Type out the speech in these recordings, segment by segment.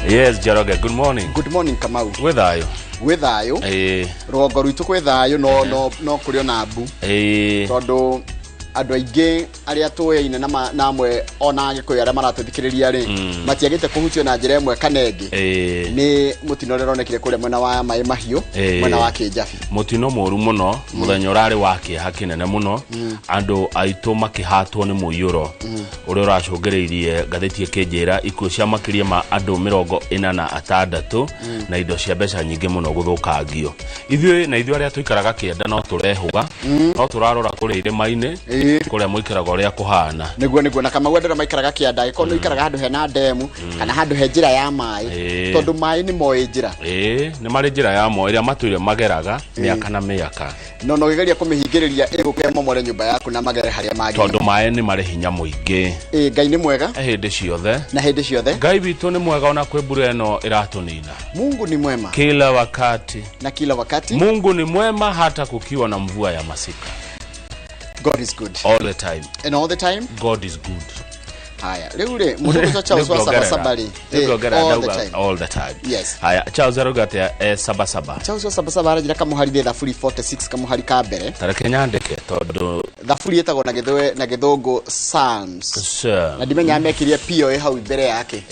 Yes, Njoroge, good morning. Good morning, Kamau. Gwĩ thayũ. Gwĩ thayũ. Rũgongo rwitũ kwĩ thayũ, no no no kũrĩ ona mbu. Tondũ andũ aingĩ arĩa tũyaine na amwe ona Agĩkũyũ arĩa maratũthikĩrĩria rĩ, matiagĩte kũhutio na njĩra ĩmwe kana ĩngĩ nĩ mũtino ũrĩa ũronekire kũrĩa mwena wa Maĩ Mahiũ, mwena wa Kĩnjabi. Mũtino mũru mũno, mũthenya ũrarĩ wa kĩeha kĩnene mũno, andũ aitũ makĩhatwo nĩ mũiyũro ũrĩa ũracũngĩrĩirie, ngathĩti ĩkĩnjĩra, ikuũ cia makĩria ma andũ 46 na indo cia mbeca nyingĩ mũno gũthũkangio. Ithuĩ na ithuĩ arĩa tũikaraga kĩanda no tũrehũga, no tũrarora kũrĩa irĩma-inĩ, kũrĩa mũikaraga ũrĩa kũhana. Nĩguo, na Kamau, andũ arĩa maikaraga kĩanda, angĩkorwo nĩ ũikaraga handũ hena ndemu kana handũ he njĩra ya maĩ, tondũ maĩ nĩ moĩ njĩra. Ĩĩ, nĩ marĩ njĩra yamo ĩrĩa matũire mageraga mĩaka na mĩaka. No ũgĩgeria kũmĩhingĩrĩria, ĩgũke momore nyũmba yaku na magere harĩa mangĩ. Tondũ maĩ nĩ marĩ hinya mũingĩ. Ĩĩ, Ngai nĩ mwega. Hĩndĩ ciothe. Na hĩndĩ ciothe. Ngai witũ nĩ mwega ona kwĩ mbura ĩno ĩratũnina. Mungu ni mwema kila wakati. Na kila wakati. Mungu ni mwema hata kukiwa na mvua ya masika. God is good. All the time. And all the time. God is good. Haya, rĩu rĩ, mũndũ ũgwĩtwo Charles wa Sabasaba rĩ, Nĩnguongerera all the ndauga time. All the time. Yes. Haya, Charles arauga atĩa Sabasaba? Charles wa Sabasaba aranjĩra kamũhari thĩ Thaburi 46 kamũhari ka mbere. Tareke nyandĩke tondũ Thaburi ĩtagwo na gĩthwe na gĩthũngũ Psalms. Na ndimenya mekĩrie POA hau mbere yake.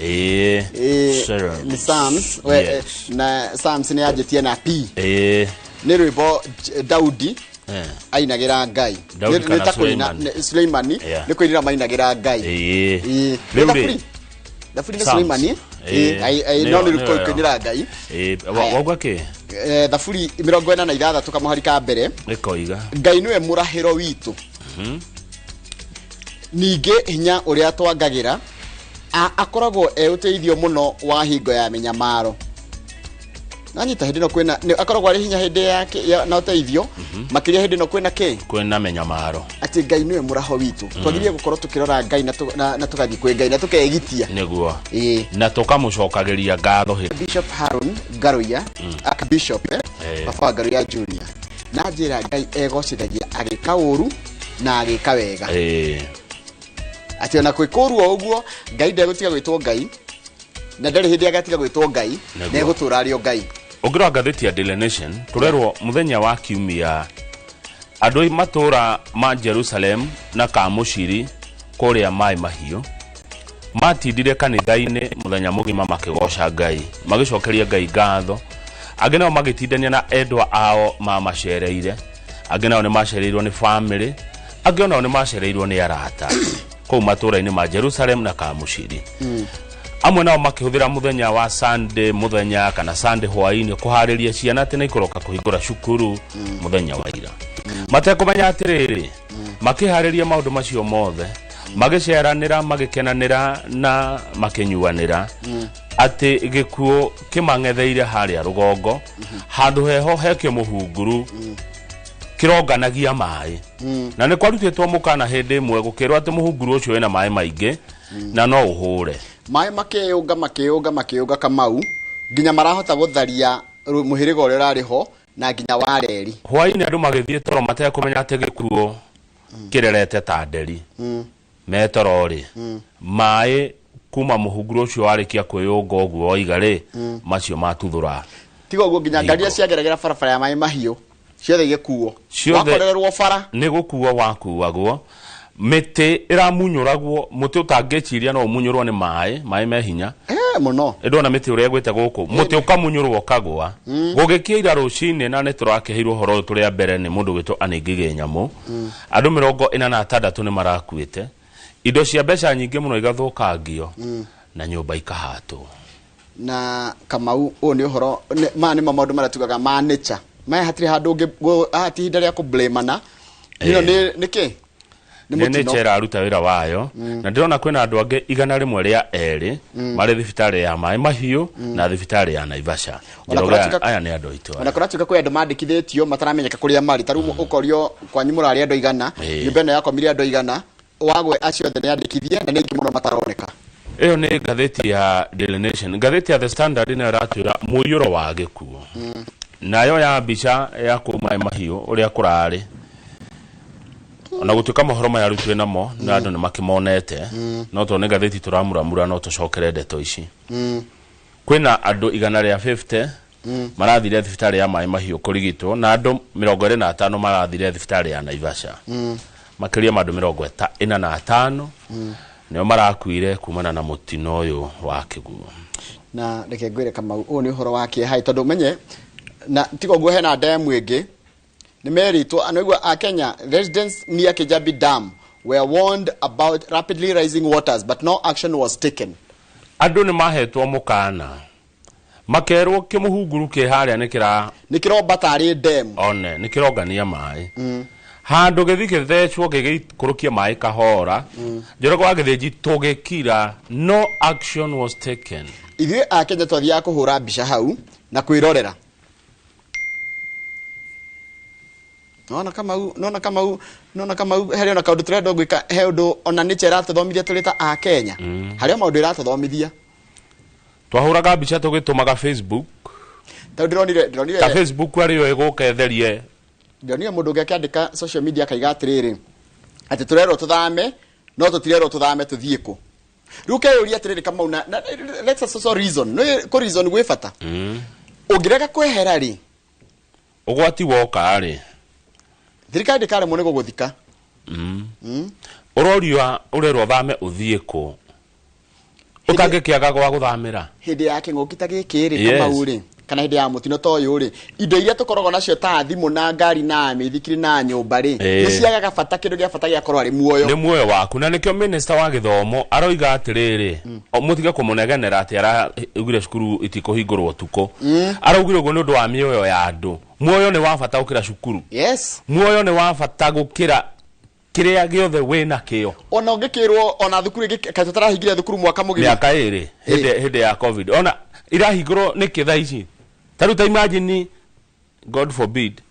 Psalms. Nĩ Psalms we, na Psalms nĩ yanjĩtie na P. Nĩ rwĩmbo Daudi ainagĩra Ngai. Daudi Nĩ kana ta kũina Suleimani? Suleimani. Nĩ kũinĩra mainagĩra Ngai. Rĩu Nĩ rĩ, Thaburi. Thaburi nĩ Psalms. Suleimani. No nĩ Nĩyo. kũinĩra Ngai. Haya. Wauga kĩ? Thaburi 46 kamũhari ka mbere. Ĩkoiga. Ngai nĩwe mũrahĩro witũ, ningĩ hinya ũrĩa twangagĩra, akoragwo e ũteithio mũno wa hingo ya mĩnyamaro. Nanyita hĩndĩ ĩno kwĩna akoragwo arĩ hinya hĩndĩ na ũteithio makĩria hĩndĩ ĩno kwĩna kĩ? Kwĩna mĩnyamaro. Atĩ Ngai nĩwe mũraho witũ. Twagĩrĩire gũkorwo tũkĩrora Ngai na tũgathiĩ kwĩ Ngai na tũkegitia. Nĩguo. Na tũkamũcokagĩria ngatho hĩndĩ. Bishop Haron Ngaruiya, Archbishop, baba wa Ngaruiya Junior, na njĩra Ngai egocithagia agĩka ũru na agĩka wega. Atĩ ona kwĩ kũru o ũguo, Ngai ndegũtiga gwĩtwo Ngai na ndarĩ hĩndĩ agatiga gwĩtwo Ngai. Nĩguo. Na egũtũra arĩ o Ngai. Ũngĩrora ngathĩti ya Daily Nation, tũrerwo mũthenya wa kiumia andũ a matũũra ma Jerusalem na Kamũciri kũrĩa Maĩ Mahiũ matindire kanitha-inĩ mũthenya mũgima makĩgoca Ngai, magĩcokeria Ngai ngatho. Angĩ nao magĩtindania na endwa ao mamacereire, angĩ nao nĩ macereirwo nĩ famĩlĩ, angĩ onao nĩ macereirwo nĩ arata kũu matũũra-inĩ ma Jerusalem na Kamũciri. Amwe nao makĩhũthĩra mũthenya wa Sunday mũthenya kana Sunday hwaĩ-inĩ kũharĩria ciana atĩ nĩ ikũroka kũhingũra cukuru mũthenya wa ira, matekũmenya atĩrĩrĩ, makĩharĩria maũndũ macio mothe, magĩceranĩra, magĩkenanĩra na makĩnyuanĩra, atĩ gĩkuũ kĩmang'etheire harĩa rũgongo handũ heho hekio mũhunguru kĩronganagia maĩ. Na nĩ kwarutĩtwo mũkana hĩndĩ ĩmwe gũkĩrwo atĩ mũhunguru ũcio wĩna maĩ maingĩ na no ũhũre. Maĩ makĩyũnga, makĩyũnga, makĩyũnga, Kamau, nginya marahota gũtharia mũhĩrĩga ũrĩa ũrarĩ ho na nginya wa reri. Hwaĩ-inĩ andũ magĩthiĩ toro matekũmenya atĩ gĩkuũ kĩrerete ta nderi. Me toro rĩ, maĩ kuma mũhunguru ũcio warĩkia kwĩyũnga ũguo waiga rĩ, macio matuthũra. Tiga ũguo, nginya ngari iria Hingo. ciageragĩra barabara ya Maĩ Mahiũ ciothe igĩkuo. Ciothe. Wakorererwo bara. Nĩ gũkuo wakuagwo, mĩtĩ ĩramunyũragwo, mũtĩ ũtangĩciria no ũmunyũrwo nĩ maĩ, maĩ me hinya. Mũno. Ndona mĩtĩ ũrĩa ĩgwĩte gũkũ, mũtĩ ũkamunyũrwo ũkagwa. Gũgĩkia ira rũcinĩ, na nĩ tũrakĩheirwo ũhoro ũyũ tũrĩ a mbere nĩ mũndũ gwĩtwo Anĩngĩ Nyamũ, andũ 46 nĩ marakuĩte, indo cia mbeca nyingĩ mũno igathũkangio na nyũmba ikahatwo. Na Kamau, ũyũ nĩ ũhoro maya nĩmo maũndũ marĩa tugaga ma nature. Maya hatirĩ handũ haha ti ihinda rĩa kũblamana ĩno. Nĩ kĩ? Nĩ nĩ mũtino. Nature ĩraruta wĩra wayo, na ndĩrona kwĩna andũ angĩ 102 marĩ thibitarĩ ya Maĩ Mahiũ na thibitarĩ ya Naivasha. Ona Njoroge, aya nĩ andũ aitũ ona aya. kũratuĩka kwĩ andũ mandĩkithĩtio mataramenyeka kũrĩa marĩ. Ta rĩu ũkorio kwanyu mũrarĩ andũ 100, nyũmba ĩno yakomire andũ 100, wagwe acio othe nĩ andĩkithie na nĩ aingĩ mũno mataroneka. Ĩyo nĩ ngathĩti ya Daily Nation. Ngathĩti ya The Standard nayo ĩratwĩra mũiyũro wa gĩkuũ, nayo ya mbica ya kũu Maĩ Mahiũ ũrĩa kũrarĩ, ona gũtuĩka mohoro maya rĩu twĩ namo na andũ nĩ makĩmonete, no tondũ nĩ ngathĩti tũramuramura, no tũcokere ndeto ici. Kwĩna andũ 150 marathire thibitarĩ ya Maĩ Mahiũ kũrigitwo na andũ 25 marathire thibitarĩ ya Naivasha. Makĩria ma andũ 45 nĩo marakuire kumana na mũtino ũyũ wa kĩguũ. Na reke ngwĩre Kamau, ũyũ nĩ ũhoro wa kĩeha tondũ menye na tiga ũguo hena dam ĩngĩ nĩ merĩtwo anaigua a Kenya residents near Kijabi Dam were warned about rapidly rising waters, but no action was taken. Andũ nĩ mahetwo mũkana, makerwo kĩmũhunguru kĩ harĩa nĩ kĩra nĩ kĩromba tarĩ dam one nĩ kĩrongania maĩ handũ gĩthi gĩthecwo gĩgĩikũrũkia maĩ kahora. Njoroge wa Gĩthĩnji tũgĩkira, no action was taken. Ithuĩ a Kenya twathiaga kũhũra mbica hau na kwĩrorera. Nona Kamau, nona Kamau, nona Kamau, harĩ ona kaũndũ tũrenda gwĩka, he ũndũ ona nĩ ĩratũthomithia tũrĩ ta a Kenya. Harĩ o maũndũ ĩratũthomithia. Twahũraga mbica tũgĩtũmaga Facebook. Tondũ ndĩronire ta Facebook arĩyo ĩgũka ĩtherie. Ndĩronire mũndũ ũngĩ akĩandĩka social media akaiga atĩrĩrĩ, atĩ tũrerwo tũthame no tũtirerwo tũthame tũthiĩ kũ. Rĩu ũkeyũria atĩrĩrĩ Kamau, na let's us also reason. Nĩ kũ reason gwĩ bata. Ũngĩrega kwehera rĩ, ũgwati woka rĩ, thirikari ndĩkaremwo nĩ gũgũthika. Ũroria ũrerwo thame ũthiĩ kũ, ũtangĩkĩaga gwa gũthamĩra. Hĩndĩ ya kĩng'ũki ta gĩkĩ rĩ, Kamau rĩ, kana hĩndĩ ya mũtino ta ũyũ rĩ, indo iria tũkoragwo nacio ta thimũ na ngari na mĩithikiri na nyũmba rĩ, nĩ ciagaga bata. Kĩndũ gĩa bata gĩakorwo arĩ muoyo. Nĩ muoyo waku. Na nĩkĩo minister wa gĩthomo aroiga atĩrĩrĩ, mũtige kũmũnegenera atĩ araugire cukuru itikũhingũrwo ũtukũ. Araugire ũguo nĩ ũndũ wa mĩoyo ya andũ. Muoyo nĩ wa bata gũkĩra cukuru. Muoyo nĩ wa bata gũkĩra kĩrĩa gĩothe wĩna kĩo. Ona ũngĩkĩrwo ona thukuru ĩngĩ, kaĩ tũtarahingire thukuru mwaka mũgima? Mĩaka ĩrĩ hĩndĩ ya COVID. Ona irahingũrwo nĩkĩ thaa ici? Ta rĩu ta imagine, God forbid,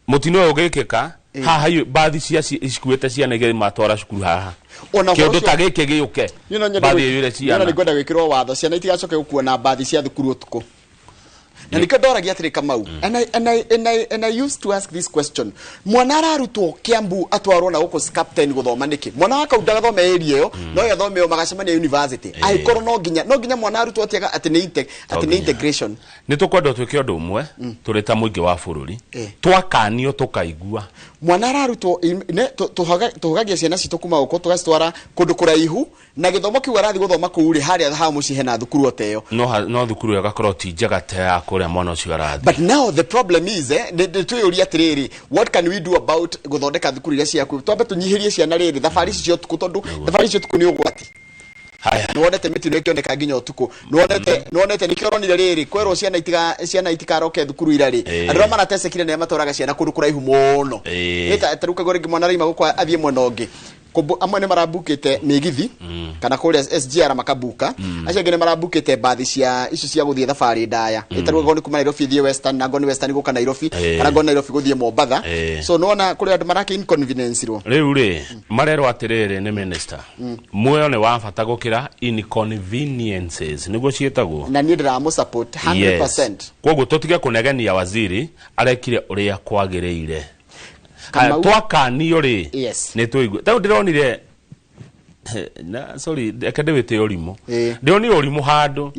mũtino ũyũ ũgĩkĩka haha, mbathi cia cikuĩte ciana igĩrĩ matwara cukuru haha, kĩũndũ ta gĩkĩ gĩũke, mbathi ĩiyũre ciana. Nĩ ngwenda gwĩkĩrwo watho ciana itigacoke gũkuo na mbathi cia thukuru ũtukũ. Na nĩkĩo ndoragia atĩrĩ Kamau, and I used to ask this question, mwana ararutwo Kiambu atwarwo na gũkũ Captain gũthoma nĩkĩ? Mwana wa kau ndagathome area ĩyo, no ye athome ĩyo magacemania university. Angĩkorwo no nginya mwana arutwo atĩ atĩ nĩ atĩ nĩ integration. Nĩ tũkwenda twĩke ũndũ ũmwe tũrĩ ta mũingĩ wa bũrũri, twakanio tũkaigua. Mwana ararutwo tũhũgagia ciana citũ kuma gũkũ tũgacitwara kũndũ kũraihu, na gĩthomo kĩu arathiĩ gũthoma kũu rĩ, harĩa ha mũciĩ hena thukuru o ta ĩyo. No thukuru ĩyo ĩgakorwo ti njega ta ya kũrĩa mwana ũcio arathiĩ. But now the problem is, nĩ twĩyũria atĩrĩrĩ, what can we do about gũthondeka thukuru iria ciaku? Twambe tũnyihĩrie ciana rĩrĩ thabarĩ ici cia ũtukũ, tondũ thabarĩ ici cia ũtukũ nĩ ũgwati. Haya. Nĩwonete mĩtino ĩkĩoneka nginya ũtukũ, nĩwonete nĩkĩo ũronire rĩrĩ kwerwo ciana itiga ciana itikaroke thukuru ira rĩ, andũ arĩa maratecekire nĩ arĩa matwaraga ciana kũndũ kũraihu mũno. Nĩ ta rĩu kaigua rĩngĩ mwana araima gũkũ athiĩ mwena ũngĩ. Amwe nĩ marambukĩte mĩgithi kana kũrĩa SGR makabuka, acio angĩ nĩ marambukĩte mbathi cia icio cia gũthiĩ thabarĩ ndaya, ĩtarĩ angorwo nĩ kuma Nairobi thiĩ Western, na angorwo nĩ Western gũka Nairobi, kana angorwo Nairobi gũthiĩ Mombatha. So nĩwona kũrĩ andũ marake inconvenience rwo. Rĩu rĩ, marerwo atĩrĩrĩ nĩ minister, muoyo nĩ wa bata gũkĩra inconveniences, nĩguo ciĩtagwo. Na niĩ ndĩramũ support 100%. Yes. Koguo tũtige kũnegenia, waziri arekire ũrĩa kwagĩrĩire. Haya, twakanio rĩ, nĩ tũigue. Tarĩu ndĩronire na sorry, reke ndĩwĩte ũrimũ. Ndĩronire ũrimũ handũ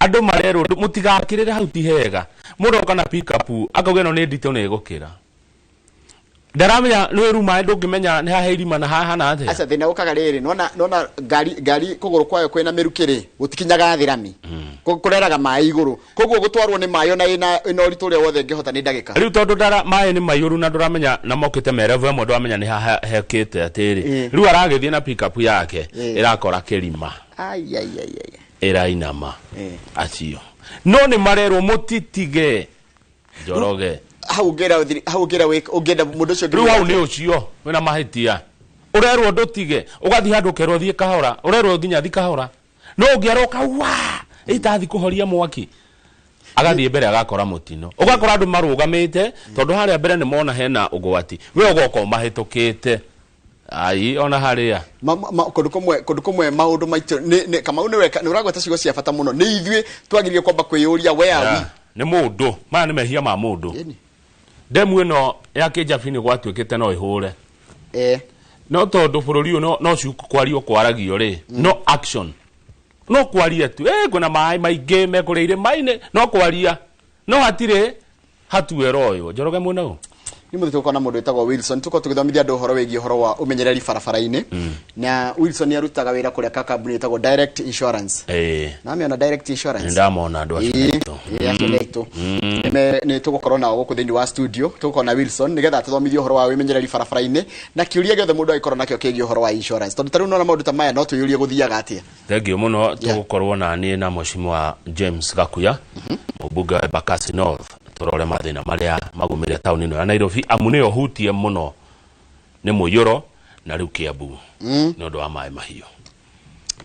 andũ marerwo mũtigakĩrĩre hau ti hega, mũndũ oka na pick-up akauga ĩno nĩ nditũ nĩ ĩgũkĩra, ndaramenya nĩ ĩru maĩ, ndũngĩmenya nĩ haha irima na haha na atĩa. Aca, thĩna ũkaga rĩrĩ, nona ngari kũgũrũ kwayo kwĩna mĩrukĩ rĩ, gũtikinyaga thĩ rami. Kũreraga maĩ igũrũ, koguo gũtwarwo nĩ maĩ ona ĩna ũritũ ũrĩa wothe ĩngĩhota nĩ ndagĩka. Rĩu tondũ ndara maĩ nĩ maiyũru na ndũramenya na mokĩte merevu ĩmwe, ndũramenya nĩ haha hekĩte atĩrĩ, rĩu aragĩthiĩ na pick-up yake ĩrakora kĩrima. Ai, ai, ai, ai. Ĩrainama. Acio no nĩ marerwo mũtitige, Njoroge. Hau ũngĩra hau ũngĩra ũngĩenda mũndũ ũcio. Rĩu hau nĩ ũcio wĩna mahĩtia, ũrerwo ndũtige, ũgathiĩ handũ ũkerwo thiĩ kahora, ũrerwo nginya thi kahora, no ũngĩaroka wa ĩtathi kũhoria mwaki, agathiĩ mbere agakora mũtino, ũgakora andũ marũgamĩte tondũ harĩa mbere nĩ mona hena ũgwati, we ũgoka ũmahĩtũkĩte ai ona harĩa. Kũndũ kũmwe maũndũ maitũ Kamau, nĩ weka nĩ ũragweta ciugo cia bata mũno. Nĩ ithuĩ twagĩrĩire kwamba kwĩyũria, where are we? Nĩ mũndũ, maya nĩ mehia ma mũndũ. Ĩni. Ndemu ĩno ya Kĩnjabi nĩ gwatuĩkĩte no ĩhũre, no tondũ bũrũri ũyũ no ciugo kwario kwaragio rĩ, no action. No kwaria tu kwĩna maĩ maingĩ mekũrĩa irĩma-inĩ, no kwaria no hatirĩ hatuĩra ũyũ. Njoroge mwena ũyũ Nĩ mũthĩ tũgũkorwo na mũndũ wĩtagwo Wilson, tũkorwo tũgĩthomithia andũ ũhoro wĩgiĩ ũhoro wa ũmenyereri barabara-inĩ. Na Wilson nĩ arutaga wĩra kũrĩa ka kambuni ĩtagwo Direct Insurance. Na amĩona Direct Insurance? Nĩ ndamona andũ acio aitũ. Acio nĩ aitũ. Nĩ tũgũkorwo nao gũkũ thĩinĩ wa studio, tũgũkorwo na Wilson nĩgetha atũthomithie ũhoro wa ũmenyereri barabara-inĩ na kĩũria gĩothe mũndũ angĩkorwo nakĩo kĩgiĩ ũhoro wa insurance. Tondũ ta rĩu nona maũndũ ta maya no twĩyũrie gũthiaga atĩa. Thank you mũno. Tũgũkorwo na niĩ na Mheshimiwa James Gakuya, mũmbunge wa Embakasi North, tũrore mathĩna marĩa magũmĩire taũni ĩno ya Nairobi, amu nĩyo hutie mũno nĩ mũiyũro na rĩu Kiambu nĩ ũndũ wa maĩ mahiũ.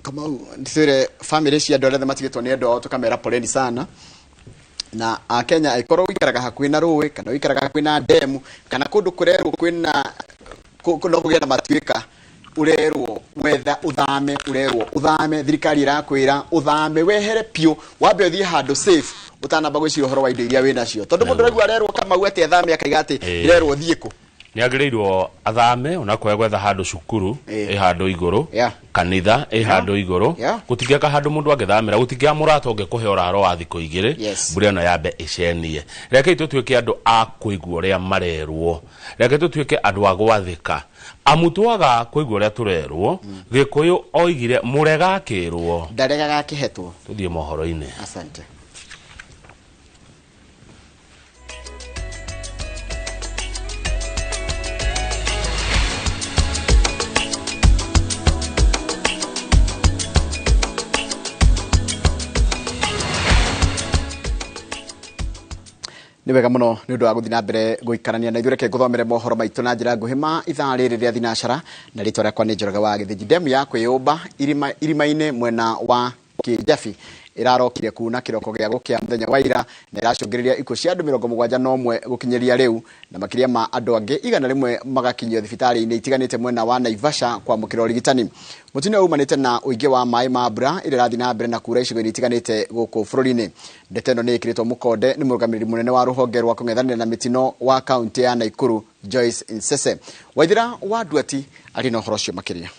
Kamau, ndĩcire family cia andũ arĩa othe matigĩtwo nĩ andũ ao tũkamera poleni sana. Na Akenya angĩkorwo ũikaraga hakuhĩ na rũĩ kana ũikaraga hakuhĩ na ndemu kana kũndũ kũrerwo kwĩna no kũgĩe na matuĩka, ũrerwo wetha ũthame, ũrerwo ũthame, thirikari ĩrakwĩra ũthame wehere piũ, wambe ũthiĩ handũ safe ũtanamba gwĩciria ũhoro wa indo iria wĩnacio. Tondũ mũndũ araigua arerwo Kamau atĩ athame akaiga atĩ ndĩrerwo thiĩ kũ. Nĩ agĩrĩirwo athame onakorwo gwetha handũ cukuru ĩ handũ igũrũ, kanitha ĩ handũ igũrũ, gũtingĩaka handũ mũndũ angĩthamĩra, gũtingĩaga mũrata ũngĩkũhe ũraro wa thikũ igĩrĩ, mbura ĩno yambe ĩcenie. Rekei tũtuĩke andũ a kũigua ũrĩa marerwo, rekei tũtuĩke andũ a gwathĩka, amu twaga kũigua ũrĩa tũrerwo. Gĩkũyũ oigire mũrega akĩrwo ndaregaga akĩhetwo. Tũthiĩ mohoro-inĩ. Asante. Nĩ wega mũno nĩ ũndũ wa gũthiĩ na mbere gũikarania na ithuĩ. Reke ngũthomere mohoro maitũ na njĩra nguhĩ ma ithaa rĩrĩ rĩa thinacara, na rĩtwa rĩakwa nĩ Njoroge wa Gĩthĩnji. Ndemu ya kwĩyũmba irima-inĩ mwena wa Kĩjabi ĩrarokire kuna kĩroko gĩa gũkĩa mũthenya wa ira na ĩracũngĩrĩria ikuũ cia andũ 71 gũkinyĩria rĩu, na makĩria ma andũ angĩ 100 magakinyio thibitarĩ-inĩ itiganĩte mwena wa Naivasha kwamũkĩra ũrigitani. Mũtino ũyũ umanĩte na ũingĩ wa maĩ ma mbura ĩrĩa ĩrathiĩ na mbere na kura icigo-inĩ itiganĩte gũkũ bũrũri-inĩ. Ndeto ĩno nĩ ĩkĩrĩtwo mũkonde nĩ mũrũgamĩrĩri mũnene wa rũhonge rwa kũng'ethanĩra na mĩtino wa kaũntĩ ya Nakuru, Joyce Nsese. Waithera wa Nduati arĩ na ũhoro ũcio makĩria.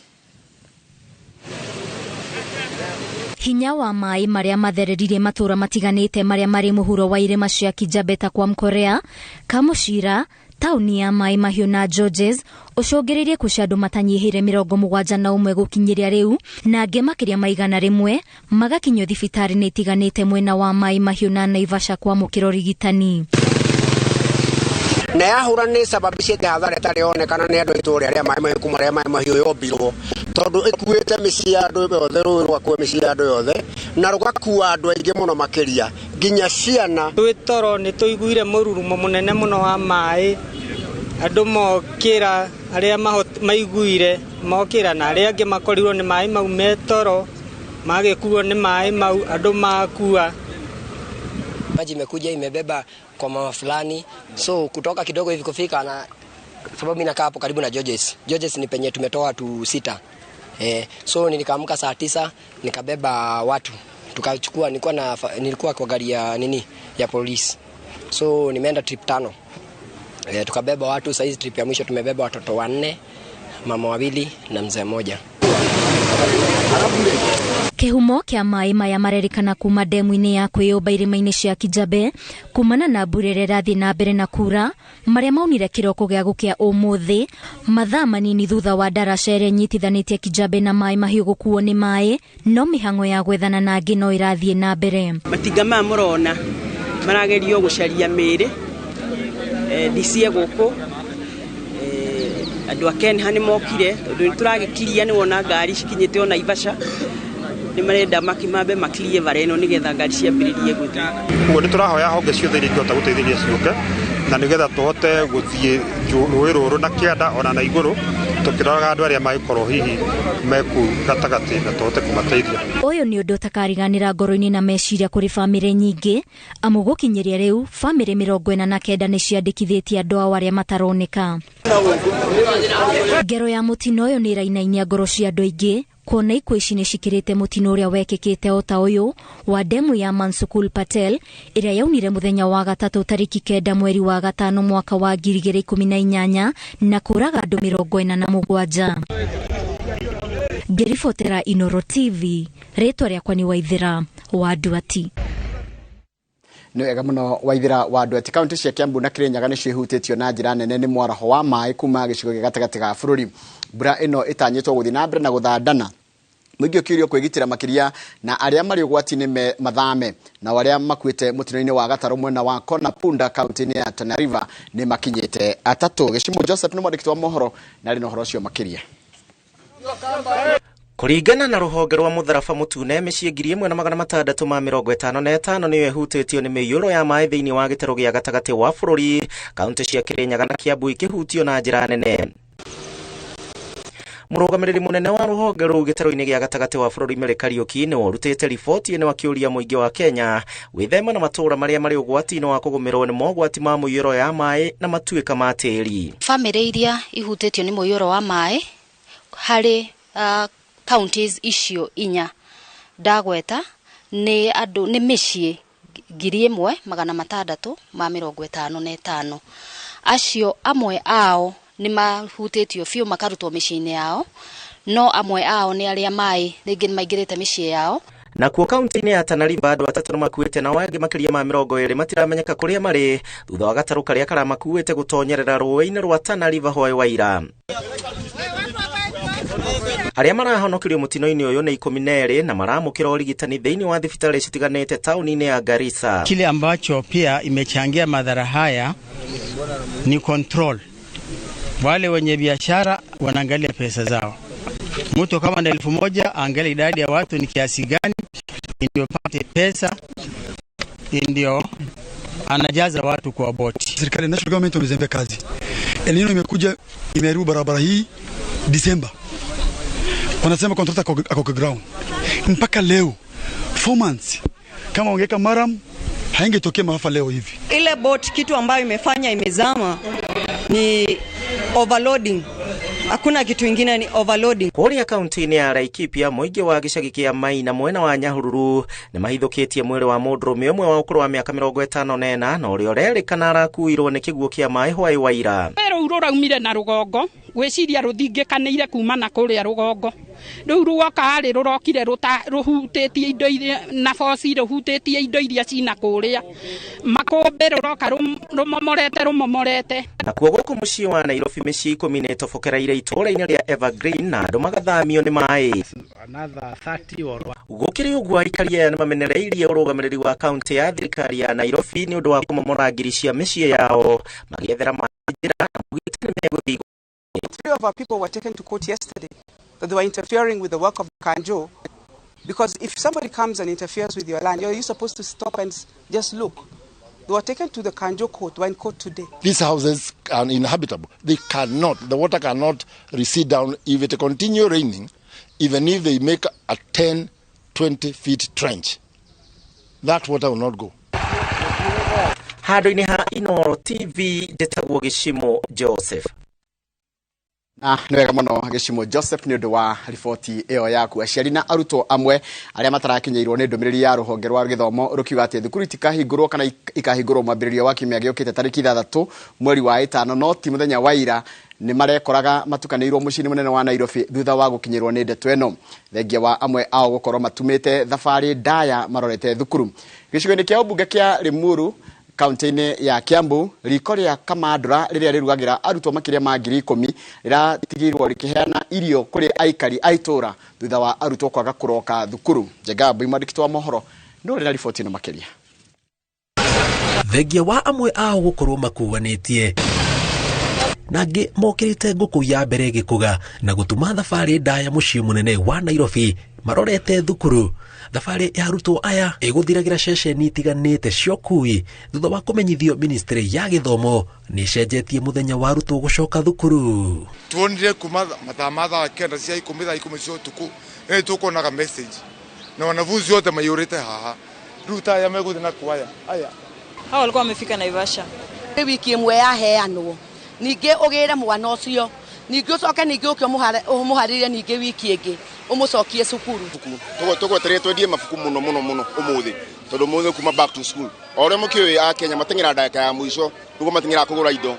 Hinya wa maĩ marĩa mathererire matũra matiganĩte marĩa marĩ mũhuro wa irĩma cia Kijabe ta kwa Mkorea, Kamushira, taũni ya Maĩ Mahiũ na Georges ũcũngĩrĩirie kũcia andũ matanyihĩire 71 gũkinyĩria rĩu, na angĩ makĩria ma 100 magakinyio thibitarĩ-inĩ itiganĩte mwena wa Maĩ Mahiũ na Naivasha kwamũkĩra ũrigitani. Na yahũra nĩ sababicĩte hathara ĩtarĩ yonekana nĩ andũ a itũũra rĩa Maĩ Mahiũ kuma rĩa Maĩ Mahiũ yombirwo, tondũ ĩkuĩte mĩciĩ ya andũ yothe, rũĩ rwakua mĩciĩ ya andũ yothe na rũgakua andũ aingĩ mũno makĩria nginya ciana. Twĩ toro nĩ tũiguire mũrurumo mũnene mũno wa maĩ, andũ mokĩra, arĩa maiguire mokĩra na arĩa angĩ makorirwo nĩ maĩ mau me toro, magĩkuo nĩ maĩ mau, andũ makua. Maji imekuja imebeba kwa mama fulani, so kutoka kidogo hivi kufika, na sababu mimi nakaa hapo karibu na Georges. Georges ni penye tumetoa watu 6. So nilikaamka saa 9 nikabeba watu tukachukua, nilikuwa kwa gari ya nini ya polisi. So nimeenda trip 5. Tukabeba watu, saizi trip ya mwisho tumebeba watoto 4, mama 2 na mzee 1. Kĩhumo kĩa maĩ maya marerĩkana kuma ndemu-inĩ ya kwĩyũmba irĩma-inĩ cia Kijabe kumana na mbura ĩrĩa ĩrathiĩ na mbere na kura, marĩa maunire kĩroko gĩa gũkĩa ũmũthĩ mathaa manini thutha wa ndaraca ĩrĩa ĩnyitithanĩtie Kijabe na Maĩ Mahiũ gũkuo nĩ maĩ, no mĩhang'o ya gwethana na angĩ no ĩrathiĩ na mbere. Matinga maya mũrona maragerio gũcaria mĩĩrĩ, DC gũkũ, andũ a Kenha nĩ mokire tondũ nĩ tũragĩkiria, nĩ wona ngari cikinyĩte o Naivasha, nĩ marenda makĩmambe makirie bara ĩno nĩgetha ngari ciambĩrĩrie gũthiĩ. Ũguo nĩ tũrahoya honge ciothe iria ingĩhota gũteithĩrĩria ciũke, na nĩgetha tũhote gũthiĩ rũĩ rũrũ na kĩanda ona na igũrũ, tũkĩroraga andũ arĩa mangĩkorwo hihi meku gatagatĩ na tũhote kũmateithia. Ũyũ nĩ ũndũ ũtakariganĩra ngoro-inĩ na meciria kũrĩ bamĩrĩ nyingĩ, amu gũkinyĩria rĩu bamĩrĩ 49 nĩ ciandĩkithĩtie andũ ao arĩa mataroneka. Ngero ya mũtino ũyũ nĩ ĩrainainia ngoro cia andũ aingĩ, kuona ikuũ ici nĩ cikĩrĩte mũtino ũrĩa wekĩkĩte o ta ũyũ wa ndemu ya Mansukul Patel ĩrĩa yaunire mũthenya wa gatatũ tarĩki 9 mweri wa 5 mwaka wa 2018 na kũraga andũ 47. Ngĩribotera Inoro TV, rĩtwa rĩakwa nĩ Waithera wa Nduati. Nĩ wega mũno Waithera wa Nduati. Kaunti cia Kiambu na Kirinyaga nĩ ciĩhutĩtio na njĩra nene nĩ mwaraho wa maĩ kuma gĩcigo gĩa gatagatĩ ga bũrũri. Mbura ĩno ĩtanyĩtwo gũthiĩ na mbere na gũthandana. Mũingĩ ũkĩũrio kwĩgitĩra makĩria na arĩa marĩ ũgwati-inĩ mathame, nao arĩa makuĩte mũtino-inĩ wa gatarũ mwena wa Kona Punda kaunti-inĩ ya Tana River nĩ makinyĩte 3. Gĩcimo Joseph nĩ mwandĩki wa mohoro na arĩ na ũhoro ũcio makĩria. Kũringana na rũhonge rwa mũtharaba mũtune, mĩciĩ 1655 nĩyo ĩhutĩtio nĩ mĩiyũro ya maĩ thĩinĩ wa gĩtarũ gĩa gatagatĩ wa bũrũri, kaunti cia Kirinyaga na Kiambu ikĩhutio na njĩra nene. Mũrũgamĩrĩri mũnene wa rũhonge rũu gĩtarũ-inĩ gĩa gatagatĩ wa bũrũri Mary Kariũki nĩwe ũrutĩte riboti ĩno akĩũria mũingĩ wa Kenya gwĩthema na matũũra marĩa marĩ ũgwati-inĩ wa kũgũmĩrwo nĩ mogwati ma mũiyũro ya maĩ na matuĩka ma tĩĩri. Bamĩrĩ iria ihutĩtio nĩ mũiyũro wa maĩ harĩ counties icio inya ndagweta nĩ andũ nĩ mĩciĩ 1655. Acio amwe ao nĩ mahutĩtio biũ makarutwo mĩciĩ-inĩ yao, no amwe ao nĩ arĩa maĩ rĩngĩ nĩ maingĩrĩte mĩciĩ yao. Nakuo kaunti-inĩ ya Tana River andũ 3 nĩmakuĩte nao angĩ makĩria ma 20 matiramenyeka kũrĩa marĩ thutha wa gatarũ karĩa karamakuĩte gũtonyerera rũĩ-inĩ rwa Tana River hwaĩ wa ira. Arĩa marahonokirio mũtino-inĩ ũyũ nĩ 12 na maramũkĩra ũrigitani thĩinĩ wa thibitarĩ citiganĩte taũni-inĩ ya Garissa. Kile ambacho pia imechangia madhara haya ni control. Wale wenye biashara wanaangalia pesa zao. Mtu kama na 1000 angalia idadi ya watu ni kiasi gani ndio pate pesa, ndio anajaza watu kwa boti. Serikali national government wamezembea kazi. El Nino imekuja imeharibu barabara hii December. Wanasema contractor ako ground. Mpaka leo 4 months kama ungeka maram haingetokea maafa leo hivi. Ile boat kitu ambayo imefanya imezama ni overloading. Hakuna kitu ingine, ni overloading. Kũrĩa kaunti-inĩ ya Laikipia mũingĩ wa gĩcagi kĩa Maina mwena wa Nyahururu nĩ mahithũkĩtie mwĩrĩ wa mũndũrũme ũmwe wa ũkũrũ wa mĩaka 54 na ũrĩa ũrerĩkana arakuirwo nĩ kĩguũ kĩa maĩ hwaĩ wa ira. Rũu rũraumire na rũgongo gwĩciria rũthingĩkanĩire kuma na kũrĩa rũgongo. Rĩu ruoka rĩ rũrokire rũhutĩtie indo iria na boci rũhutĩtie indo iria cina kũrĩa makũmbĩ rũroka rũmomorete. Nakuo gũkũ mũciĩ wa Nairobi mĩciĩ 10 nĩ ĩtobokereire itũũra-inĩ rĩa Evergreen na andũ magathamio nĩ maĩ. Gũkĩrĩ ũguo aikari aya nĩmamenereirie ũrũgamĩrĩri wa kaunti ya thirikari ya Nairobi nĩ ũndũ wa kũmomora ngiri cia mĩciĩ yao magĩethera maĩ njĩra na maugĩte nĩmegũthiĩ. 3 of our people were taken to court yesterday that they were interfering with the work of Kanjo, because if somebody comes and interferes with your land, you're supposed to stop and just look. They were taken to the Kanjo court, were in court today. These houses are inhabitable. They cannot, the water cannot recede down. If it continue raining, even if they make a 10, 20 feet trench, that water will not go. Handũ-inĩ ha Inoro TV, njĩtagwo Gĩcimo Joseph. Na nĩ wega mũno Gĩcimo Joseph nĩ ũndũ wa riboti ĩyo yaku. Aciari na arutwo amwe arĩa matarakinyĩirwo nĩ ndũmĩrĩri ya rũhonge rwa gĩthomo rũkiuga atĩ thukuru itikahingũrwo kana ikahingũrwo mwambĩrĩrio wa kiumia gĩũkĩte tarĩki 6 mweri wa 5, no ti mũthenya wa ira nĩ marekoraga matukanĩirwo mũciĩ-inĩ mũnene wa Nairobi thutha wa gũkinyĩrwo nĩ ndeto ĩno, thengia wa amwe ao gũkorwo matumĩte thabarĩ ndaya marorete thukuru. Gĩcigo-inĩ kĩa ũmbunge kĩa Limuru kaunti-inĩ ya Kiambu, riko rĩa Kamandura rĩrĩa rĩrugagĩra arutwo makĩria ma 10,000 rĩratigĩirwo rĩkĩheana irio kũrĩ aikari a itũũra thutha wa arutwo kwaga kũroka thukuru. Njenga Mbui, mwandĩki wa mohoro, no rĩra riboti ĩno makĩria. Thengia wa amwe ao gũkorwo makuanĩtie na angĩ mokĩrĩte ngũkũ ya mbere gĩkũga na gũtuma thabarĩ ndaya mũciĩ mũnene wa Nairobi marorete thukuru. Thabarĩ ya arutwo aya ĩgũthiragĩra ceceni itiganĩte cia ũkui thutha wa kũmenyithio ministry ya gĩthomo nĩ ĩcenjetie mũthenya wa arutwo gũcoka thukuru. Tuonire kuma mathaa ma thaa 9 cia 10 thaa 10 cia ũtukũ nĩ tũkuonaga message na wanafunzi wote maiyũrĩte haha rĩu ta aya megũthiĩ na kwaya aya hao walikuwa wamefika Naivasha. Wiki ĩmwe yaheanwo ningĩ ũgĩre mwana ũcio ningĩ ũcoke ningĩ ũke ũmũharĩrie ningĩ wiki ĩngĩ ũmũcokie cukuru. Tũgwetereire twendie mabuku mũno mũno mũno ũmũthĩ tondũ ũmũthĩ kuma back to school o ũrĩa mũkĩũĩ a Kenya mateng'eraga ndagĩka ya mũico nĩguo mateng'eraga kũgũra indo.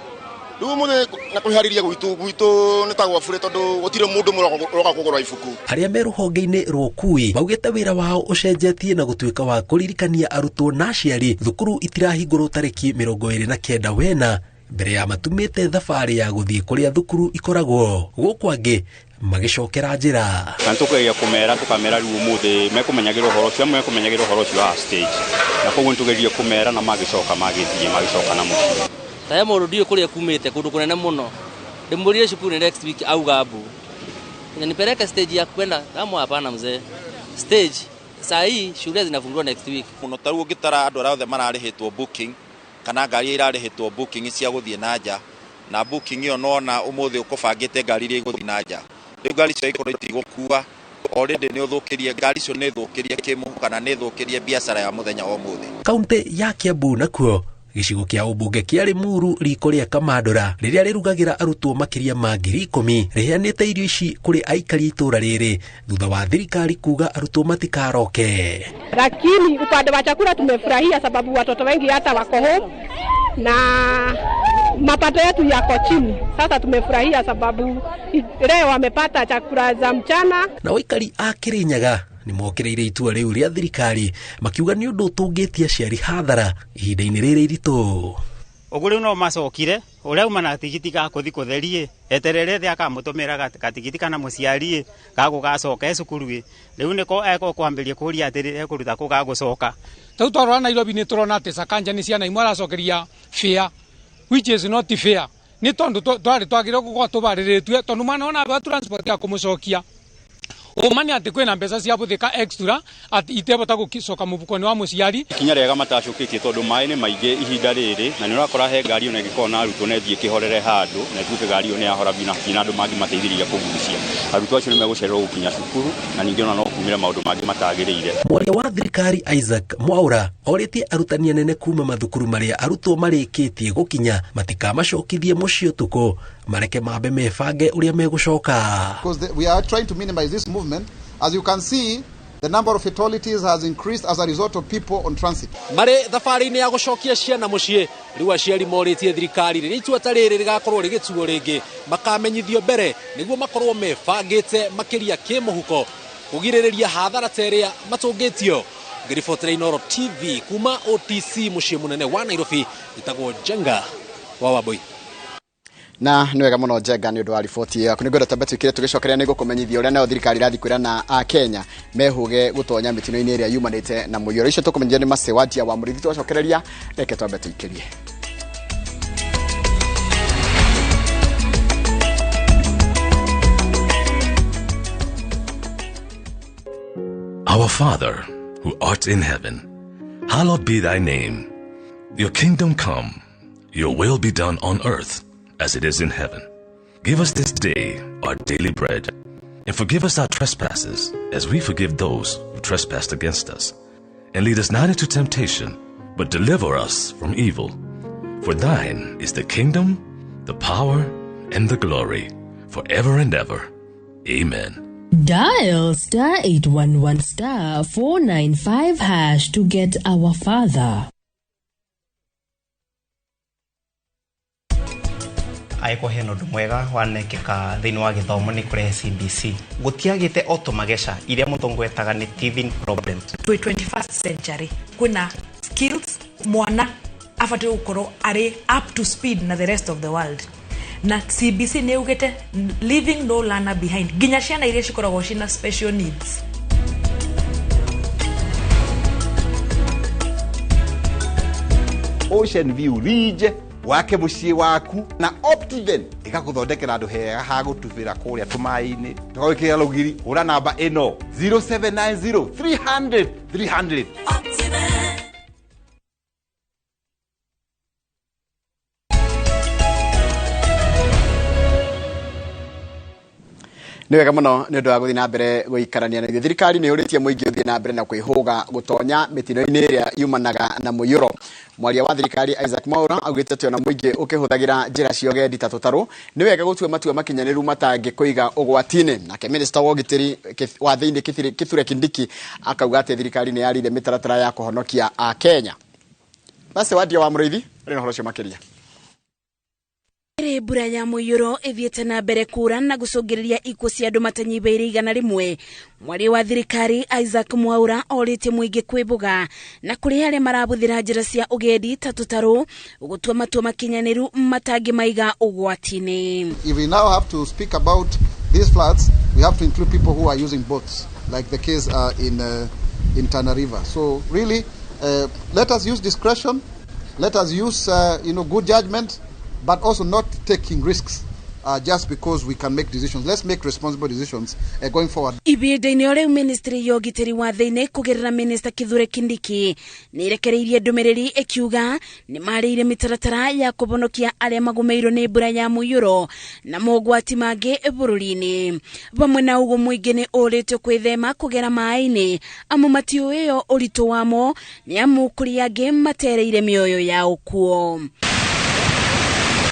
Rĩu mũthĩ na kwĩharĩria gwitũ nĩ ta gwa bure tondũ gũtirĩ mũndũ ũroka kũgũra ibuku. Arĩa me rũhonge-inĩ rwa ũkui maugĩte wĩra wao ũcenjetie na gũtuĩka wa kũririkania arutwo na aciari thukuru itirahingũrwo tarĩki 29 wena mbere ya matumĩte thabarĩ ya gũthiĩ kũrĩa thukuru ikoragwo gũkũ angĩ magĩcokera njĩra. Na tũkageria kũmera tũkamera rĩu ũmũthĩ mekũmenyagĩra ũhoro ũcio, amwe mekũmenyagĩra ũhoro ũcio wa stage, na koguo nĩtũgerie kũmera na magĩcoka magĩthiĩ magĩcoka na mũciĩ. Ta mũndũ ndiũĩ kũrĩa kumĩte kũndũ kũnene mũno, ndĩmũrire cukuru next week auga mbu nipeleke stage ya kwenda kama hapana mzee, stage saa hii shule zinafunguliwa next week. Mũno ta rĩu ũngĩtara andũ arĩa othe mararĩhĩtwo booking kana ngari iria irarĩhĩtwo booking cia gũthiĩ na nja, na booking ĩyo nona ũmũthĩ ũkũbangĩte ngari iria igũthiĩ na nja, rĩu ngari icio ikorwo itigũkua already nĩ ũthũkĩrie ngari icio, nĩ thũkĩrie kĩmũhuko kana nĩ thũkĩrie biacara ya mũthenya wa ũmũthĩ. Kaunti ya Kiambu nakuo gĩcigo kĩa ũmbunge kĩa Limuru riko rĩa Kamandũra rĩrĩa rĩrugagĩra arutwo makĩria ma 10,000 rĩheanĩte irio ici kũrĩ aikari itũra rĩrĩ thutha wa thirikari kuga arutwo matikaroke. Lakini upande wa chakula tumefurahia sababu watoto wengi hata wako home na mapato yetu yako chini. Sasa tumefurahia sababu leo wamepata chakula za mchana. Na waikari a Kirinyaga nĩ mokĩrĩire itua rĩu rĩa thirikari makiuga nĩ ũndũ ũtũngĩtie aciari hathara ihinda-inĩ rĩrĩ iritũ. Ũguo rĩu no macokire ũrĩa uma na tigiti ga kũthi kũtherie eterere thĩ akamũtũmĩra gatigiti kana mũciari gagũgacoka e cukuru ĩ rĩu nĩko ekwambĩrĩria kũria atĩrĩ ekũruta kũ gagũcoka. Tau twarora Nairobi nĩ tũrona atĩ Sakanja nĩ ciana imwe aracokeria fair, which is not fair, nĩ tondũ twarĩ twagĩrĩirwo gũkorwo tũbarĩrĩtue tondũ mwana ona wa transport ya kũmũcokia ũma nĩ atĩ kwĩna mbeca cia bũthĩka extra atĩ itebota gũcoka mũbuko-inĩ wa mũciari. Ikinya rĩega matacũkĩtie tondũ maĩ nĩ maingĩ ihinda rĩrĩ na nĩ ũrakora he ngari ona ĩngĩkorwo na arutwo na ĩthiĩ kĩhorere handũ na ĩtuĩke ngari ĩyo nĩ yahora biũ na hatirĩ na andũ mangĩ mateithĩrĩria kũgucia arutwo acio nĩ megũcererwo gũkinya cukuru na ningĩ ona no kumĩre maũndũ mangĩ matagĩrĩire. Mwaria wa thirikari Isaac Mwaura orĩtie arutani anene kuma mathukuru marĩa arutwo marĩkĩtie gũkinya matikamacokithie mũciĩ ũtukũ mareke mambe mebange ũrĩa megũcoka. Because we are trying to minimize this movement. As you can see, the number of fatalities has increased as a result of people on transit. Marĩ thabarĩ-inĩ ya gũcokia ciana mũciĩ rĩu aciari morĩtie thirikari rĩrĩa itua ta rĩrĩ rĩgakorwo rĩgĩtuo rĩngĩ makamenyithio mbere nĩguo makorwo mebangĩte makĩria kĩmũhuko kũgirĩrĩria hathara ta ĩrĩa matũngĩtio. Ngĩribotera Inooro TV kuma OTC mũciĩ mũnene wa Nairobi, ĩtagwo Njenga wa Wambui. Na nĩ wega mũno Njenga nĩ ũndũ wa riboti yaku. Nĩngwenda twambe twĩkĩre tũgĩcokeria nĩ gũkũmenyithia ũrĩa nayo thirikari ĩrathiĩ kwĩra na Akenya mehũge gũtonya mĩtino-inĩ ĩrĩa yumanĩte na mũiyũro. Icio tũkũmenyithia nĩ Macewadia wa Mũrĩithi. Twacokereria reke twambe tũikĩrie. Our Father, who art in heaven, hallowed be thy name. Your kingdom come, your will be done on earth as it is in heaven. Give us this day our daily bread, and forgive us our trespasses, as we forgive those who trespass against us. And lead us not into temptation, but deliver us from evil. For thine is the kingdom, the power, and the glory, forever and ever. Amen. Dial star 811 star 495 hash to get our Father. Aiko hena ũndũ mwega wanekĩka thĩinĩ wa gĩthomo nĩ kũrehe CBC gũtiagĩte automagesha iria mũthũngũ etaga nĩ teething problems. Twĩ 21st century kwĩna skills mwana abatiĩ gũkorwo arĩ up to speed na the rest of the world, na CBC nĩ ugĩte leaving no learner behind nginya ciana iria cikoragwo cina special needs. Ocean View Ridge wake muciĩ waku na Optiven ĩgakũthondekera handũ hega ha gũtubĩra kũrĩa tũmaĩ-inĩ tũgagwĩkĩra rũgiri. Hũra namba ĩno 0790 300 300. Nĩ wega mũno nĩ ũndũ wa gũthiĩ na mbere gũikarania na ithuĩ. Thirikari nĩ yũrĩtie mũingĩ ũthiĩ na mbere na kwĩhũga gũtonya mĩtino-inĩ ĩrĩa yumanaga na mũiyũro. Mwaria wa thirikari Isaac Mwaura augĩte atĩ ona mũingĩ ũkĩhũthagĩra njĩra cia ũgendi ta tũtarũ nĩ wega gũtua matua makinyanĩru matangĩkũiga ũgwati-inĩ. Nake minista wa ũgitĩri wa thĩinĩ Kithure Kindiki akauga atĩ thirikari nĩ yarĩire mĩtaratara ya kũhonokia Akenya. Basi wadia wa Mũrĩithi ũrĩ na ũhoro ũcio makĩria. Rĩ mbura ya mũiyũro ĩthiĩte na mbere kura na gũcũngĩrĩria ikuũ cia andũ matanyihĩire 100. Mwaria wa thirikari Isaac Mwaura orĩtie mũingĩ kwĩmbũga na kũrĩ arĩa marabũthĩra njĩra cia ũgendi ta tũtarũ gũtua matua makinyanĩru matangĩmaiga ũgwati-inĩ. If we now have to speak about these floods, we have to include people who are using boats, like the case in Tana River. So really, let us use discretion, let us use good judgment, but also not taking risks just because we can make decisions. Let's make responsible decisions going forward. Ibinda-inĩ o rĩu, ministry ya ũgitĩri wa thĩinĩ kũgerera minista Kithure Kindiki nĩ ĩrekereirie ndũmĩrĩri ĩkiuga nĩ marĩire mĩtaratara ya kũhonokia arĩa magũmĩirwo nĩ mbura ya mũiyũro na mogwati mangĩ bũrũri-inĩ. Vamwe na ũguo, mũingĩ nĩ ũrĩtio kwĩthema kũgera maĩ-inĩ amu matiũĩo ũritũ wamo, nĩ amu kũrĩ angĩ matereire mĩoyo yao kuo.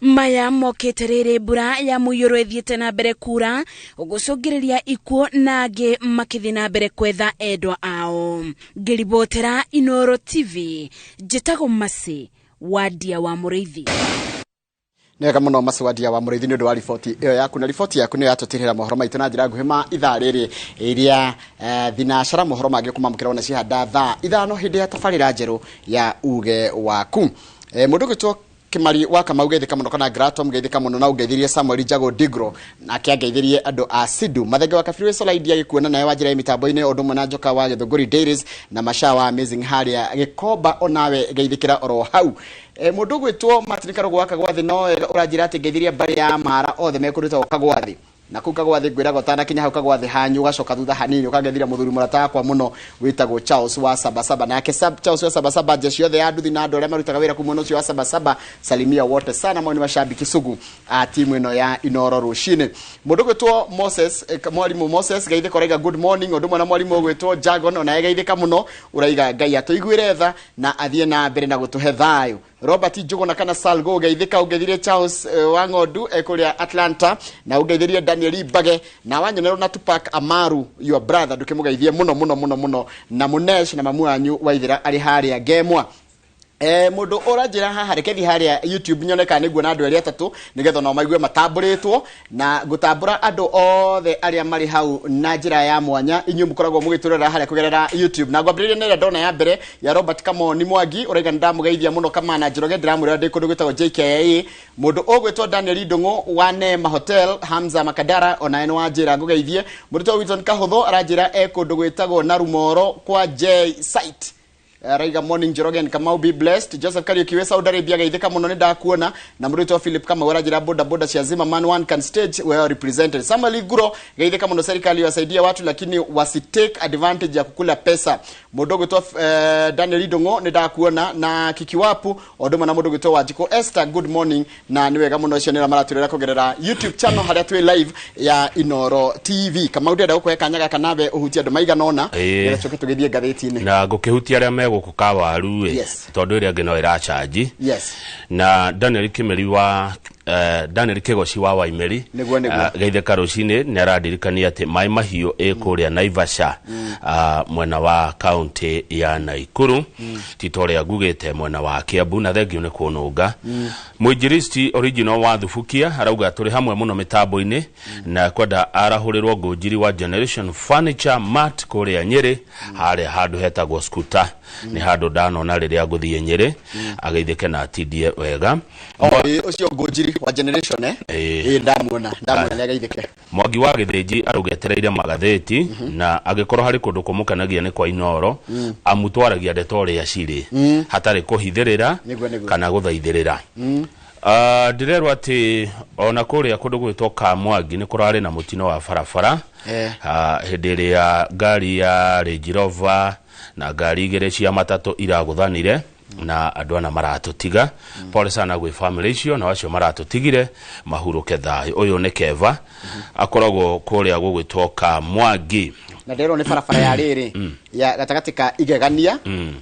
Maya mokĩte rĩrĩ mbura ya mũiyũro ĩthiĩte na mbere kura gũcũngĩrĩria ikuũ na angĩ makĩthiĩ na mbere kwetha endwa ao. Ngĩribotera Inoro TV, njĩtagwo Masi Wadia wa Mũrĩithi. Nĩ wega mũno, Maciwadia wa Mũrĩithi, nĩ ũndũ wa riboti ĩyo yaku. Na riboti yaku nĩyo yatũtirĩra mohoro maitũ na njĩra nguhĩ ma ithaa rĩrĩ iria thinacara. Mohoro mangĩ kũmamũkĩra ona cihanda thaa 5 hĩndĩ ya tabarĩra njerũ ya Uge Waku. Mũndũ ũgwĩtwo Kimari wa Kamau, geithĩka mũno, kana Gratom, geithĩka mũno, na ũngeithirie Samuel Jago Digro, nake angeithirie andũ a Sidu Mathenge wa Kabiri Solaidi agĩkuona nawe wa njĩra ya mĩtambo-inĩ, ũndũ ũmwe na Njoka wa Gĩthũngũri Dairies na Masha wa Amazing harĩa Gĩkomba, onawe geithĩkĩra oro hau. Mũndũ ũgwĩtwo Martin Karũgũ wa Kagwathi no ũranjĩra atĩ ngeithirie mbarĩ ya Mara othe mekũrĩtwo Kagwathi, na kũu Kagwathi ngwĩraga ũtanakinya hau Kagwathi hanyu ũgacoka thutha hanini ũkangethira mũthuri mũrata wakwa mũno wĩtagwo Charles wa Sabasaba. Nake Charles wa Sabasaba, jeshi yothe ya nduthi na andũ arĩa marutaga wĩra kuu mwena ũcio wa Sabasaba, salimia wote sana. Mao nĩ mashabiki sugu a timu ĩno ya Inoro rũcinĩ. Mũndũ ũgwĩtwo Moses, mwarimũ Moses, geithĩka, ũraiga good morning, ũndũ ũmwe na mwarimũ ũgwĩtwo Jagon, onaye geithĩka mũno, ũraiga Ngai atũiguĩre tha na athiĩ na mbere na gũtũhe thayũ. Robert Njuguna kana Salgo, geithĩka, ũngeithirie Charles wa Ng'ondu kũrĩa Atlanta, na ũngeithirie Daniel Mbage, na wanyonerwo na Tupac Amaru, your brother, ndũkĩmũgeithie mũno mũno mũno mũno, na Munesh na mamu wanyu Waithira arĩ harĩa Ngemwa. Mũndũ ũranjĩra haha, reke thiĩ harĩa YouTube nyone kana nĩguo na andũ erĩ atatũ, nĩgetha nao maigue matambũrĩtwo. Na ngũtambũra andũ othe arĩa marĩ hau na njĩra ya mwanya, inyuĩ mũkoragwo mũgĩtũrora harĩa kũgerera YouTube. Na ngwambĩrĩria na ĩrĩa ndona ya mbere ya Robert Kamoni Mwangi, ũraiga nĩndamũgeithia mũno Kamana Njoroge, ndĩramwĩra ndĩ kũndũ gwĩtagwo JKIA. Mũndũ ũgwĩtwo Daniel Ndung'u wa Nema Hotel, Hamza Makadara, onawe nĩ wanjĩra ngũgeithie. Mũndũ Wilson Kahũthũ aranjĩra e kũndũ gwĩtagwo Narumoro kwa J Site, raiga morning Njoroge and Kamau, be blessed. Joseph Kariuki we Saudi Arabia, geithĩka mũno, nĩ ndakuona. Na mũrĩtwo Philip Kamau aranjĩra boda boda cia Zimmerman one can stage well represented. Samuel Iguro, geithĩka mũno, serikali wasaidie watu lakini wasitake advantage ya kukula pesa. Mũndũ ũgwĩtwo Daniel Ndung'u, nĩ ndakuona, na Kikiwapu, o ũndũ ũmwe na mũndũ ũgwĩtwo Wanjikũ Esther, good morning. Na nĩ wega mũno, ũcio nĩ arĩa maratwĩrora kũgerera YouTube channel harĩa twĩ live ya Inoro TV. Kamau, ndĩrenda gũkũhe kanya gaka nawe ũhutie andũ maigana ũna, nĩgetha tũke tũgĩthiĩ ngathĩti-inĩ. Na ngũkĩhutia arĩa me gũkũ Kawaru ĩ, tondũ ĩrĩa ĩngĩ no ĩracanji. Na Daniel Kimeri wa Daniel Kigoci wa Waimeri, Nĩguo. Geithĩka rũcinĩ, nĩ arandirikania atĩ Maĩ Mahiũ ĩ kũrĩa Naivasha, mwena wa kaunti ya Naikuru, ti ta ũrĩa ngugĩte mwena wa Kiambu, na thengio nĩ kũnũnga. Mũinjilisti original wa Thubukia arauga tũrĩ hamwe mũno mĩtambo-inĩ, na kwenda arahũrĩrwo ngũnjiri wa Generation Furniture Mart kũrĩa Nyĩrĩ, harĩa handũ hetagwo Skuta, nĩ handũ ndanona rĩrĩa ngũthiĩ Nyĩrĩ. Ageithĩke na atindie wega. Oh, ũcio ngũnjiri wa Generation, eh? Ĩĩ. Ĩĩ, ndamuona, ndamuona, nĩ ageithĩke. Mwangi wa Gĩthĩnji arauga etereire magathĩti, na angĩkorwo harĩ kũndũ kũmũkenagia nĩ kwa Inoro, amu twaragia ndeto ũrĩa cirĩ, hatarĩ kũhithĩrĩra Nĩguo. kana gũthaithĩrĩra. Ndĩrerwo atĩ ona kũrĩa kũndũ gwĩtwo Kamwangi nĩ kũrarĩ na mũtino wa barabara, hĩndĩ ĩrĩa ngari ya Range Rover na ngari igĩrĩ cia matatũ iragũthanire na andũ ana maratũtiga. Pole sana gwĩ family icio na acio maratũtigire, mahurũke thayũ. Ũyũ nĩ Keva, akoragwo kũrĩa gũgwĩtwo Kamwangi. Na ndĩrerwo nĩ barabara ya rĩrĩ ya gatagatĩ ka Igegania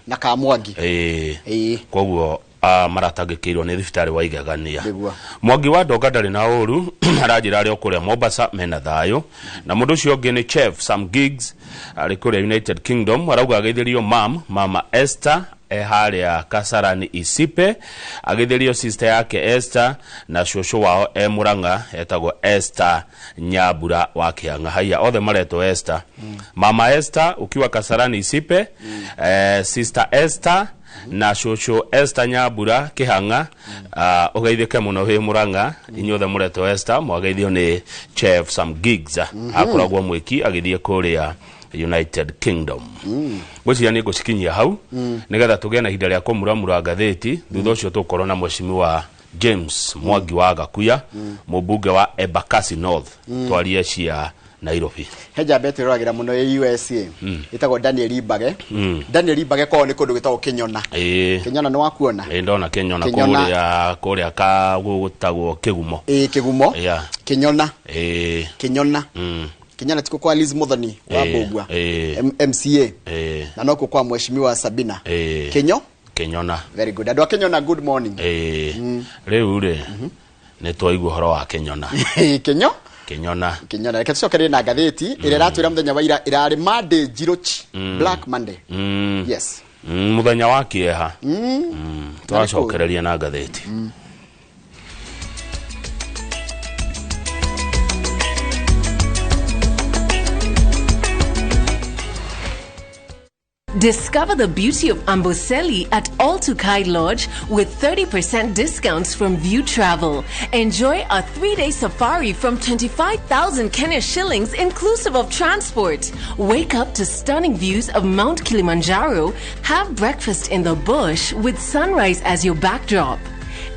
na Kamwangi. Ĩĩ, koguo maratangĩkĩirwo nĩ thibitarĩ wa Igegania. Nĩguo. Mwangi wa Ndonga ndarĩ na ũru, aranjĩra arĩ o kũrĩa Mombasa mena thayũ. Na mũndũ ũcio ũngĩ nĩ Chef Sam Giggs, arĩ kũrĩa United Kingdom, arauga ageithĩrio mama Esther. e harĩa Kasarani Isipe, agĩthĩrio sister yake Esther na cũcũ wao e Murang'a etagwo Esther Nyambura wa Kĩang'a. Haiya, othe maretwo Esther. Mama Esther ukiwa Kasarani Isipe, sister Esther na cũcũ Esther Nyambura Kĩhang'a, ũgeithĩke mũno wĩ Murang'a. Inyuothe mũretwo Esther mwageithio nĩ Chef Sam Giggs, akoragwo mwĩki agĩthiĩ kũrĩa United Kingdom. Ngwĩciria nĩ ngũcikinyia hau nĩgetha tũgĩe na ihinda rĩa kũmuramura ngathĩti. Thutha ũcio tũkorwo na mheshimiwa James Mwangi wa Gakuya, mũmbunge wa Embakasi North, twarie cia Nairobi. He njamba ĩtwĩroragĩra mũno ĩ USA, ĩtagwo Daniel Ibage. Daniel Ibage kwao nĩ kũndũ gwĩtagwo Kĩnyona. Kĩnyona nĩ wakuona? Ĩĩ, ndona Kĩnyona. Kĩnyona. Kũrĩa ka gũtagwo Kĩgumo. Ĩĩ, Kĩgumo. Kĩnyona. Kĩnyona. Kĩnyona tiko kwa Liz Muthoni wa Mbũgua, MCA, na nokuo kwa mheshimiwa Sabina. Kĩnyo Kĩnyona. Very good. Andũ a Kĩnyona, good morning. Ĩĩ, rĩu rĩ nĩ twaigua ũhoro wa Kĩnyona. Kĩnyo Kĩnyona. Kĩnyona. Reke tũcokererie na ngathĩti ĩrĩa ĩratwĩra mũthenya wa ira ĩrarĩ Monday Njirochi, Black Monday. Yes. Mũthenya wa kĩeha. Twacokereria na ngathĩti. Discover the beauty of Amboseli at All Tukai Lodge with 30% discounts from View Travel. Enjoy a 3-day safari from 25,000 Kenya shillings inclusive of transport. Wake up to stunning views of Mount Kilimanjaro. Have breakfast in the bush with sunrise as your backdrop.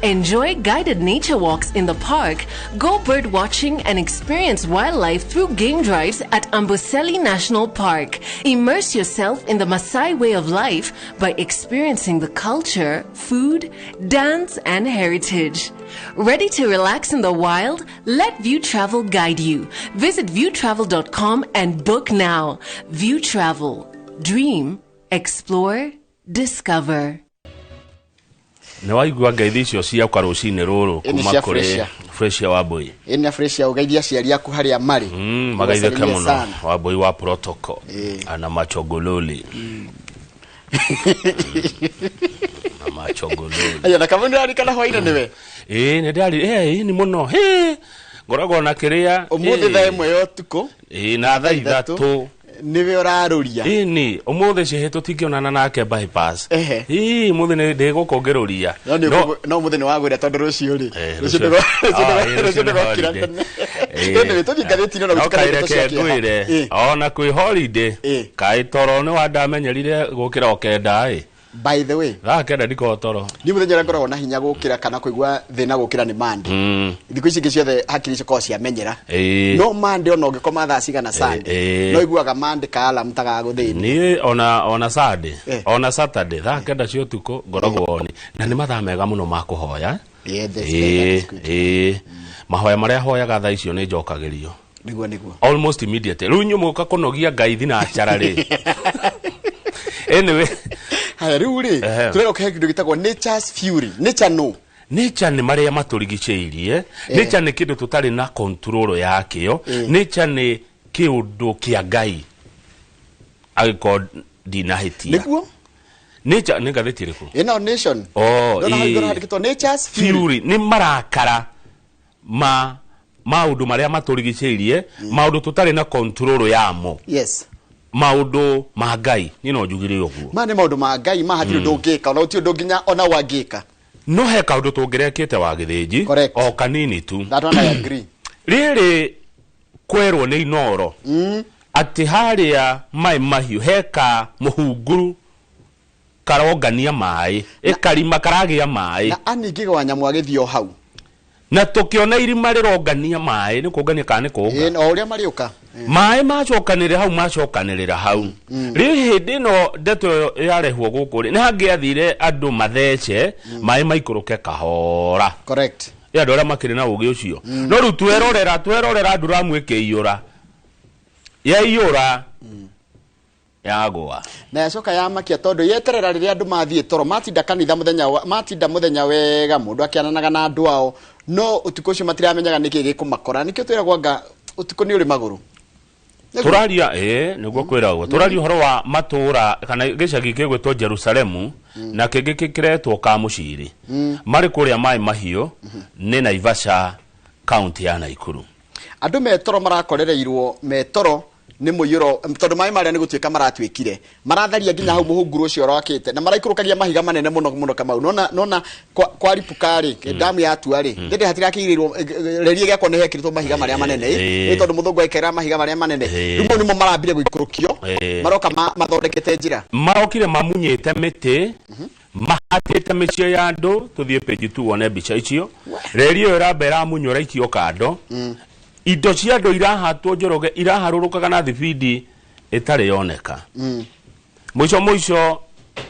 Enjoy guided nature walks in the park, go bird watching and experience wildlife through game drives at Amboseli National Park. Immerse yourself in the Maasai way of life by experiencing the culture, food, dance and heritage. Ready to relax in the wild? Let View Travel guide you. Visit viewtravel.com and book now. View Travel. Dream, explore, discover. Nĩ waigua ngeithi icio ciakwa rũcinĩ rũrũ Ĩni kuma cia kũrĩ Fresia. Fresia Wambui. Ĩni na Fresia, ũgeithia aciari aku harĩa marĩ. Magaithĩke Ũbasalimie mũno sana. Wambui wa protocol ana machogololi na machogololi. Aya, na kamwe nĩũrarikana hwainĩ nĩwe? Ĩĩ, nĩ ndarĩ ĩĩ nĩ mũno. Hĩ, ngoragwo na kĩrĩa. Ũmũthĩ thaa 1 ya ũtukũ. Ĩĩ, na thaa 3 nĩwe ũrarũria. Ĩni ũmũthĩ cihe tũtingĩonana nake bypass. Ĩĩ, ũmũthĩ nĩ ndĩgũkũngĩrũria. No no ũmũthĩ nĩ wagwĩra tondũ rũciũ rĩ, rũciũ rũciũ. Ĩĩ, rũciũ rũciũ nĩ ndũgokĩra holiday. tene. Anyway, tũthiĩ ngathĩti-inĩ na No gũtukana ndeto kaireke cia kĩeha. ngwĩre ona kwĩ holiday kaĩ toro nĩ wandamenyerire gũkĩra o 9 ĩ. By the way, thaa 9 ndikoragwo toro. Niĩ mũthenya ũrĩa ngoragwo na hinya gũkĩra kana kũigua thĩna gũkĩra nĩ Monday. Thikũ ici ingĩ ciothe hakiri cikoragwo ciamenyera, no Monday ona ũngĩkoma thaa cigana Sunday, no iguaga Monday ka alarm ta gagũthĩnia. Niĩ ona Sunday, ona Saturday thaa 9 cia ũtukũ ngoragwo ni na nĩ mathaa mega mũno ma kũhoya. Yeah, that's Ĩĩ, ĩĩ, mahoya marĩa hoyaga thaa icio nĩ njokagĩrio Nĩguo. almost immediately. Rĩu inyuĩ mũka kũnogia ngai thinacara rĩ. Anyway, haya rĩu rĩ, tũrenda kũhe kĩndũ gĩtagwo nature's fury. Nature no nature nĩ marĩa matũrigicĩirie. Nature nĩ kĩndũ tũtarĩ na control yakĩo. Nature nĩ kĩũndũ kĩa Ngai, angĩkorwo ndinahĩtia. Nĩguo. Nature nĩ ngathĩti ĩrĩkũ? Ĩno Nation. Oh, Ndona hau igũrũ handĩkĩtwo nature's fury. Fury nĩ marakara ma maũndũ marĩa matũrigicĩirie, maũndũ tũtarĩ na control yamo. Yes. Maũndũ ma Ngai, niĩ no njugire ũguo. Ma nĩ maũndũ ma Ngai, ma hatirĩ ũndũ ũngĩka, ona gũtirĩ ũndũ nginya ona wangĩka. No he kaũndũ tũngĩrekĩte wa gĩthĩnji o kanini tu. That one I agree. Rĩrĩ kwerwo nĩ Inoro atĩ harĩa maĩ mahiũ heka mũhunguru karongania maĩ, ĩkarima karagĩa maĩ. Na ani wa nyamũ agĩthiĩ o hau. Na tũkĩona irima rĩrongania maĩ, nĩ kũngania kana nĩ kũnga? Ĩĩ, o ũrĩa marĩũka. Maĩ macokanĩrĩra hau, macokanĩrĩra hau. Rĩu hĩndĩ ĩno ndeto ĩyo yarehwo gũkũ rĩ, nĩ hangĩathire andũ mathece maĩ maikũrũke kahora. Correct. Ĩ andũ arĩa makĩrĩ na ũgĩ ũcio. No rĩu twerorera nduramu ĩkĩiyũra, yaiyũra yagwa. Na yacoka yamakia tondũ yeterera rĩrĩa andũ mathiĩ toro, matinda kanitha mũthenya matinda mũthenya wega, mũndũ akĩananaga na andũ ao, no ũtukũ ũcio matiramenyaga nĩkĩ gĩkũmakora. Nĩkĩo twĩragwo anga ũtukũ nĩ ũrĩ magũrũ. Tũraria ĩ nĩguo kwĩragwo tũraria ũhoro wa matũũra kana gĩcagi gĩgwĩtwo Jerusalemu na kĩngĩ kĩretwo Kamũciri marĩ kũrĩa Maĩ Mahiũ nĩ Naivasha kaunti ya Naikuru. Andũ metoro marakorereirwo metoro nĩ mũiyũro tondũ maĩ marĩa nĩ gũtuĩka maratuĩkire maratharia nginya hau mũhunguru ũcio ũrakĩte na maraikũrũkagia mahiga manene mũno mũno Kamau. Nona kwa ripuka rĩ damu yatua rĩ ndĩndĩ hatirakĩirĩirwo reri ĩgĩakwo nĩ hekĩrĩtwo mahiga marĩa manene ĩ tondũ mũthũngũ aikaira mahiga marĩa manene rĩu mau nĩmo marambire gũikũrũkio maroka mathondekete njĩra marokire mamunyĩte mĩtĩ mahatĩte mĩciĩ ya andũ. Tũthiĩ page 2 wone mbica icio. Reri ĩyo ĩramba ĩramunywo ĩraikio kando. Indo cia andũ irahatwo Njoroge iraharũrũkaga na thibindi ĩtarĩ yoneka. Mũico mũico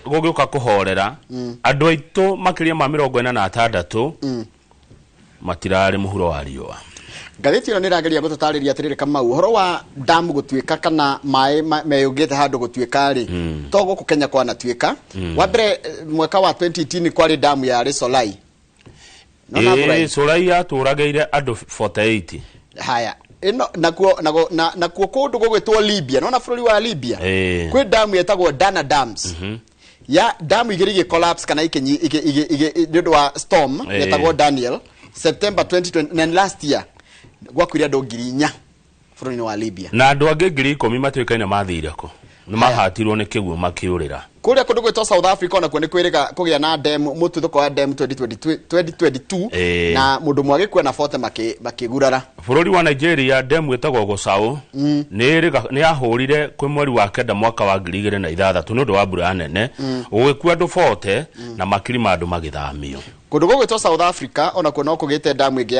gũgĩũka kũhorera andũ aitũ makĩria ma 46 matirarĩ mũhuro wa riũa. Ngathĩti ĩno nĩ ĩrageria gũtũtarĩria atĩrĩrĩ Kamau ũhoro wa damu gũtuĩka kana maĩ meyũngĩte handũ gũtuĩka rĩ to gũkũ Kenya kwanatuĩka. Wa mbere mwaka wa 2018 kwarĩ damu yarĩ Solai. Solai yatũragĩire andũ 48. Haya ino nakuo nakuo kũndũ gũgwĩtwo Libya nona bũrũri wa Libya kwĩ damu yetagwo Dana Dams. Ya damu igĩrĩ igĩ collapse kana ikinyi nĩ ũndũ wa storm yetagwo Daniel September 2020 last year gwakuire andũ 4,000 bũrũri-inĩ wa Libya na andũ angĩ 10,000 matuĩkaine mathire kũ nĩ mahatirwo nĩ kĩguũ makĩũrĩra. Kũrĩa kũndũ gwĩtwo South Africa onakuo nĩ kwĩrĩga kũgĩa na dam mũtuthũko wa dam 2022 na mũndũ ũmwe agĩkua na 40 makĩgurara. Bũrũri wa Nigeria dam ĩtagwo Gusau nĩ yahũrire kwĩ mweri wa 9 mwaka wa 2006 nĩ ũndũ wa mbura nene gũgĩkua andũ 40 na makiri ma andũ magĩthamio. Kũndũ gũgwĩtwo South Africa onakuo no kũgĩte damu ĩngĩ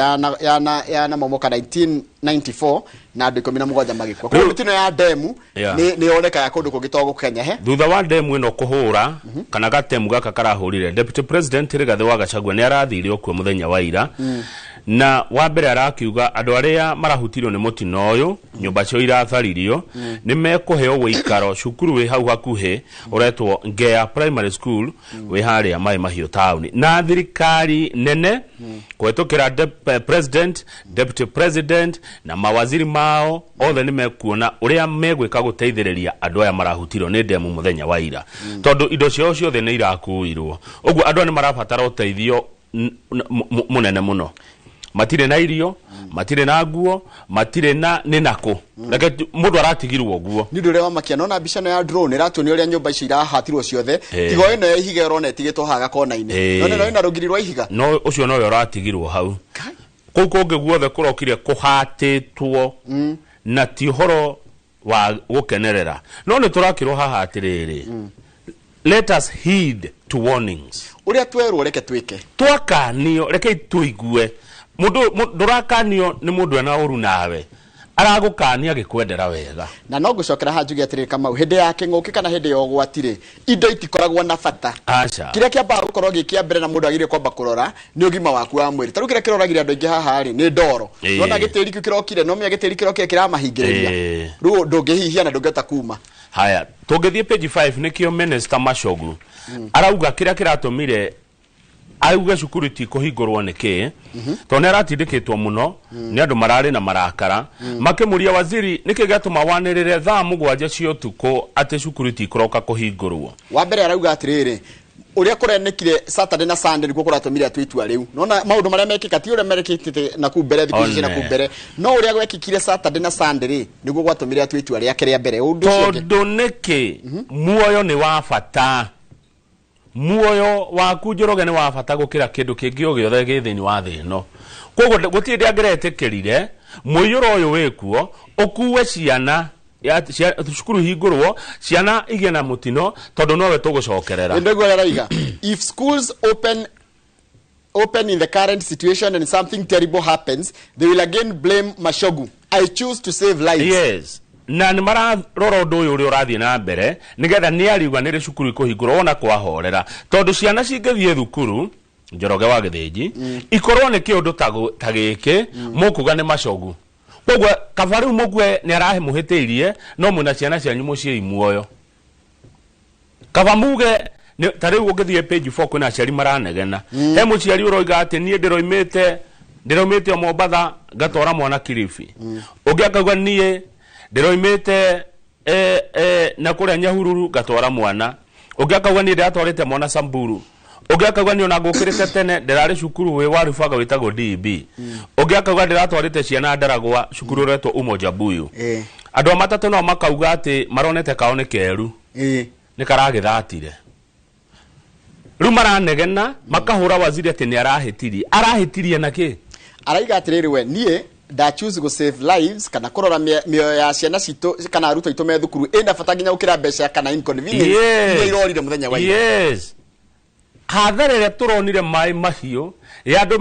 ya momoka 1994 na andũ 17 magĩkua. Koguo mĩtino ya demu nĩ yonekaga kũndũ kũngĩ to gũkũ Kenya he. Thutha wa demu ĩno kũhũra kana gatemu gaka karahũrire Deputy President Rigathi wa Gachagua nĩ arathire okuo mũthenya wa ira na wa mbere arakiuga andũ arĩa marahutirio nĩ mũtino ũyũ nyũmba cio iratharirio nĩ mekũheo wĩikaro cukuru wĩ hau hakuhĩ ũretwo Ngea Primary School wĩ harĩa Maĩ Mahiũ taũni na thirikari nene kũhetũkĩra President, Deputy President na mawaziri mao othe nĩ mekuona ũrĩa megwĩka gũteithĩrĩria andũ aya marahutirio nĩ demu mũthenya wa ira tondũ indo ciao ciothe nĩ irakuirwo. Ũguo andũ aya nĩ marabatara ũteithio mũnene mũno. Matirĩ na irio, matirĩ na nguo, matirĩ na nĩ nakũ. Reke mũndũ aratigirwo ũguo. Nĩ ũndũ ũrĩa wamakia nona mbica ĩno ya drone ĩratuonia ũrĩa nyũmba icio irahatirwo ciothe tiga ĩno ya ihiga ĩrona ĩtigĩtwo haha gakona-inĩ. Nona ĩno ĩna rũgiri rwa ihiga. No ũcio nowe ũratigirwo hau. Kũu kũngĩ guothe kũrokire kũhatĩtwo na ti ũhoro wa gũkenerera. No nĩ tũrakĩrwo haha atĩrĩrĩ. Let us heed to warnings. Ũrĩa twerwo reke twĩke. Twakanio reke tũigue. Mũndũ ndũrakanio nĩ mũndũ ena ũru nawe aragũkania agĩkwendera wega. Na no ngũcokera haha njuge atĩrĩrĩ Kamau hĩndĩ ya kĩng'ũki kana hĩndĩ ya ũgwati rĩ indo itikoragwo na bata. Aca. Kĩrĩa kĩambaga gũkorwo gĩ kĩa mbere na mũndũ agĩrĩire kwamba kũrora nĩ ũgima waku wa mwĩrĩ. Ta rĩu kĩrĩa kĩroragire andũ aingĩ haha rĩ nĩ ndoro. Nona gĩtĩri kĩu kĩrokire no menya gĩtĩri kĩrokire kĩramahingĩrĩria. Rĩu ndũngĩhihia na ndũngĩhota kuma. Haya tũngĩthiĩ page 5 nĩkĩo Minister Machogu arauga kĩrĩa kĩratũmire auge cukuru ti kũhingũrwo nĩ kĩ tondũ nĩ aratindĩkĩtwo mũno nĩ andũ mararĩ na marakara makĩmũria waziri nĩkĩ gĩatũma wanĩrĩre thaa 7 cia ũtukũ atĩ cukuru ti kũroka kũhingũrwo. Wa mbere arauga atĩrĩrĩ ũrĩa kũrenekire Saturday na Sunday nĩguo kũratũmire atue itua rĩu. Nona maũndũ marĩa mekĩka ti ũrĩa merekĩte na kũu mbere thikũ ici na kũu mbere no ũrĩa gwekĩkire Saturday na Sunday rĩ nĩguo gwatũmire atue itua rĩake rĩa mbere. Ũndũ ũcio ũngĩ tondũ nĩkĩ muoyo nĩ wa bata. Muoyo waku Njoroge nĩ wa bata gũkĩra kĩndũ kĩngĩ o gĩothe gĩ thĩinĩ wa thĩ ĩno. Koguo gũtirĩ hĩndĩ angĩretĩkĩrire mũiyũro ũyũ wĩkuo ũkue ciana cukuru hingũrwo ciana igĩe na mũtino tondũ nowe tũgũcokerera. Nĩguo araiga if schools open in the current situation and something terrible happens they will again blame Machogu. I choose to save lives. Yes. Na nĩ mararora ũndũ ũyũ ũrĩa ũrathiĩ na mbere nĩgetha nĩ ariuga nĩ rĩ cukuru ikũhingũrwo ona kwahorera tondũ ciana cingĩthiĩ thukuru Njoroge wa Gĩthĩnji ikorwo nĩ kĩũndũ ta gĩkĩ mũkuga nĩ Machogu. Koguo kaba rĩu mũkue nĩ aramũhĩtĩirie no mwĩna ciana cianyu mũciĩ muoyo. Kaba muge ta rĩu ũngĩthiĩ page 4 kwĩna aciari maranegena. He mũciari ũroiga atĩ niĩ ndĩroimĩte o Mombatha ngatwara mwana Kilifi. Ũngĩ akauga niĩ Ndĩroimĩte na kũrĩa Nyahururu ngatwara mwana. Ũngĩ akauga niĩ ndĩratwarĩte mwana Samburu. Ũngĩ akauga niĩ ona ngũkĩrĩte tene ndĩrarĩ cukuru wĩ wa Rubaga wĩtagwo DB. Ũngĩ akauga ndĩratwarĩte ciana Ndaragwa cukuru ũretwo Umoja Buyu. Andũ a matatũ nao makauga atĩ maronete kao nĩ keru. Nĩ karagĩthatire. Rĩu maranegena makahũra waziri atĩ nĩ arahĩtirie. Arahĩtirie na kĩ? Araiga atĩrĩrĩ we niĩ nda choose go save lives kana kũrora mĩoyo ya ciana citũ kana arutwo aitũ me thukuru ĩna bata nginya gũkĩra mbeca kana inconvenience iria irorire mũthenya wa ira. Yes. Hathara ĩrĩa tũronire maĩ mahiũ ya andũ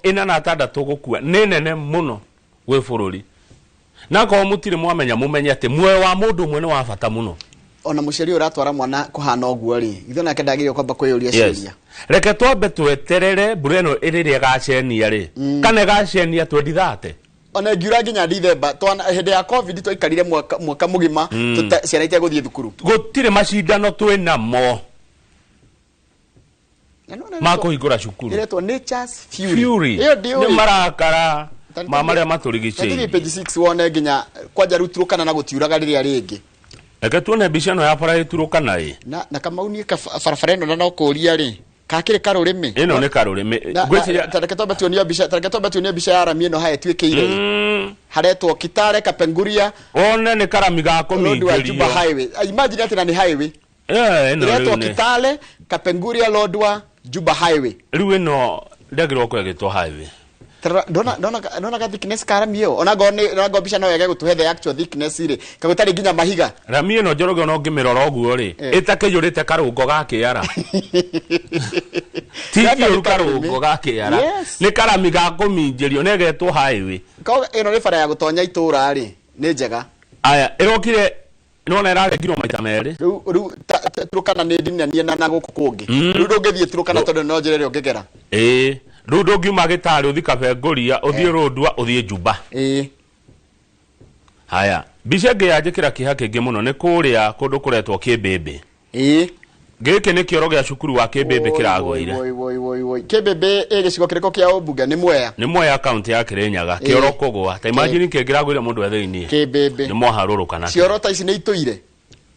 46 gũkua nĩ nene mũno gwĩ bũrũri. Na korwo mũtirĩ mwamenya mũmenye atĩ muoyo wa mũndũ ũmwe nĩ wa bata mũno. Ona mũciari ũratwara mwana kũhana ũguo rĩ, ithuĩ nake ndagĩrĩirwo kwamba kwĩyũria ciũria. Reke twambe tweterere mbura ĩno ĩrĩrĩa ĩgacenia rĩ, kana ĩgacenia 2030. Ona ngiura nginya Dithemba hĩndĩ ya COVID twaikarire mwaka mũgima ciana itegũthiĩ thukuru. Gũtirĩ macindano twĩnamo ma kũhingũra cukuru. Ĩretwo Nature's Fury. Ĩyo ndiũĩ. Nĩ marakara ma marĩa matũrigicĩirie. Tathiĩ page 6 wone nginya kwanja rĩu Turukana na gũtiuraga rĩrĩa rĩngĩ. Reke tuone mbica ĩno ya bara ĩturũkana ĩ. Na Kamau niĩ barabara ĩno na no kũũria rĩ, kakĩrĩ karũrĩmĩ? Ĩno nĩ karũrĩmĩ. Ngwĩciria reke twambe tuonio mbica, reke twambe tuonio mbica ya rami ĩno haya ĩtuĩkĩire. Haretwo Kitale Kapenguria. One nĩ karami ga kũmingĩrio. Juba Highway. Imagine atĩ na nĩ highway. Ĩretwo Kitale Kapenguria Lodwar Juba Highway. Rĩu ĩno ndĩagĩrĩirwo kwĩgĩtwo highway. Ndona ga thickness ka rami ĩyo. Ona ngo mbica no yage gũtũhe the actual thickness rĩ. Kagũtarĩ nginya mahiga. Rami ĩno Njoroge ona ũngĩmĩrora ũguo rĩ, ĩtakĩiyũrĩte karũngo ga kĩara. Ti kĩũru karũngo ga kĩara. Nĩ karami ga kũminjĩrio na ĩgetwo highway. Koguo ĩno nĩ bara ya gũtonya itũra rĩ, nĩ njega. Aya, ĩrokire nĩwona ĩrarengirwo maita merĩ. Rĩu Turukana nĩ ndinanie na gũkũ kũngĩ. Rĩu ndũngĩthiĩ Turukana tondũ no njĩra ĩrĩa ũngĩgera. Ĩĩ. Rĩu ndũngiuma Gĩtarĩ ũthiĩ Kabengoria, ũthiĩ Rũndua, ũthiĩ Juba. Haya, mbica ĩngĩ yanjĩkĩra kĩeha kĩingĩ mũno nĩ kũrĩa kũndũ kũretwo Kĩmbĩmbĩ. Gĩkĩ nĩ kĩoro gĩa cukuru wa Kĩmbĩmbĩ kĩragũire. Kĩmbĩmbĩ ĩ gĩcigo kĩrĩkũ kĩa ũmbunge? Nĩ Mwea. Nĩ Mwea kaunti ya Kĩrĩnyaga. Kĩoro kũgũa. Ta imagine kĩngĩragũire mũndũ e thĩiniĩ. Kĩmbĩmbĩ. Nĩ mwaharũrũka nakĩo. Cioro ta ici nĩ itũire.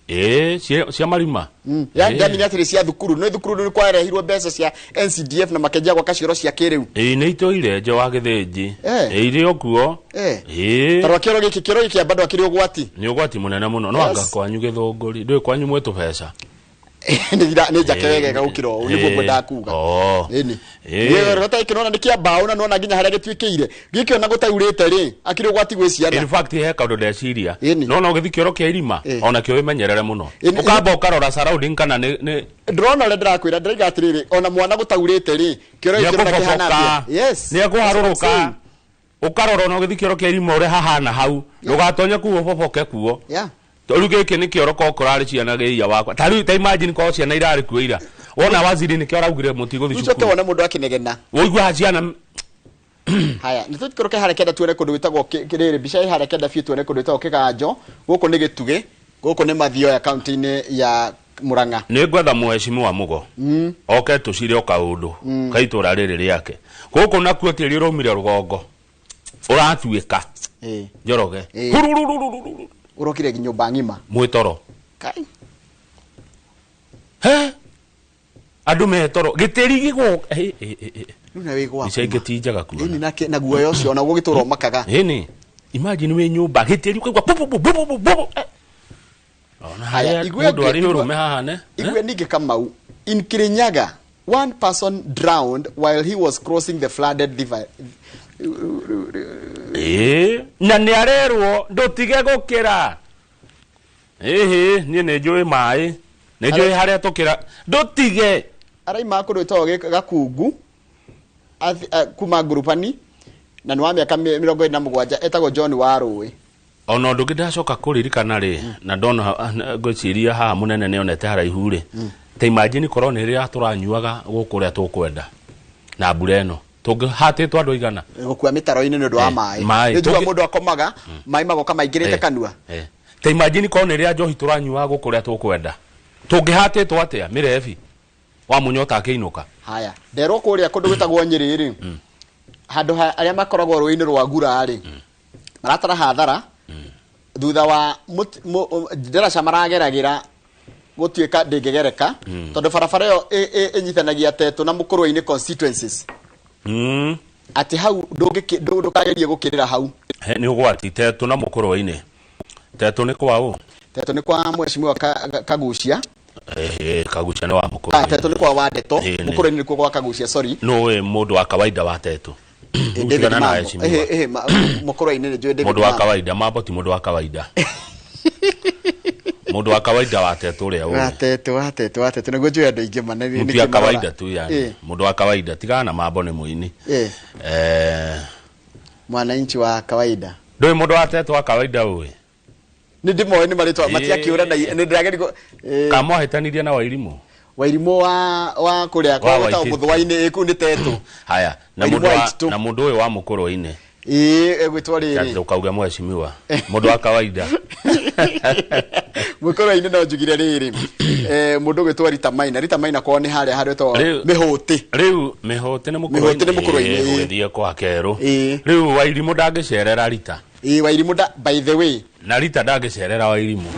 Ĩĩ, cia marima. Ndamenya atĩrĩ cia thukuru. Nĩ thukuru nĩ kwarehirwo mbeca cia NCDF na makĩanjia gwaka cioro cia kĩrĩu. Ĩĩ, nĩ itũire nja wa Gĩthĩnji. Ĩĩ, irĩ o kuo. Ĩĩ. Tarora kĩoro gĩkĩ, kĩoro gĩkĩ bado akĩrĩ ũgwati. Nĩ ũgwati mũnene mũno. No anga kwanyu Gĩthũngũri. Ndũĩ kwanyu mwĩ tũbeca. Nĩ njake wega gũkĩra ũũ, nĩguo ngwendaga kuga. Ĩni. Nĩ ta gĩkĩ nona nĩ kĩa mbaũ na nona nginya harĩa gĩtuĩkĩire. Gĩkĩ ona gũtaurĩte rĩ, akĩrĩ ũgwati gwĩ ciana. In fact he kaũndũ ndeciria. No ũgĩthiĩ kĩoro kĩa irima, ona kĩo wĩmenyerere mũno. Ũkamba ũkarora surrounding kana nĩ ndĩrona ũrĩa ndĩrakwĩra, ndĩraiga atĩrĩrĩ, ona mwana gũtaurĩte rĩ, kĩoro gĩkĩ nona kĩhana atĩa? Yes. Nĩ ekũharũrũka. Ũkarora ona ũgĩthiĩ kĩoro kĩa irima ũrĩa hahana hau. Ndũgatonye kuo ũboboke kuo. Rĩu gĩkĩ nĩ kĩoro korwo kũrarĩ ciana gĩia wakwa. Ta rĩu ta imagine korwo ciana irarĩ kuo ira. Wona waziri nĩkĩo araugire mũtigũthiĩ Ũcoke cukuru. wone mũndũ akĩnegena. Ũigua ciana. Haya, nĩ tũikũrũke harĩa kenda tuone kũndũ gwĩtagwo kĩrĩrĩ, mbica ĩ harĩa kenda biũ tuone kũndũ gwĩtagwo Kĩganjo. Gũkũ nĩ Gĩtugĩ, gũkũ nĩ Mathioya kaunti-inĩ ya Murang'a. Nĩ ngwetha mũhecimiwa Mugo. Oke tũcire o kaũndũ ka itũra rĩrĩ rĩake. Gũkũ nakuo tĩri ũraumire rũgongo. Ũratuĩka. Njoroge. Hurururururu. Ũrokire nyũmba ng'ima. Mwĩtoro. Kai. He? Andũ metoro. Gĩtĩri gĩgũ. Rĩu na wĩ gwaku. Mbica ingĩ ti njega kuona. Ĩni na guoya ũcio ona gũgĩtũra ũmakaga. Ĩni. Imagine wĩ nyũmba gĩtĩri ũkaigua bu bu bu bu bu bu. Ona Haya, harĩa igue mũndũ arĩ ngĩ- ũrũme haha ne. Igue ningĩ Kamau. In Kirinyaga, one person drowned while he was crossing the flooded river. Na nĩ arerwo ndũtige gũkĩra. Ĩhĩ, niĩ nĩ njũĩ maĩ. Nĩ njũĩ harĩa tũkĩra. Ndũtige. Araima kũndũ gwĩtagwo Gakungu, kuma Ngurubani, na nĩ wa mĩaka 27, etagwo John Warũĩ. Ona ũndũ ũngĩ ndacoka kũririkana rĩ, na ndona ngwĩciria haha mũnene nĩ onete haraihu rĩ. Ta imagine korwo nĩ rĩrĩa tũranyuaga gũkũ ũrĩa tũkwenda na mbura ĩno. Tũngĩhatĩtwo andũ aigana? Gũkua mĩtaro-inĩ nĩ ũndũ wa maĩ. Maĩ. Nĩ njũa mũndũ akomaga, maĩ magoka maingĩrĩte kanua. Ta imagine korwo nĩ rĩrĩa njohi tũranyuaga gũkũ ũrĩa tũkwenda. Tũngĩhatĩtwo atĩa? Mĩrebi. Wa mũnyota akĩinũka. Haya, nderwo kũrĩa kũndũ gwĩtagwo Nyĩrĩ rĩ, handũ arĩa makoragwo rũĩ-inĩ rwa Gura rĩ, maratara hathara, Thutha wa ndaraca marageragĩra gũtuĩka ndĩngĩgereka tondũ barabara ĩyo ĩnyitanagia Tetũ na Mũkũrwe-inĩ constituencies. Atĩ hau ndũkagerie gũkĩrĩra hau. Nĩ ũgwati Tetũ na Mũkũrwe-inĩ. Tetũ nĩ kwa ũ? Tetũ nĩ kwa mheshimiwa Kagucia. Kagucia nĩ wa Mũkũrwe. Tetũ nĩ kwa Wandeto. Mũkũrwe-inĩ nĩkuo kwa Kagucia, sorry. Nũĩ mũndũ wa kawaida wa Tetũ? David Mambo. Mũkũrwe-inĩ nĩ njũĩ David Mũndũ wa kawaida, Mambo ti mũndũ wa kawaida. Mũndũ wa kawaida wa Tetũ ũrĩa ũĩ. Wa Tetũ, wa Tetũ, wa Tetũ nĩguo njũĩ andũ aingĩ ma. Mũtu ya kawaida tu yani. Mũndũ wa kawaida tigana na Mambo nĩ mũini. Mwananchi wa kawaida. Ndũĩ mũndũ wa Tetũ wa kawaida ũĩ? Nĩ ndĩmoĩ nĩ marĩtwa matiakĩũra na nĩ ndĩrageria. Kamwahĩtanirie na Wairimũ. Wairimũ wa kũrĩa kwa gwĩtagwo Mũthũa-inĩ, kũu nĩ Tetũ. Haya, na mũndũ ũyũ wa Mũkũrwe-inĩ. Egwĩtwo rĩrĩ. Ũkauga mheshimiwa. Mũndũ wa kawaida. Mũkũrwe-inĩ no njugire rĩrĩ. Mũndũ ũgwĩtwo Rita Maina. Rita Maina kwao nĩ harĩa harĩtwo Mĩhũtĩ. Rĩu Mĩhũtĩ nĩ Mũkũrwe-inĩ. Mĩhũtĩ nĩ Mũkũrwe-inĩ. Ũgĩthiĩ kwa Kerũ. Rĩu Wairimũ ndangĩcerera Rita. Wairimũ by the way. Na Rita ndangĩcerera Wairimũ.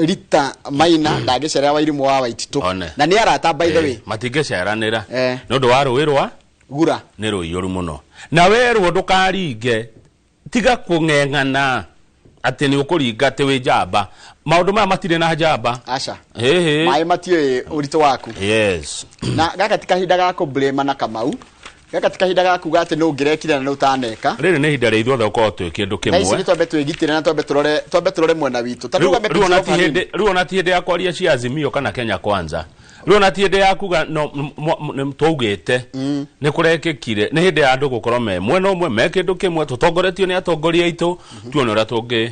Rita Maina ndangĩcerera Wairimũ wa Waititũ. Na nĩ arata by the way. Matingĩceranĩra. Nĩ ũndũ wa rũĩ rwa Gura. Nĩ rũiyũru mũno. Na werwo ndũkaringe, tiga kũng'eng'ana atĩ nĩ ũkũringa atĩ wĩ njamba. Maũndũ maya matirĩ na njamba. Aca. Maĩ matiũĩ ũritũ waku. Yes. Na gaka ti kahinda ga kũ-blame na Kamau. Gaka ti kahinda ga kuga atĩ nũ ũngĩrekire na nũ ũtaneka. Rĩrĩ nĩ ihinda rĩa ithuothe gũkorwo twĩ kĩndũ kĩmwe. Thaa ici nĩ twambe twĩgitĩre na twambe tũrore mwena witũ. Rĩu ona ti hĩndĩ ya kwaria cia Azimio kana Kenya Kwanza. Rĩu ona ti hĩndĩ ya kuga no twaugĩte nĩ kũrekĩkire. Nĩ hĩndĩ ya andũ gũkorwo me mwena ũmwe me kĩndũ kĩmwe tũtongoretio nĩ atongoria aitũ tuone ũrĩa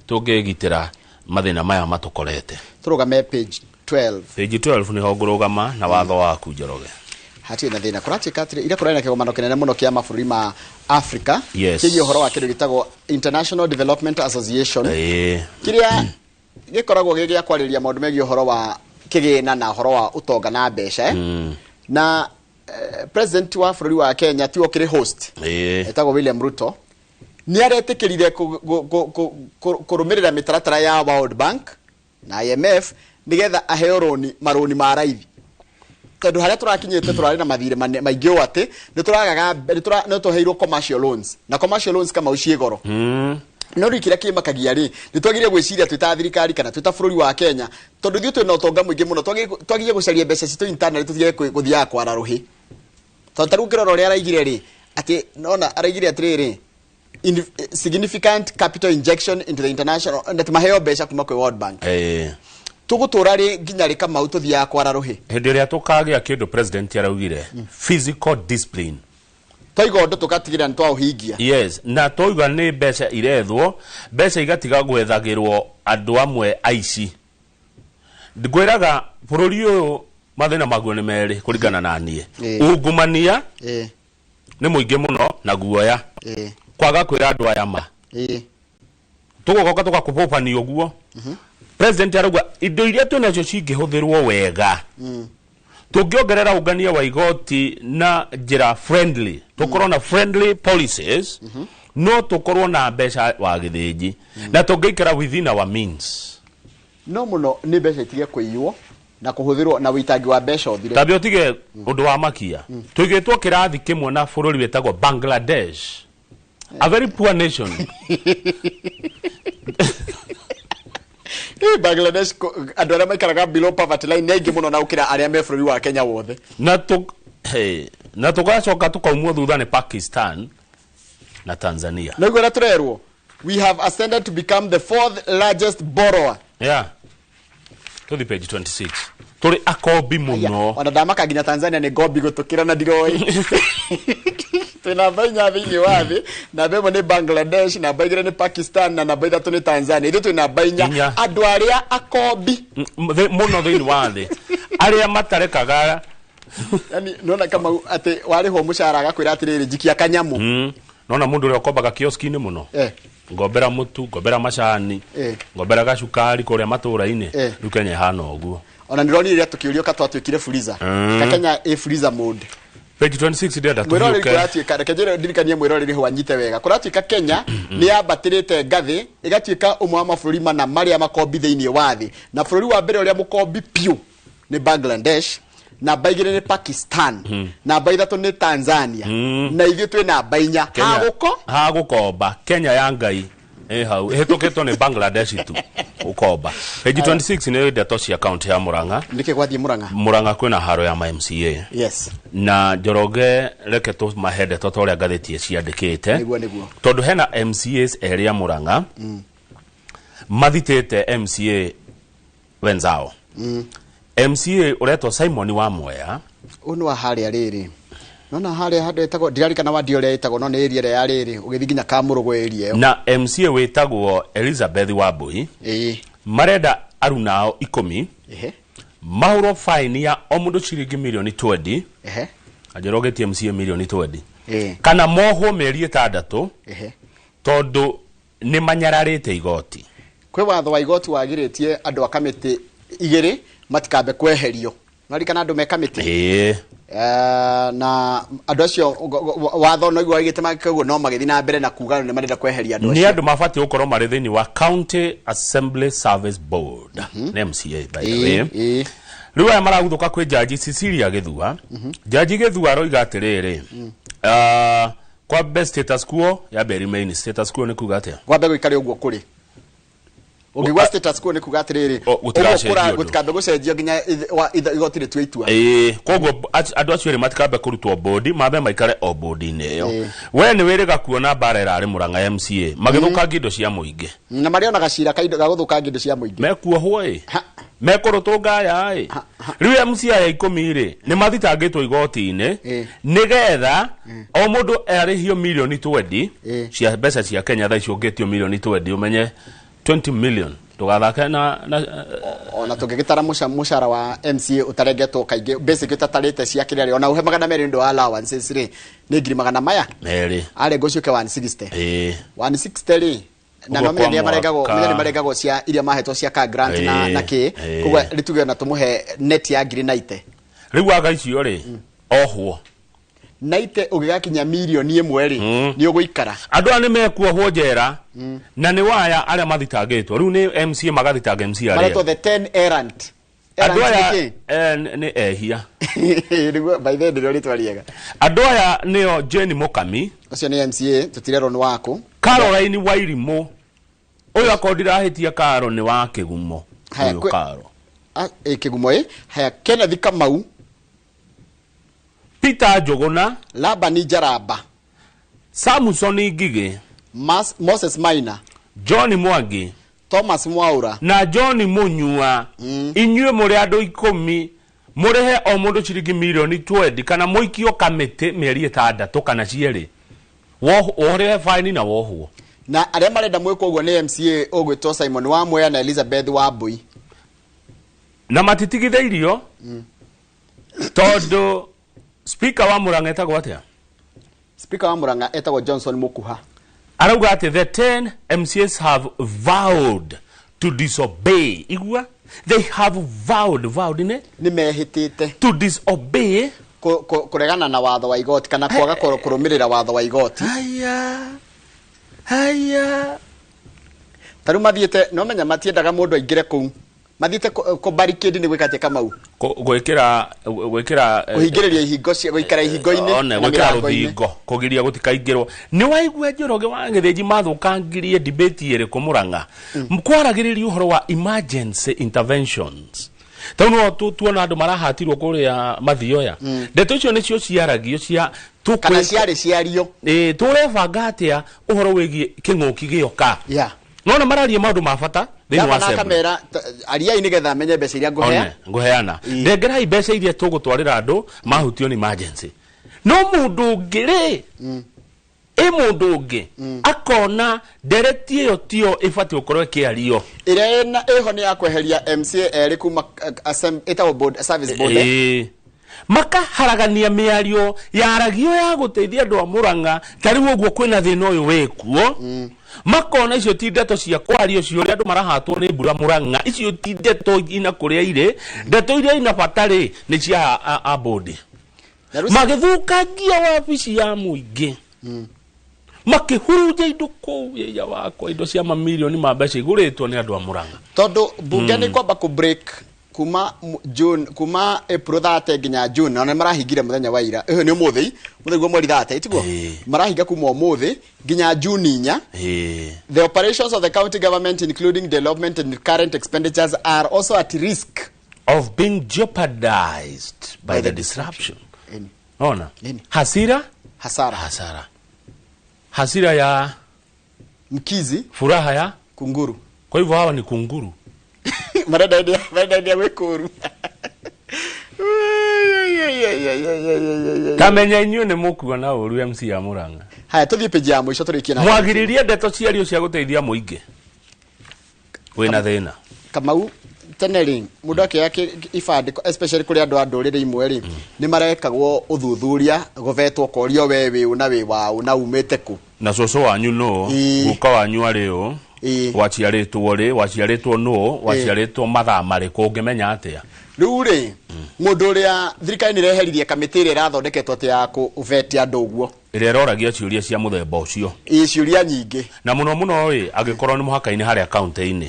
tũngĩgitĩra mathĩna maya matũkorete. Tũrũgame page 12. Page 12 nĩho ngũrũgama na watho waku Njoroge. Hatirĩ na thĩna. Kũratuĩka atĩrĩ, ira kũrarĩ na kĩgomano kĩnene mũno kĩa mabũrũri ma Africa. Yes. Kĩgiĩ ũhoro wa kĩndũ gĩtagwo International Development Association. Kĩrĩa gĩkoragwo gĩ gĩa kwarĩrĩria maũndũ megiĩ ũhoro wa kĩgĩna na ũhoro wa ũtonga na mbeca. Na president wa bũrũri wa Kenya tiwe ũkĩrĩ host. Etagwo William Ruto. Nĩ aretĩkĩrire kũrũmĩrĩra mĩtaratara ya World Bank na IMF nĩgetha aheo roni maroni ma raithi. Tondũ harĩa tũrakinyĩte tũrarĩ na mathirĩ maingĩ ũũ atĩ nĩ tũragaga nĩ tũheirwo commercial loans na commercial loans kama ciĩ goro. No rĩu kĩrĩa kĩmakagia rĩ nĩ twagĩrĩire gwĩciria twĩ ta thirikari kana twĩ ta bũrũri wa Kenya tondũ ithuĩ twĩna ũtonga mũingĩ mũno twagĩrĩire gũcaria mbeca citũ internally tũtige gũthiaga kwara rũhĩ. Tondũ ta rĩu ũngĩrora ũrĩa araigire rĩ atĩ nona araigire atĩrĩrĩ significant capital injection into the international na maheo mbeca kuma kwĩ World Bank. Tũgũtũra rĩ nginya rĩ Kamau tũthiaga kwara rũhĩ. Hĩndĩ ĩrĩa tũkagĩa kĩndũ president araugire physical discipline. Twaiga ũndũ tũgatigĩrĩra nĩ twaũhingia. Yes, na twauga nĩ mbeca irethwo, mbeca igatiga gwethagĩrwo andũ amwe aici. Ngwĩraga bũrũri ũyũ mathĩna maguo nĩ merĩ kũringana na niĩ. Ungumania nĩ mũingĩ mũno na guoya. Kwaga kwĩra andũ aya ma. Tũgũcoka tũgakũbũbania ũguo. President arauga indo iria twĩnacio cingĩhũthĩrwo wega. Tũngĩongerera ũngania wa igoti na njĩra friendly, tũkorwo na friendly policies, no tũkorwo na mbeca wa gĩthĩnji na tũngĩikara within our means. No mũno nĩ mbeca itige kũiywo na kũhũthĩrwo na wĩitangi wa mbeca ũthire. Tambia ũtige ũndũ wa makia. Tũigĩtwo kĩrathi kĩmwe na bũrũri wĩtagwo Bangladesh. A very poor nation. Bangladesh andũ arĩa maikaraga below poverty line nĩ aingĩ mũno na gũkĩra arĩa me bũrũri wa Kenya wothe. Na tũgacoka tũkaumwo thutha nĩ Pakistan na Tanzania. Na ũguo tũrerwo we have ascended to become the fourth largest borrower. Yeah. To the page 26. Tũrĩ akombi mũno. Ona ndamaka nginya Tanzania nĩ ngombi gũtũkĩra na ndiroĩ. Twĩ namba inya thĩinĩ wa thĩ, namba ĩmwe nĩ Bangladesh, namba igĩrĩ nĩ Pakistan na namba ithatũ nĩ Tanzania. Ithuĩ twĩ namba inya. Andũ arĩa akombi mũno thĩinĩ wa thĩ. Arĩa matarekaga. Yaani nona kama atĩ warĩhwo mũcara agakwĩra atĩrĩrĩ njikia kanyamũ. Nona mũndũ ũrĩa ũkombaga kioski-inĩ mũno. Ngombera mũtu, ngombera macani, ngombera gacukari kũrĩa matũra-inĩ. Rĩu Kenya ĩhana ũguo. Ona nĩronire rĩrĩa tũkĩũrio ka twatuĩkire freezer. Ka Kenya ĩ freezer mode. Page 26 ndĩrenda Mwĩroreri, tũhiũke. kũratuĩka, reke njĩre ndirikanie mwĩroreri ho anyite wega, kũratuĩka Kenya nĩ yambatĩrĩte ngathĩ ĩgatuĩka ũmwe wa mabũrũri mana marĩa makombi thĩinĩ wa thĩ, na bũrũri wa mbere ũrĩa mũkombi piũ nĩ Bangladesh, namba 2 nĩ Pakistan, namba 3 nĩ Tanzania, na ithuĩ twĩ namba 4. Hagũko Hagũkomba Kenya ya Ngai ĩ hau ĩhĩtũkĩtwo nĩ Bangladesh tu gũkomba. Page 26 nĩ ndeto cia kaunti ya Murang'a. Nĩkĩ gwathiĩ Murang'a? Murang'a kwĩna haro ya ma MCA. Na Njoroge, reke tũmahe ndeto ta ũrĩa ngathĩti ciandĩkĩte. Nĩguo, nĩguo. Tondũ hena MCAs erĩ a Murang'a mathitĩte MCA wenzao. MCA ũretwo Simon wa Mwea. Ũyũ nĩ wa harĩa rĩrĩ, nona harĩa handũ ĩtagwo, ndirarikana wadi ũrĩa ĩtagwo, no nĩ area ĩrĩa ya rĩrĩ ũgĩthiĩ nginya Kamũrũgũ area ĩyo. Na MCA wĩtagwo Elizabeth Wambui. Marenda arunao 10 mahũrwo fine ya o mũndũ ciringi mirioni 20. Njoroge, MCA mirioni 20 kana mohwo mĩeri 6 tondũ nĩ manyararĩte igoti. Kwĩ watho wa igoti wagirĩtie andũ a kamĩtĩ 2 matikambe kweherio. Nwarikana andũ me kamĩtĩ? Ĩĩ. Na andũ acio watho no igua wagĩte koguo no magĩthiĩ na mbere na kuga nĩ marenda kweheria andũ Nĩ acio. andũ mabatiĩ gũkorwo marĩ thĩinĩ wa County Assembly Service Board, nĩ MCA by the way. Rĩu aya maraguthũka kwĩ Jaji Cecilia Gĩthua. Jaji Gĩthua aroiga atĩrĩrĩ, kwambe status quo yambe remain. Status quo nĩ kuga atĩa? Kwambe gũikare ũguo kũrĩ. Ũngĩgua status quo nĩ kuga atĩrĩrĩ, Gũtiracenjio ũguo ũndũ. Gũtikambe gũcenjio nginya igoti rĩtue itua. Ĩĩ, koguo andũ acio erĩ matikambe kũrutwo bodi, mambe maikare o bodi-inĩ ĩyo. We nĩ wĩrĩga kuona mbara ĩrarĩ Murang'a, MCA magĩthũkangia indo cia mũingĩ. Na marĩonaga cira kaindo ga gũthũkangia indo cia mũingĩ. Mekuohwo ĩ, mekũrũtwo ngaya ĩ. Rĩu MCA aya 10 rĩ, nĩ mathitangĩtwo igoti-inĩ nĩgetha o mũndũ arĩhio mirioni 20 cia mbeca cia Kenya. Thaa icio ũngĩtio mirioni 20, ũmenye 20 million ndũgathake na Ona tũngĩgĩtara mũcara wa MCA ũtarengetwo kaingĩ, basic ũtatarĩte cia kĩrĩa rĩ, ona ũhe 200 nĩ ũndũ wa allowances rĩ, nĩ ngiri magana maya 2. Arengwo ciũke 160. 160 rĩ, na Ũguo no menya kwa nĩ marengagwo mwaka. Menya nĩ marengagwo cia iria mahetwo cia ka grant na kĩ. Koguo rĩtuge ona tũmũhe net ya ngiri 90. Rĩu aga icio rĩ, ohwo. 90 ũgĩgakinya mirioni 1 rĩ, nĩ ũgũikara. Andũ aya nĩ mekuohwo njera, na nĩ waya arĩa mathitangĩtwo rĩu nĩ MCA magathitanga MCA Maretwo arĩa the 10 errant. Andũ Errant aya nĩ kĩ? nĩ ehia. Nĩguo, by the way, nĩrĩo rĩtwa rĩega. Andũ aya nĩo Jane Mukami. Ũcio nĩ MCA, tũtirerwo nĩ waku. Caroline Wairimũ, ũyũ akorwo ndirahĩtia, Karo nĩ wa Kĩgumo. Haya, Ũyũ Karo. Ah, Kĩgumo ĩ. Haya, Kenneth Kamau. Peter Njũgũna. Labani Njaramba. Samson Ngigĩ. Moses Maina. John Mwangi. Thomas Mwaura. Na John Munyua. Inyuĩ mũrĩ andũ 10, mũrĩhe o mũndũ ciringi mirioni 20 kana mũikio kamĩtĩ mĩeri 6 kana cierĩ, ũrĩhe faini na wohwo. Na arĩa marenda mwĩkwo ũguo nĩ MCA ũgwĩtwo Simon Wamwea na Elizabeth Wambui. Na matitigithĩirio tondũ speaker wa Murang'a etagwo atĩa? Speaker wa Murang'a etagwo Johnson Mukuha. Arauga atĩ the 10 MCAs have vowed to disobey. Igua, they have vowed, vowed nĩ Nĩ mehĩtĩte to disobey, kũregana na watho wa igoti kana kwaga kũrũmĩrĩra watho wa igoti. Haya, haya. Ta rĩu mathiĩte, no menya matiendaga mũndũ aingĩre kũu, mathiĩte kũ barricade. Nĩ gwĩka atĩa, Kamau? Gwĩkĩra Kũhingĩrĩria ihingo cia gũikara ihingo-inĩ one na gwĩkĩra mĩrango-inĩ. Rũthingo kũgiria gũtikaingĩrwo. Nĩ waigua Njoroge wa Gĩthĩnji mathũkangirie debate ĩrĩkũ Mũrang'a kwaragĩrĩria ũhoro wa emergency interventions? Tau no tuona andũ marahatirwo kũrĩa mathioya, ndeto icio nĩcio ciaragio cia Kana ciarĩ ciario. Ĩ, tũrebanga atĩa ũhoro wĩgiĩ kĩng'ũki gĩoka? Nona mararia maũndũ ma bata thĩinĩ wa Gavana assembly. akamera ariai nĩgetha amenye mbeca iria ngũhea. One, ngũheana, ndengerai mbeca iria tũgũtwarĩra andũ mahutio nĩ emergency. No mũndũ ũngĩ rĩ, ĩ mũndũ ũngĩ akona ndereti ĩyo tiyo ĩbatiĩ gũkorwo ĩkĩario. Ĩrĩa ĩho nĩ ya kweheria MCA erĩ kuma ĩtagwo board, service board, eh? Ĩĩ. Makaharagania mĩario yaragio ya gũteithia andũ a Mũrang'a. Ta rĩu ũguo kwĩna thĩna ũyũ wĩkuo, makona icio ti ndeto cia kwario cio ũrĩa andũ marahatwo nĩ mbura Mũrang'a. Icio ti ndeto ina kũrĩa irĩ. Ndeto iria ina bata rĩ, nĩ cia a bodi. Magĩthũkangia wabici ya mũingĩ. Makĩhurunja indo kũu ĩya wakwa, indo cia mamirioni ma mbeca igũrĩtwo nĩ andũ a Murang'a. Tondũ bunge nĩ kwamba kũ break kuma June, kuma April 30 nginya June, na nĩ marahingire mũthenya wa ira. Ĩyo nĩ ũmũthĩ, mũthenya guo mweri 30, tiguo? Marahinga kuma ũmũthĩ nginya June 4. The operations of the county government, including development and current expenditures, are also at risk of being jeopardized by the disruption. Ona hasira, hasara, hasara, hasira ya mkizi, furaha ya kunguru. Kwa hivyo hawa ni kunguru. Marenda wekuru. Kamenya inyuĩ nĩ mũkuona ũru MC ya Murang'a. Haya, tũthiĩ page ya mũico tũrĩkie na mwagĩrĩrie ndeto ciario cia gũteithia mũingĩ wĩna thĩna. Kamau, tene rĩ mũndũ akĩoya ibandĩko, especially kũrĩ andũ a ndũrĩrĩ imwe rĩ, nĩ marekagwo ũthuthuria gũvetwo korio we wĩ ũ na wĩ waũ na umĩte kũ. Na cũcũ wanyu nũ, guka wanyu arĩ ũ, waciarĩtwo rĩ, waciarĩtwo nũ, waciarĩtwo mathaa marĩkũ, ũngĩmenya atĩa? Rĩu rĩ, mũndũ ũrĩa thirikari nĩ ĩreheririe kamĩtĩ ĩrĩa ĩrathondeketwo atĩ ya kũvetia andũ ũguo, ĩrĩa ĩroragia ciũria cia mũthemba ũcio. Ĩĩ, ciũria nyingĩ. Na mũno mũno rĩ, angĩkorwo nĩ mũhaka-inĩ harĩa kaunti-inĩ.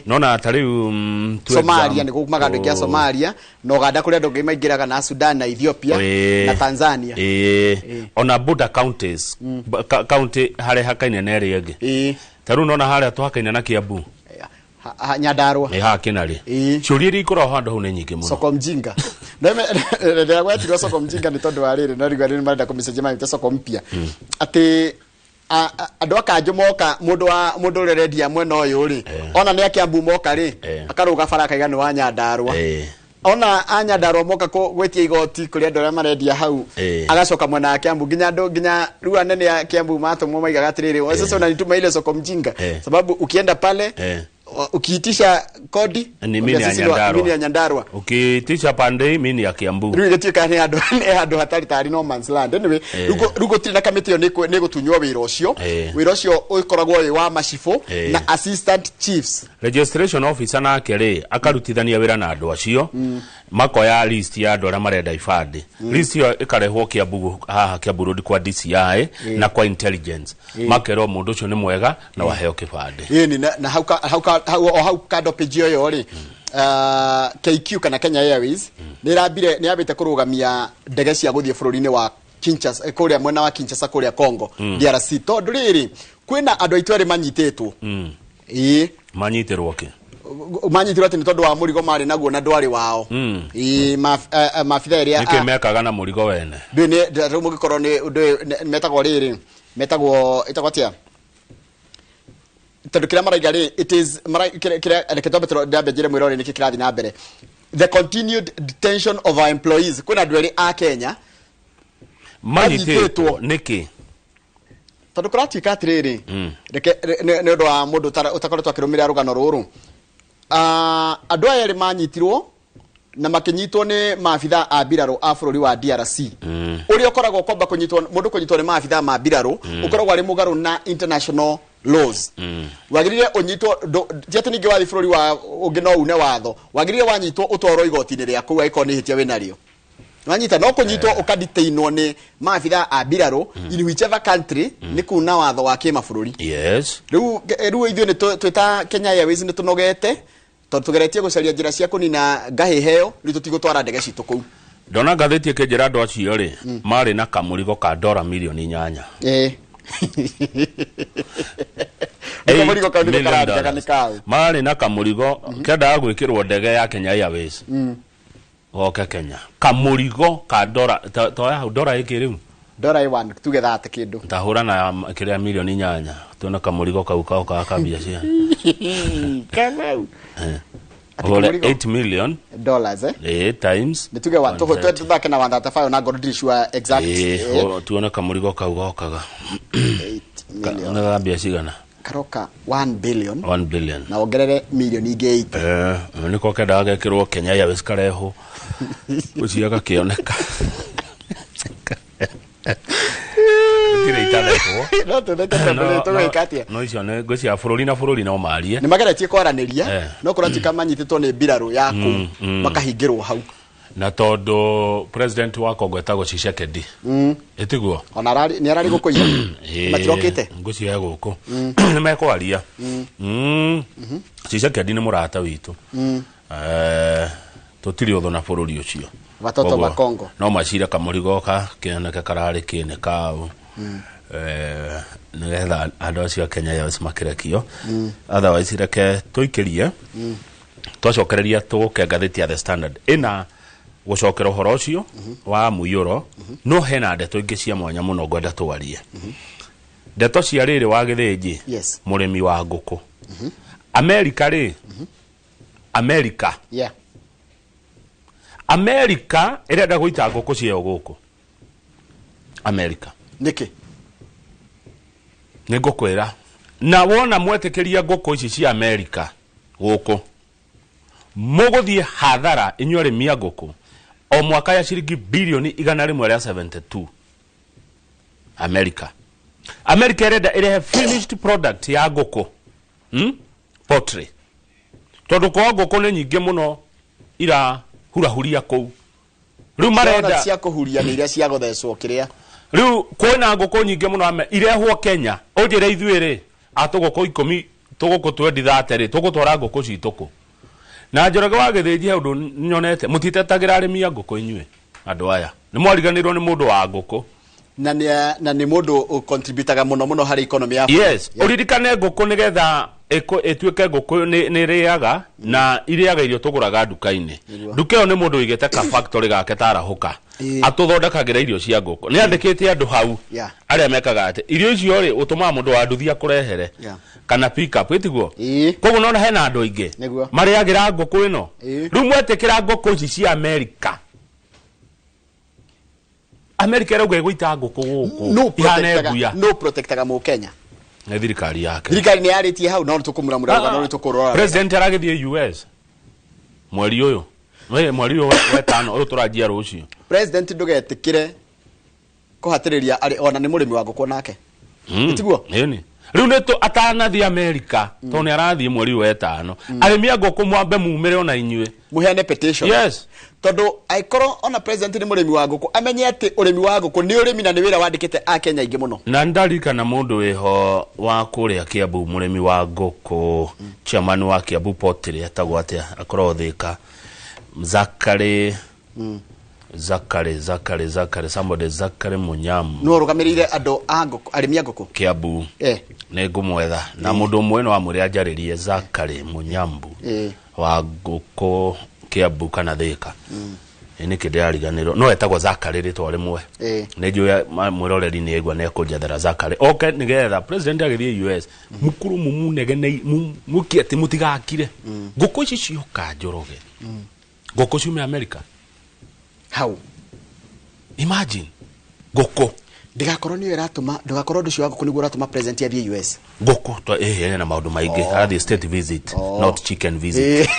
Nona ta rĩu Somalia nĩ kumaga andũ aingĩ a Somalia na Uganda kũrĩa andũ aingĩ maingĩraga, na Sudan na Ethiopia na Tanzania. Ona border counties, county harĩa hakaine na ĩrĩa ĩngĩ. Ta rĩu nona harĩa tũhakaine na Kiambu, Nyandarua, nĩ haha Kĩnarĩ. Ciũria iria ikoragwo handũ hau nĩ nyingĩ mũno. Soko mjinga. Ndĩragwetirwo soko mjinga nĩ tondũ wa rĩrĩ, no rĩu nĩ marenda kũmĩcenjia mamĩte soko mpya. Atĩ andũ a kanjũ moka, mũndũ ũrĩa ũrendia mwena ũyũ rĩ, ona nĩ a Kiambu moka rĩ, akarũga bara akaiga nĩ wa Nyandarua. Ona a Nyandarua moka gwĩtia igoti kũrĩ andũ arĩa marendia hau, agacoka mwena wa Kiambu, nginya andũ, nginya rĩu anene a Kiambu matũmwo maigaga atĩrĩrĩ, sasa unanituma ile soko mjinga, sababu ukienda pale ukiitisha kodi ni mimi ya Nyandarua, mimi ya Nyandarua, ukiitisha pande mimi ni ya Kiambu. Rĩu gĩtuĩka nĩ andũ, nĩ handũ hatarĩ tarĩ no man's land. Anyway, rĩu gũtirĩ na kamĩtĩ ĩyo nĩ gũtunywo wĩra ũcio. Wĩra ũcio ũkoragwo wĩ wa macibũ na assistant chiefs. Registration officer nake rĩ akarutithania wĩra na andũ acio, makoya list ya andũ arĩa marenda ibandĩ. List ĩyo ĩkarehwo Kiambu, haha Kiambu Road kwa DCI na kwa intelligence. Makerwo mũndũ ũcio nĩ mwega na waheo kĩbandĩ. Ĩni na hau hau kando page ĩyo rĩ, KQ kana Kenya Airways nĩ ĩrambire, nĩ yambĩte kũrũgamia ndege cia gũthiĩ bũrũri-inĩ wa Kinshasa, kũrĩa mwena wa Kinshasa kũrĩa Congo, DRC, tondũ rĩrĩ kwĩna andũ aitũ erĩ manyitĩtwo. Ĩĩ, manyitĩrwo kĩ? Manyitirwo atĩ nĩ tondũ wa mũrigo marĩ naguo na ndwarĩ wao. Ĩĩ, maabitha ĩrĩa nĩkĩ mekaga na mũrigo wene? Ndũĩ nĩ rĩu mũngĩkorwo nĩ ũndũ metagwo rĩrĩ, metagwo ĩtagwo atĩa? Tondũ kĩrĩa maraiga rĩ, it is kĩrĩa reke twambe ndambe njĩre mwĩrore nĩkĩ kĩrathiĩ na mbere. The continued detention of our employees, kwĩna andũ erĩ a Kenya manyitĩtwo nĩkĩ? Tondũ kũratuĩka atĩrĩrĩ, reke nĩ ũndũ wa mũndũ ũtakoretwo akĩrũmĩrĩra rũgano rũrũ, andũ aya erĩ manyitirwo na makĩnyitwo nĩ maabitha a mbirarũ a bũrũri wa DRC. Ũrĩa ũkoragwo kwamba kũnyitwo, mũndũ kũnyitwo nĩ maabitha ma mbirarũ ũkoragwo arĩ mũgarũ na international laws. Wagĩrĩire ũnyitwo, ti atĩ ningĩ wathiĩ bũrũri wa ũngĩ no une watho, wagĩrĩire wanyitwo ũtwarwo igoti-inĩ rĩa kũu angĩkorwo nĩ ihĩtia wĩnarĩo. Wanyita no kũnyitwo ũkadetainwo nĩ maabitha a mbirarũ in whichever country nĩ kuna watho wa kĩmabũrũri. Yes. Rĩu ithuĩ nĩ twĩta Kenya Airways nĩ tũnogete, tondũ tũgeretie gũcaria njĩra cia kũnina ngahĩha ĩyo, rĩu tũtigũtwara ndege citũ kũu. Ndona ngathĩti ĩkĩnjĩra andũ acio rĩ, marĩ na kamũrigo ka dora milioni 8. Kamũrigo kau nĩko karandĩkaga nĩ kaũ. Marĩ na kamũrigo kendaga gwĩkĩrwo ndege ya Kenya Airways goke Kenya. Kamũrigo ka dora toya hau dora ĩkĩ rĩu? Dora ĩ 1 tuge 30 kĩndũ. Tahũra na kĩrĩa milioni 8 tuone kamũrigo kau kao ka mbia cia. Kamau. Hũre 8 million dollars times nĩ tuge wa tũthake na 135 na ngorwo ndirĩ sure exact. Tuone kamũrigo kau gokaga 8 million na mbia cigana? Karoka 1 billion. 1 billion na ongerere milioni ingĩ 80. Nĩko kendaga gekĩrwo Kenya Airways karehwo ũcio gakĩoneka. Gũtirĩ itathekwo. No tũtheke tondũ nĩ tũgwĩka atĩa? No icio nĩ ngwĩciria bũrũri na bũrũri no marie. Nĩ mageretie kwaranĩria, no kũratuĩka manyitĩtwo nĩ mbirarũ ya kũu, makahingĩrwo hau. Na tondũ president wa Congo etagwo Tshisekedi. Ĩtiguo? Ona ararĩ nĩ ararĩ gũkũ ira. Matirokĩte? Ngũcio e gũkũ. Nĩ mekwaria. Tshisekedi nĩ mũrata witũ. Tũtirĩ ũthũ na bũrũri ũcio. Watoto wa Congo. No macire kamũrigo ka kĩoneke kararĩ kĩne kau. Nĩgetha andũ acio a Kenya Airways makĩrekio. Otherwise reke tũikĩrie. Twacokereria tũgũke ngathĩti ya The Standard ĩna gũcokera ũhoro ũcio wa mũiyũro, no hena ndeto ingĩ cia mwanya mũno ngwenda twarie. Ndeto cia rĩrĩ wa Gĩthĩnji. Yes. Mũrĩmi wa ngũkũ Amerika rĩ, Amerika. Yeah. Amerika ĩrenda gũita ngũkũ ciayo gũkũ Amerika. Nĩkĩ? Nĩ ngũkwĩra. Na wona mwetĩkĩria ngũkũ ici cia Amerika gũkũ, mũgũthiĩ hathara inyuĩ arĩmi a ngũkũ o mwaka ya ciringi bilioni 172. Amerika. Amerika ĩrenda ĩrehe finished product ya ngũkũ. Poultry. Tondũ kwa ngũkũ nĩ nyingĩ mũno irahurahuria kũu. Rĩu marenda cia kũhuria nĩ iria cia gũthecwo kĩrĩa. Rĩu kwĩna ngũkũ nyingĩ mũno irehwo Kenya. Ũnjĩre ithuĩ rĩ, atũgũkũ 10 tũgũkũ 20 rĩ, tũgũtwara ngũkũ citũ kũ? Na Njoroge wa Gĩthĩnji he ũndũ nyonete, mũtitetagĩra arĩmi a ngũkũ inyuĩ andũ aya. Nĩ mwariganĩirwo nĩ mũndũ wa ngũkũ. Na nĩ mũndũ ũcontributaga mũno mũno harĩ economy ya bũrũri. Yes, ũririkane ngũkũ nĩgetha ĩtuĩke ngũkũ nĩ ĩrĩaga na irĩaga irio tũgũraga nduka-inĩ. Nduka ĩyo nĩ mũndũ ũigĩte ka factory gake tarahũka. Atũthondekagĩra irio cia ngũkũ. Nĩ andĩkĩte andũ hau arĩa mekaga atĩ irio icio rĩ ũtũmaga mũndũ wa nduthi akũrehere kana pick up ĩtiguo. Koguo nona hena andũ aingĩ marĩagĩra ngũkũ ĩno. Rĩu mwetĩkĩra ngũkũ ici cia Amerika. Amerika ĩrauga ĩgũita ngũkũ gũkũ. Ihana nguya. No protectaga Mũkenya. Nĩ thirikari yake. Thirikari nĩ yarĩtie hau no tũkũmuramura no tũkũrora. President aragĩthiĩ US mweri ũyũ. Mweri ũyũ wetano ũyũ tũranjia rũciũ. President ndũgetĩkĩre kũhatĩrĩria arĩ ona nĩ mũrĩmi wa ngũkũ nake. Ĩtiguo? Ĩni. Rĩu nĩ atanathiĩ Amerika tondũ nĩ arathiĩ mweri wetano. Arĩmi a ngũkũ mwambe mumĩre ona inyuĩ. Mũheane petition. Yes. Tondũ angĩkorwo ona president nĩ mũrĩmi wa ngũkũ amenye atĩ ũrĩmi wa ngũkũ nĩ ũrĩmi na nĩ wĩra wandĩkĩte a Kenya aingĩ mũno. Na ndarikana mũndũ wĩho wa kũrĩa Kiambu mũrĩmi wa ngũkũ chairman wa Kiambu Poultry etagwo atĩa akoragwo Thika. Zakari Zakari Zakari Zakari somebody Zakari Munyamu. No rũgamĩrĩire andũ a ngũkũ arĩmi a ngũkũ Kiambu. Nĩ ngũmwetha na mũndũ ũmwe no amwĩre anjarĩrie Zakari Munyambu wa ngũkũ Kiambu kana Thika. Nĩ ndĩrariganĩrwo no etagwo Zakari rĩtwa rĩmwe. Nĩ njũĩ mwĩroreri nĩ aigua nĩ ekũnjethera Zakari. Oke nĩgetha president agĩthiĩ US mũkũrũ mũmunegene mũkie atĩ mũtigakire. Ngũkũ ici cioka Njoroge. Ngũkũ ciume America. How? Imagine. Ngũkũ. Ndĩgakorwo nĩyo ĩratũma, ndũgakorwo ũndũ ũcio wa ngũkũ nĩguo ũratũma president athiĩ US. Ngũkũ ĩna maũndũ maingĩ. Arathiĩ state visit, not chicken visit.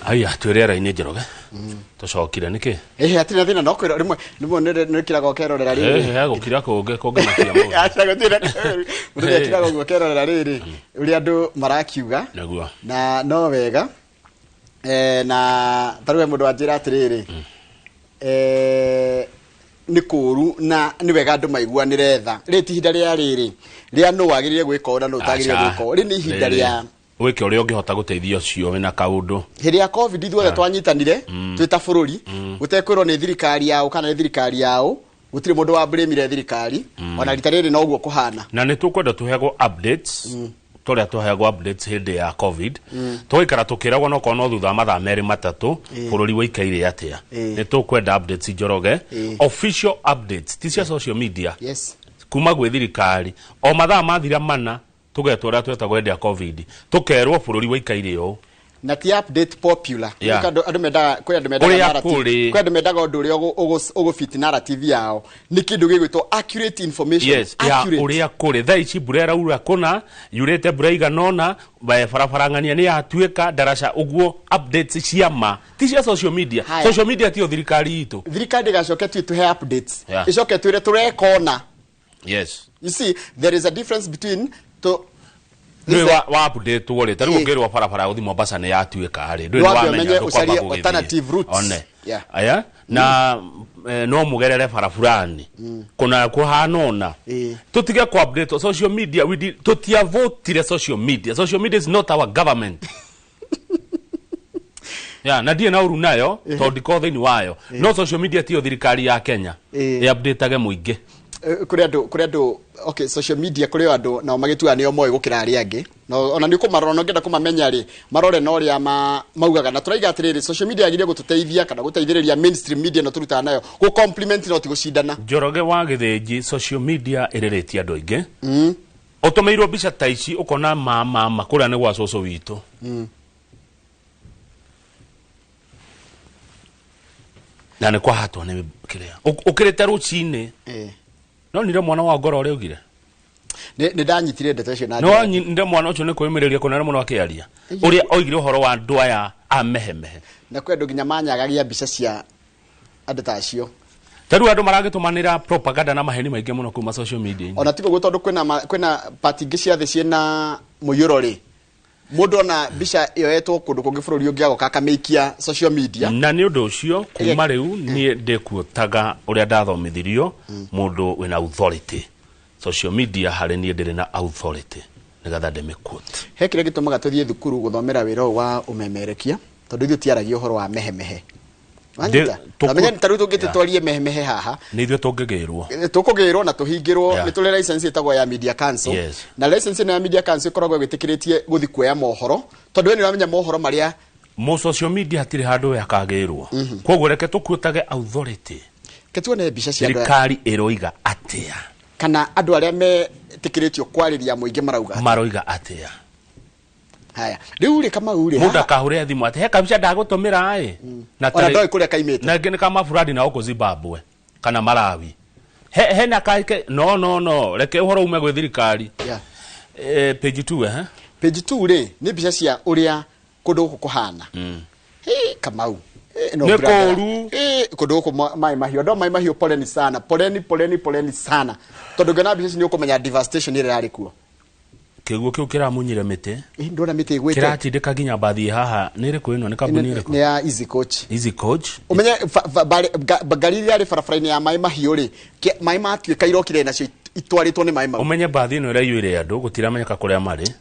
Aya twĩ rĩera-inĩ Njoroge. Tũcokire nĩkĩ? Hatirĩ na thĩna no kwĩra rĩmwe rĩmwe nĩ kĩraga ũkerorera rĩrĩ. Gũkira kũngĩ kũngĩmakia mũndũ. Aca gũtirĩ mũndũ nĩ akiraga ũguo ũkerorera rĩrĩ ũrĩa andũ marakiuga. Nĩguo. Na no wega. Na ta rĩu he mũndũ wanjĩra atĩrĩrĩ. Nĩ kũũru na nĩ wega andũ maiguanĩre tha. Rĩrĩ ti ihinda rĩa rĩrĩ rĩa nũ wagĩrĩire gwĩka ũũ na nũ ũtagĩrĩire gwĩka ũũ. Rĩrĩ nĩ ihinda rĩa wike ũrĩa ũngĩhota gũteithia ũcio wĩna kaũndũ. Hĩndĩ ya COVID ithuothe twanyitanire twĩ ta bũrũri gũtekwĩrwo nĩ thirikari yao kana nĩ thirikari yao gũtirĩ mũndũ wa blame thirikari ona rita rĩrĩ noguo kũhana. Na nĩ tũkwenda tũheagwo updates tũrĩa tũheagwo updates hĩndĩ ya COVID tũgaikara tũkĩragwo no korwo no thutha wa mathaa merĩ matatũ bũrũri waikaire atĩa. Nĩ tũkwenda updates Njoroge, official updates ti cia social media. Yes. Kuma gwĩ thirikari o mathaa mathira mana tugetwo ũrĩa twetagwo hĩndĩ ya COVID tũkerwo bũrũri waikaire ũũ. Na ti update popular. Yeah. Andũ mendaga, kwĩ andũ mendaga Ũrĩa narrative. kũrĩ. Kwĩ andũ mendaga ũndũ ũrĩa ũgũfit narrative yao. Nĩ kĩndũ gĩgwĩtwo accurate information. Yes, ya Accurate. ũrĩa kũrĩ thaa ici, mbura ĩraura kũna, yurĩte mbura igana ũna, barabara ng'ania nĩ yatuĩka ndaraca ũguo. Updates cia ma, ti cia social media. Haya. Social media tiyo thirikari itũ. Thirikari ndĩgacoke tu ĩtũhe updates, ĩcoke twĩre tũreka ũna. You see, there is a difference between to Nĩ wa update rĩ, ta rĩu ũngĩrwo barabara ya gũthiĩ Mombasa nĩ yatuĩka rĩ, ndũrĩ Wambe wamenya ũmenye ndũkwamba ũcarie gũgĩthiĩ. alternative routes. One. Yeah. Aya na no mũgerere bara fulani kuna kũhana ũna. Tũtige ku update social media. We did, tũtiavotire social media. Social media is not our government. Ya na ndirĩ na ũru nayo tondũ ndikorwo thĩinĩ wayo, no social media tiyo thirikari ya Kenya ĩ-updateage mũingĩ. Kũrĩ andũ, okay, social media kũrĩ o andũ nao magĩtuaga nĩo moĩ gũkĩra arĩa angĩ. No ona nĩ ũkũmarora, na ũngĩenda kũmamenya rĩ, marore na ũrĩa maugaga. Na tũraiga atĩrĩrĩ, social media yagĩrĩire gũtũteithia kana gũteithĩrĩria mainstream media ĩno tũrutaga nayo, gũ compliment no ti gũcindana. Njoroge wa Gĩthĩnji, social media ĩrĩrĩtie andũ aingĩ. Ũtũmĩirwo mbica ta ici ũkona mama kũrĩa nĩ gwa cũcũ witũ. Na nĩ kwahatwo nĩ kĩrĩa ũkĩrĩte rũcinĩ. No nire mwana wa ngoro ũrĩa augire. Nĩ ndanyitire ndeto icio na Nĩ wanyitire mwana ũcio nĩ kwĩyũmĩrĩria kũnene mũno akĩaria ũrĩa oigire ũhoro wa andũ aya a mehemehe. Na kwĩ andũ nginya manyagagia mbica cia andũ ta acio. Ta rĩu andũ maragĩtũmanĩra propaganda na maheni maingĩ mũno kuma social media. Ona ti ũguo, tondũ kwĩna pati ingĩ cia thĩ ciĩna mũiyũro rĩ, mũndũ ona mbica yoetwo kũndũ kũngĩ bũrũri ũngĩ agoka akamĩikia social media. Na nĩ ũndũ ũcio kuma rĩu niĩ ndĩkuotaga ũrĩa ndathomithirio, mũndũ wĩna authority. Social media harĩ niĩ ndĩrĩ na authority nĩgetha ndĩmĩquote. He kĩrĩa gĩtũmaga tũthiĩ thukuru gũthomera wĩra ũyũ wa ũmemerekia, tondũ ithuĩ tiaragia ũhoro wa mehemehe. Wanyita? Namenya ta rĩu tũngĩte twarie mehemehe haha, Nĩ ithuĩ tũngĩgĩrwo. Tũkũgĩrwo na tũhingĩrwo. Nĩ tũrĩ license ĩtagwo ya Media Council. Na license ĩno ya Media Council ĩkoragwo ĩgĩtĩkĩrĩtie gũthiĩ kuoya mohoro, tondũ we nĩ ũramenya mohoro marĩa Mo social media hatirĩ handũ we akagĩrwo, koguo reke tũkuotage authority. Ke tuone mbica cia andũ aya. Thirikari ĩroiga atĩa? Kana andũ arĩa metĩkĩrĩtio kwarĩria mũingĩ marauga atĩa? Maroiga atĩa? Haya, rĩu rĩ, Kamau rĩ, Mũndũ akahũrĩra thimũ atĩ he kabica ndagũtũmĩra ĩ na Ona ndoĩ kũrĩa kaimĩte. Na ĩngĩ nĩ kamaburadi na gũkũ Zimbabwe kana Malawi, he hena kake. No, no, no, reke ũhoro ume gwĩ thirikari. Page 2, eh? Page 2 rĩ, nĩ mbica cia ũrĩa kũndũ gũkũ kũhana. Hĩ, Kamau. Hĩ, no Nĩ brother. kũũru. Hĩ, kũndũ gũkũ maĩ mahiũ, andũ a maĩ mahiũ, poleni sana, poleni, poleni, poleni sana, tondũ ngĩona mbica ici nĩ ũkũmenya devastation ĩrĩa ĩrarĩ kuo. Kĩguũ kĩu kĩramunyire mĩtĩ. Ĩ, ndona mĩtĩ ĩgwĩte. Kĩratindĩka nginya mbathi ĩ haha. Nĩ ĩrĩkũ ĩno? Nĩ kambuni ĩrĩkũ? Nĩ ya Easy Coach. Easy Coach. Ũmenye ngari iria yarĩ barabara-inĩ ya maĩ mahiũ rĩ, maĩ matuĩka irokire nacio itwarĩtwo nĩ maĩ mau. Ũmenye mbathi ĩno ĩraiyũire andũ gũtiramenyeka kũrĩa marĩ.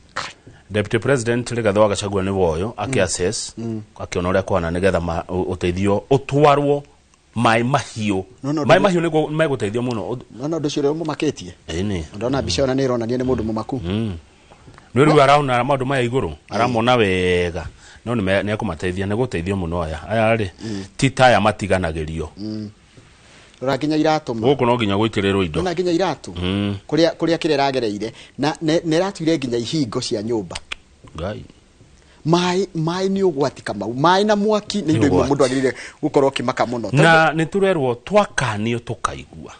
Deputy President Rigathĩ wa Gachagua nĩ woyo akĩ-assess, akĩona ũrĩa kũhana nĩgetha ũteithio ũtwarwo maĩ mahiũ. No, no, Maĩ ndũ- mahiũ nĩguo megũteithio mũno. No ũndũ ũcio ũrĩa mũmakĩtie. Ĩni. Ndona mbica ona nĩ ĩronania nĩ mũndũ mũmaku. Nĩ rĩu arona maũndũ maya igũrũ, aramona wega, no nĩ ekũmateithia, nĩ gũteithio mũno. Aya rĩ, ti ta aya matiganagĩrio. Rora nginya iratũ ma. Gũkũ no nginya gũitĩrĩrwo indo. Ndona nginya iratũ kũrĩa kĩrĩa ĩragereire na nĩ ĩratuire nginya ihingo cia nyũmba. Ngai. Maĩ nĩ ũgwati, Kamau. Maĩ na mwaki nĩ indo imwe Ũgwati. mũndũ agĩrĩire gũkorwo ũkĩmaka mũno. Na nĩ tũrerwo twakanio tũkaigua,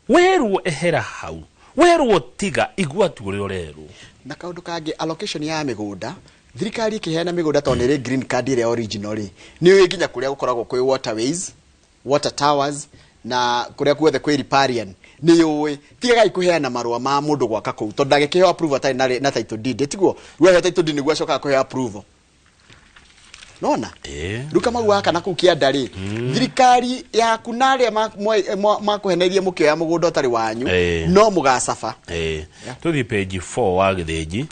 werwo ehera hau, werwo tiga, igua tu ũrĩa ũrerwo. Na kaũndũ kangĩ, allocation ya mĩgũnda, thirikari ĩkĩheana mĩgũnda, tondũ nĩ ĩrĩ green card ĩrĩa original rĩ, nĩ ũĩ nginya kũrĩa gũkoragwo kwĩ waterways, water towers, na kũrĩa guothe kwĩ riparian nĩ yũĩ. Tigagai kũheana marũa ma mũndũ gwaka kũu, tondũ ndangĩkĩheo approval atarĩ na title deed. Tiguo rĩu aheo title deed nĩguo acokaga kũheo approval. Nona rĩu Kamau waka na kũu kĩanda rĩ, thirikari yaku na arĩa makũhenerie mũkĩoya mũgũnda ũtarĩ wanyu, no mũgacaba. Tũthiĩ page 4 wa Gĩthĩnji.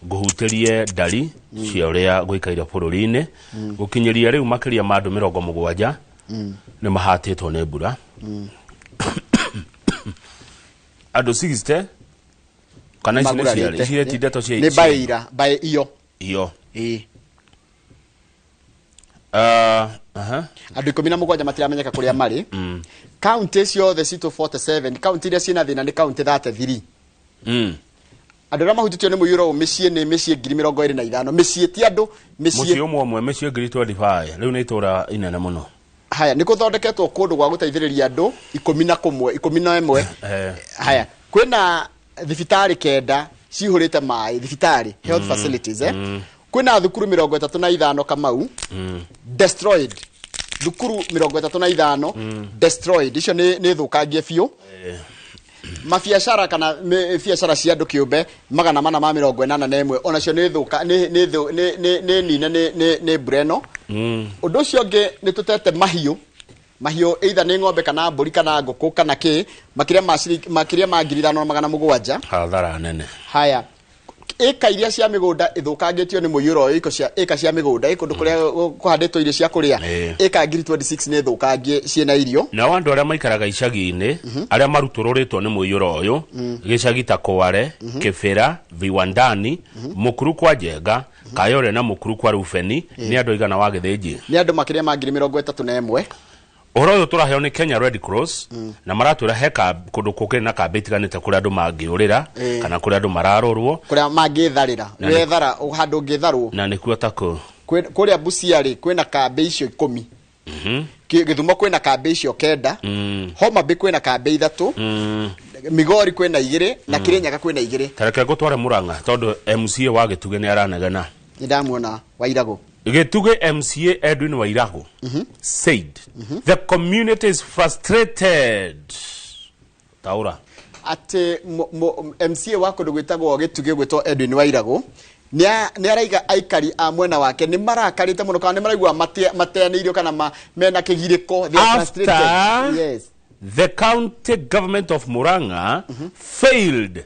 Ngũhutĩrie ndari cia ũrĩa gũikaire bũrũri-inĩ. Gũkinyĩria rĩu makĩria ma andũ 70 nĩ mahatĩtwo nĩ mbura. Andũ 60 kana ici nĩ ciarĩ Magurarĩte. ici ti ndeto cia Nĩ mbaĩ ira mbaĩ iyo. Iyo. Ĩĩ. Aha. Andũ 17 matiramenyeka kũrĩa marĩ. Kaunti ciothe citũ 47, kaunti iria ciĩna thĩna nĩ kaunti 33. Andũ arĩa mahutĩtio nĩ mũiyũro ũyũ mĩciĩ nĩ mĩciĩ 25,000, mĩciĩ ti andũ, mũciĩ mĩciĩ. Ũmwe ũmwe mĩciĩ 25,000 rĩu nĩ itũra inene mũno. Haya, nĩ kũthondeketwo kũndũ gwa gũteithĩrĩria andũ 11, 11. Haya, kwĩna thibitarĩ 9 cihũrĩte maĩ, thibitarĩ, health facilities, eh? Kwĩna thukuru 35, Kamau, destroyed, thukuru 35 destroyed, icio nĩ thũkangie biũ. Mabiacara kana biacara cia andũ kĩũmbe 481 onacio nĩ thũka, nĩ nine nĩ mbura ĩno. Ũndũ ũcio ũngĩ nĩ tũtete mahiũ, mahiũ either nĩ ng'ombe kana mbũri kana ngũkũ kana kĩ, makĩria ma 5,700. Hathara nene. Haya, ĩka iria cia mĩgũnda ĩthũkangĩtio nĩ mũiyũro ũyũ, iko cia ĩka cia mĩgũnda, ĩ kũndũ kũrĩa kũhandĩtwo irio cia kũrĩa, ĩka 26,000 nĩ thũkangie ciĩna irio. Nao andũ arĩa maikaraga icagi-inĩ arĩa marutũrũrĩtwo nĩ mũiyũro ũyũ, gĩcagi ta Kware, Kĩbĩra, Viwandani, Mũkuru kwa Njenga, Kayore na Mũkuru kwa Rubeni, nĩ andũ aigana wa Gĩthĩnji? Nĩ andũ makĩria ma 31,000. Ũhoro ũyũ tũraheo nĩ Kenya Red Cross, na maratwĩra he kũndũ kũkĩrĩ na kambĩ itiganĩte kũrĩa andũ mangĩũrĩra kana kũrĩa andũ mararorwo. Kũrĩa mangĩtharĩra. Na nĩ- Wethara handũ ũngĩtharwo. Na nĩkuo ta kũ? Kũrĩa Busia rĩ, kwĩna kambĩ icio 10. Gĩthumo kwĩna kambĩ icio 9. Homa Bay kwĩna kambĩ 3. Migori kwĩna 2 na Kirinyaga kwĩna 2. Tareke ngũtware Murang'a tondũ MCA wa Gĩtugĩ nĩ aranegena. Nĩ ndamuona Wairagũ. Gĩtugĩ MCA Edwin Wairagũ said the community is frustrated. Taura. Atĩ MCA wa kũndũ gwĩtagwo Gĩtugĩ gwĩtwo Edwin Wairagũ nĩ araiga aikari a mwena wake nĩ marakarĩte mũno kana nĩ maraigua mateanĩirio kana mena kĩgirĩko. They are frustrated. After Yes. the county government of Murang'a failed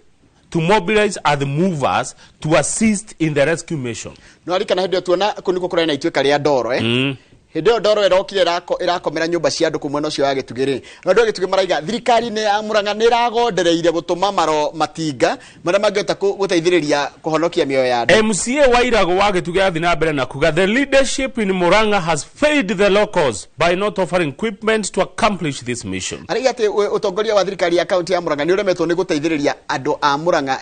to mobilize other movers to assist in the rescue mission. No arikana hĩndĩ ĩyo tuona kũu nĩkuo kũrarĩ na ituĩka rĩa ndoro, eh? Hĩndĩ ĩyo ndoro ĩrokire ĩrakomera nyũmba cia andũ kũu mwena ũcio wa Gĩtugĩ rĩ, na andũ a Gĩtugĩ maraiga thirikari nĩ ya Murang'a nĩ ĩragondereire gũtũma maro matinga marĩa mangĩhota gũteithĩrĩria kũhonokia mĩoyo ya andũ. MCA Wairagũ wa Gĩtugĩ athiĩ na mbere na kuga the leadership in Murang'a has failed the locals by not offering equipment to accomplish this mission. Araiga atĩ ũtongoria wa thirikari ya kaunti ya Murang'a nĩ ũremetwo nĩ gũteithĩrĩria andũ a Murang'a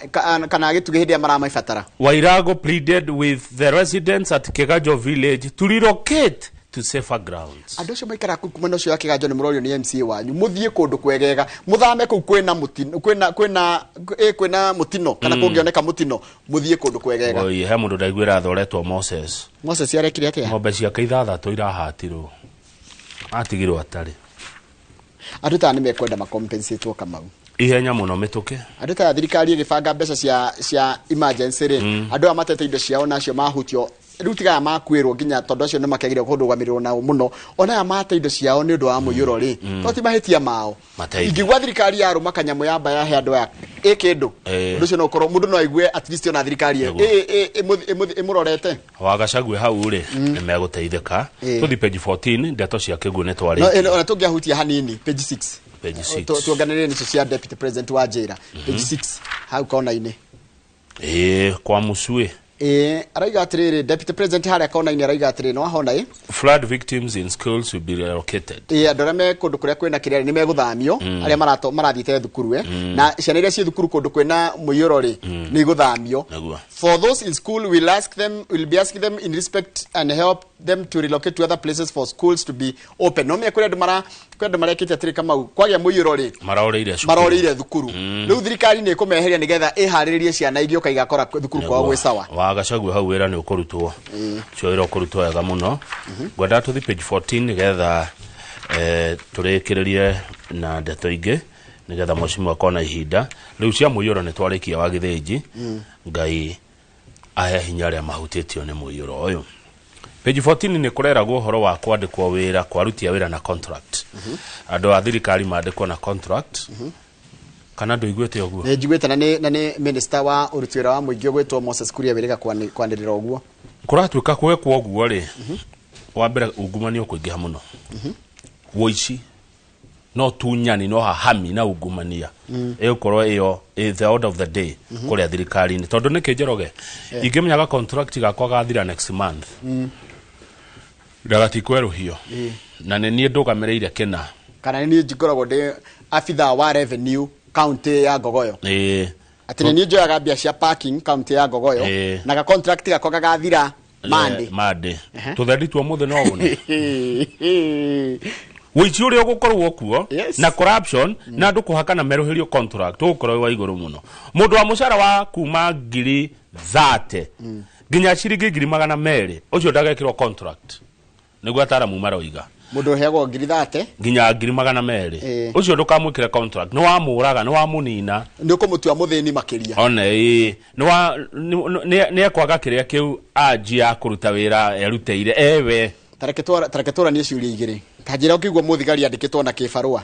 kana Gĩtugĩ hĩndĩ ĩrĩa maramabatara. Wairago pleaded with the residents at Kiganjo village to relocate to safer grounds. Andũ acio maikaraga kũu mwena ũcio wa Kĩganjo nĩ mũrorio nĩ MCA wanyu mũthiĩ kũndũ kwegega, mũthame kũu kwĩna mũtino, kwĩna mũtino kana kũngĩoneka mũtino, mũthiĩ kũndũ kwegega. Oi, he mũndũ ndaiguĩra thoretwo Moses. Moses arekire atĩa? Ng'ombe ciake 6 irahatirwo, atigirwo atarĩ. Andũ ta nĩ mekwenda macompensatwo, Kamau. Ihenya mũno, mĩtũkĩ. Andũ ta thirikari ĩgĩbanga mbeca cia emergency rĩ, andũ aya matete indo ciao nacio mahutio rĩu tiga aya makuĩrwo nginya tondũ acio nĩ makĩagĩrĩire kũrũgamĩrĩrwo nao mũno, ona aya mate indo ciao nĩ ũndũ wa mũiyũro rĩ, to ti mahĩtia mao. Mateithio. Ingĩgua thirikari yarũma kanyamũ yamba yahe andũ aya ĩ kĩndũ, ũndũ ũcio no ũkorwo mũndũ no aigue at least ona thirikari ĩyo Nĩguo. ĩmũrorete. Wagacagwe hau rĩ, nĩ megũteithĩka. Tũthi page 14, ndeto cia kĩguũ nĩ No, twarĩkia. ona tũngĩahutia hanini page 6. Page 6. Tuonganĩrĩre nĩcio cia deputy president wa njĩra, page 6 hau kona-inĩ. Ĩĩ, kwa mũcuĩ. Ĩĩ, araiga atĩrĩrĩ, deputy president harĩa kona-inĩ araiga atĩrĩrĩ, no ahona ĩ. Flood victims in schools will be relocated. Ĩĩ, andũ arĩa me kũndũ kũrĩa kwĩna kĩrĩa nĩ megũthamio, arĩa marathiĩte thukuru, na ciana iria ciĩ thukuru kũndũ kwĩna mũiyũro rĩ, nĩ igũthamio. Nĩguo. For those in school, we'll be asking them in respect and help them to relocate to other places for schools to be open. No menya kũrĩ andũ marekĩte atĩrĩ, Kamau, kwagĩa mũiyũro rĩ, marorĩire cukuru. Marorĩire thukuru. Rĩu thirikari nĩ ĩkũmeheria nĩgetha ĩharĩrĩrie ciana igĩũka igakora thukuru kwao gwĩ sawa. Wagacagwe hau wĩra nĩ ũkũrutwo, ũcio wĩra ũkũrutwo wega mũno. Ngwendaga tũthi page 14 nĩgetha tũrĩkĩrĩrie na ndeto ingĩ nĩgetha mheshimiwa akona ihinda rĩu cia mũiyũro nĩ twarĩkia wa Gĩthĩnji. Ngai ahe hinya arĩa mahutĩtio nĩ mũiyũro ũyũ. Page 14 nĩ kũreragwo ũhoro wa kwandĩkwo wĩra kwa aruti a wĩra na contract, andũ a thirikari mandĩkwo na contract, kana ndũiguĩte ũguo? Nĩ njiguĩte, na nĩ minister wa ũruti wĩra wa mũingĩ ũgwĩtwo Moses Kuria wĩrĩga kwanĩrĩra ũguo. Kũratuĩka gwekwo ũguo rĩ, wa mbere ungumania ũkũingĩha mũno, woici no tunyani no hahami na ungumania ĩgũkorwo ĩyo the order of the day kũrĩa thirikari-inĩ, tondũ nĩkĩ Njoroge, ingĩmenyaga contract gakwa gathira next month, ndagatikwerũhio na nĩ niĩ ndũgamĩrĩire kĩna. Kana nĩ niĩ ngoragwo ndĩ abithaa wa revenue county ya Ngogoyo. Ĩĩ. Atĩ nĩ niĩ njoyaga mbia cia parking kaunti ya Ngogoyo na ga contract gakwa gagathira Monday. Monday. Tũthendi tua mũthĩ no une wĩici ũrĩa ũgũkorwo kuo na corruption na andũ kũhakana merũhĩrio contract ũgũkorwo wĩ wa igũrũ mũno. Mũndũ wa mũcara wa kuma 30,000 nginya ciringi 200,000 ũcio ndagekĩrwo contract, nĩguo ataramu maroiga. Mũndũ ũheagwo 30,000 nginya 200,000 ũcio ndũkamwĩkĩre contract, nĩ wamũraga, nĩ wamũnina, nĩ ũkũmũtua mũthĩni makĩria. One ĩĩ nĩ ekwaga kĩrĩa kĩu anji ya kũruta wĩra erutĩire ewe. Tareke tũranie ciũria igĩrĩ. Ta njĩra ũkĩigua mũthigari andĩkĩtwo na kĩbarũa,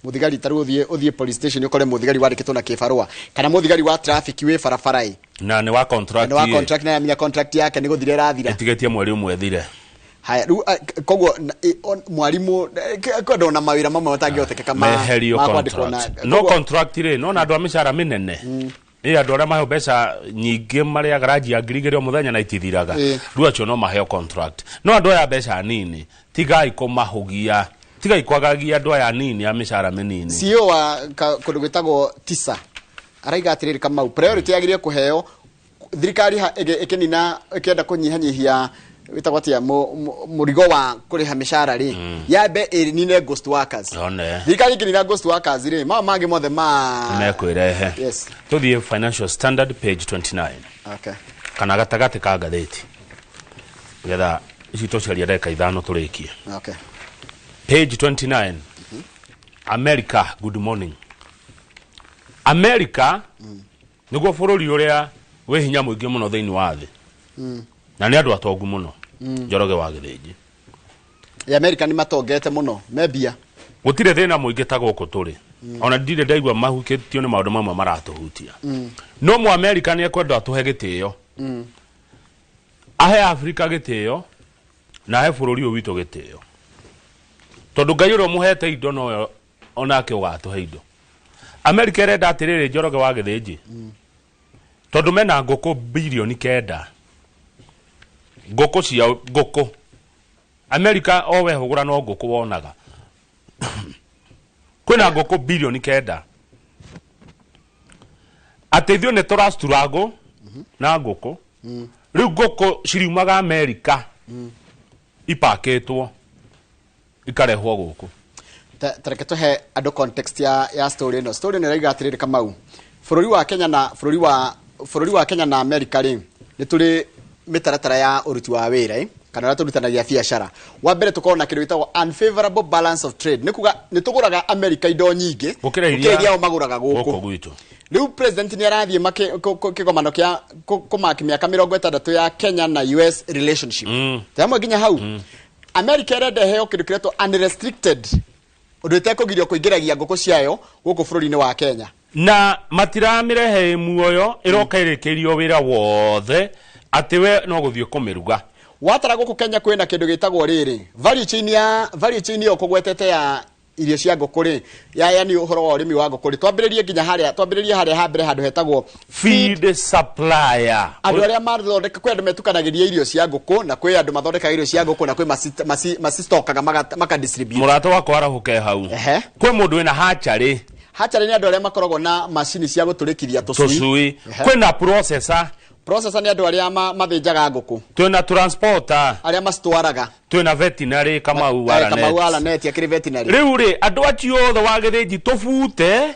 mũthigari ta rĩu ũthiĩ police station ũkore mũthigari wandĩkĩtwo na kĩbarũa, kana mũthigari wa traffic wĩ barabara ĩ na nĩ wa contract, nĩ wa contract, na amenya contract yake nĩ gũthira ĩrathira, ĩtigĩtie mweri ũmwe ĩthire. Haya rĩu koguo mwarimu kwenda ona mawĩra mamwe matangĩhotekeka meherio contract. No contract rĩ, no na andũ a mĩcara mĩnene ĩ andũ arĩa maheo mbeca nyingĩ marĩaga ranji ya 2,000 o mũthenya na itithiraga, rĩu acio no maheo contract. No andũ aya mbeca nini tigai kũmahũgia, tigai kwagagia andũ aya nini a mĩcara mĩnini. CEO wa kũndũ gwĩtagwo Tisa araiga atĩrĩrĩ Kamau, priority yagĩrĩire kũheo thirikari ĩkĩnina ĩkĩenda kũnyihanyihia wĩtagwo atĩa mũrigo wa kũrĩha mĩcara rĩ, yambe ĩnine ghost workers. Thirikari ĩkĩnina ghost workers rĩ, maya mangĩ mothe ma mekwĩrehe. Yes. Tũthiĩ Financial Standard page 29. Okay. Kana gatagatĩ ka ngathĩti nĩgetha ici tũcarie ndagĩka 5 tũrĩkie. Okay. Page 29. America, good morning. America nĩguo bũrũri ũrĩa wĩ hinya mũingĩ mũno thĩinĩ wa thĩ. Na nĩ andũ atongu mũno. Njoroge wa Gĩthĩnji. Ya America nĩ matongete mũno, mebia. Gũtirĩ thĩna mũingĩ ta gũkũ tũrĩ. Ona ndirĩ ndaigua mahukĩtio nĩ maũndũ mamwe maratũhutia. No mu America nĩ ekwenda atũhe gĩtĩo. Ahe Afrika gĩtĩo na ahe bũrũri ũyũ witũ gĩtĩo. Tondũ Ngai ũrĩa ũmũhete indo nowe onake ũgatũhe indo. America ĩrenda atĩrĩrĩ Njoroge wa Gĩthĩnji. Tondũ mena ngũkũ 9 billion. Ngũkũ cia ngũkũ America o we hũgũra no ngũkũ wonaga. Kwĩna ngũkũ 9 billion. Atĩ ithuĩ nĩ tũraciturago na ngũkũ. Rĩu ngũkũ ciriumaga America ipakĩtwo ikarehwo gũkũ. Tareke tũhe andũ context ya story ĩno. Story ĩno ĩrauga atĩrĩrĩ Kamau, bũrũri wa Kenya na bũrũri wa Kenya na America rĩ, nĩ tũrĩ mĩtaratara ya ũruti wa wĩra kana ũrĩa tũrutanagia biacara. Wa mbere tũkorwo na kĩndũ gĩtagwo unfavorable balance of trade, nĩ kuga nĩ tũgũraga America indo nyingĩ gũkĩra iria o magũraga gũkũ gwitũ. Rĩu president nĩ arathiĩ kĩgomano kĩa kũmaki mĩaka 60 ya Kenya na US relationship. Tamwe nginya hau America ĩrenda ĩheo kĩndũ kĩretwo unrestricted, ũndũ ĩtekũgirio kũingĩragia ngũkũ ciayo gũkũ bũrũri-inĩ wa Kenya. Na matiramĩrehe muoyo, ĩroka ĩrĩkĩirio wĩra wothe atĩ we no gũthiĩ kũmĩruga. Watara gũkũ Kenya kwĩna kĩndũ gĩtagwo rĩrĩ value chain ya value chain ĩyo kũgwetete ya irio cia ngũkũ rĩ, ya ni ũhoro wa ũrĩmi wa ngũkũ rĩ, twambĩrĩrie nginya harĩa twambĩrĩrie harĩa ha mbere handũ hetagwo feed supplier. Andũ arĩa mathondeka, kwĩ andũ metukanagĩria irio cia ngũkũ na kwĩ andũ mathondekaga irio cia ngũkũ na kwĩ macistokaga maka distribute. Mũrata wakwa arahũke hau. Kwĩ mũndũ wĩna hatchery. Hatchery nĩ andũ arĩa makoragwo na macini cia gũtũrĩkithia tũcui. Kwĩna processor. Processor nĩ andũ arĩa mathĩnjaga ngũkũ. Twĩna transporter arĩa macitwaraga. Twĩna veterinary Kamau wa Lanet. Kamau wa Lanet akĩrĩ veterinary. Rĩu rĩ andũ acio othe wa Gĩthĩnji tũbute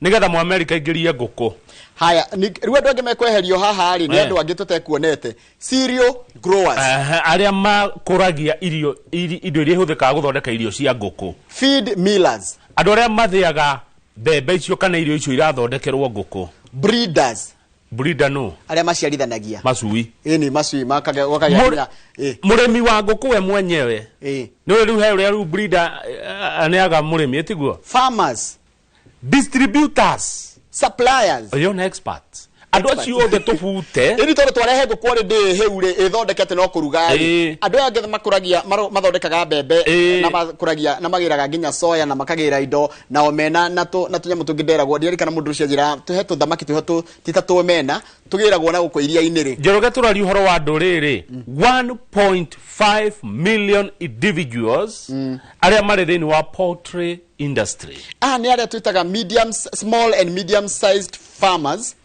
nĩgetha mu America ingĩrie ngũkũ. Haya, rĩu andũ angĩ mekweherio haha rĩ nĩ andũ angĩ tũtekuonete. Cereal growers. Arĩa makũragia irio indo iria ihũthĩkaga gũthondeka irio cia ngũkũ. Feed millers. Andũ arĩa mathĩaga mbembe icio kana irio icio irathondekerwo ngũkũ. Breeders. Breeder no arĩa maciarithanagia macui. Ĩni macui makagĩa mũrĩmi wa ngũkũ we mwenyewe. Nĩ rĩu he ũrĩa rĩu breeder aneaga mũrĩmi ĩtiguo. Farmers, distributors, suppliers, oyo nĩ experts. Andũ acio othe tũbute. Ĩni tondũ twarehe ngũkũ rĩ ndĩ hĩu rĩ ĩthondekete no kũruga rĩ. Andũ aya angĩ makũragia mathondekaga mbembe na makũragia na magĩraga nginya soya na makagĩra indo na omena na tũnyamũ tũngĩ nderagwo ndirikana mũndũ ũcio anjĩra tũhe tũthamaki tũhe ti ta tũomena tũgĩragwo na gũkũ iria-inĩ rĩ. Njoroge tũraria ũhoro wa andũ rĩrĩ 1.5 million individuals arĩa marĩ thĩinĩ wa poultry industry. Nĩ arĩa twĩtaga medium, small and medium sized farmers.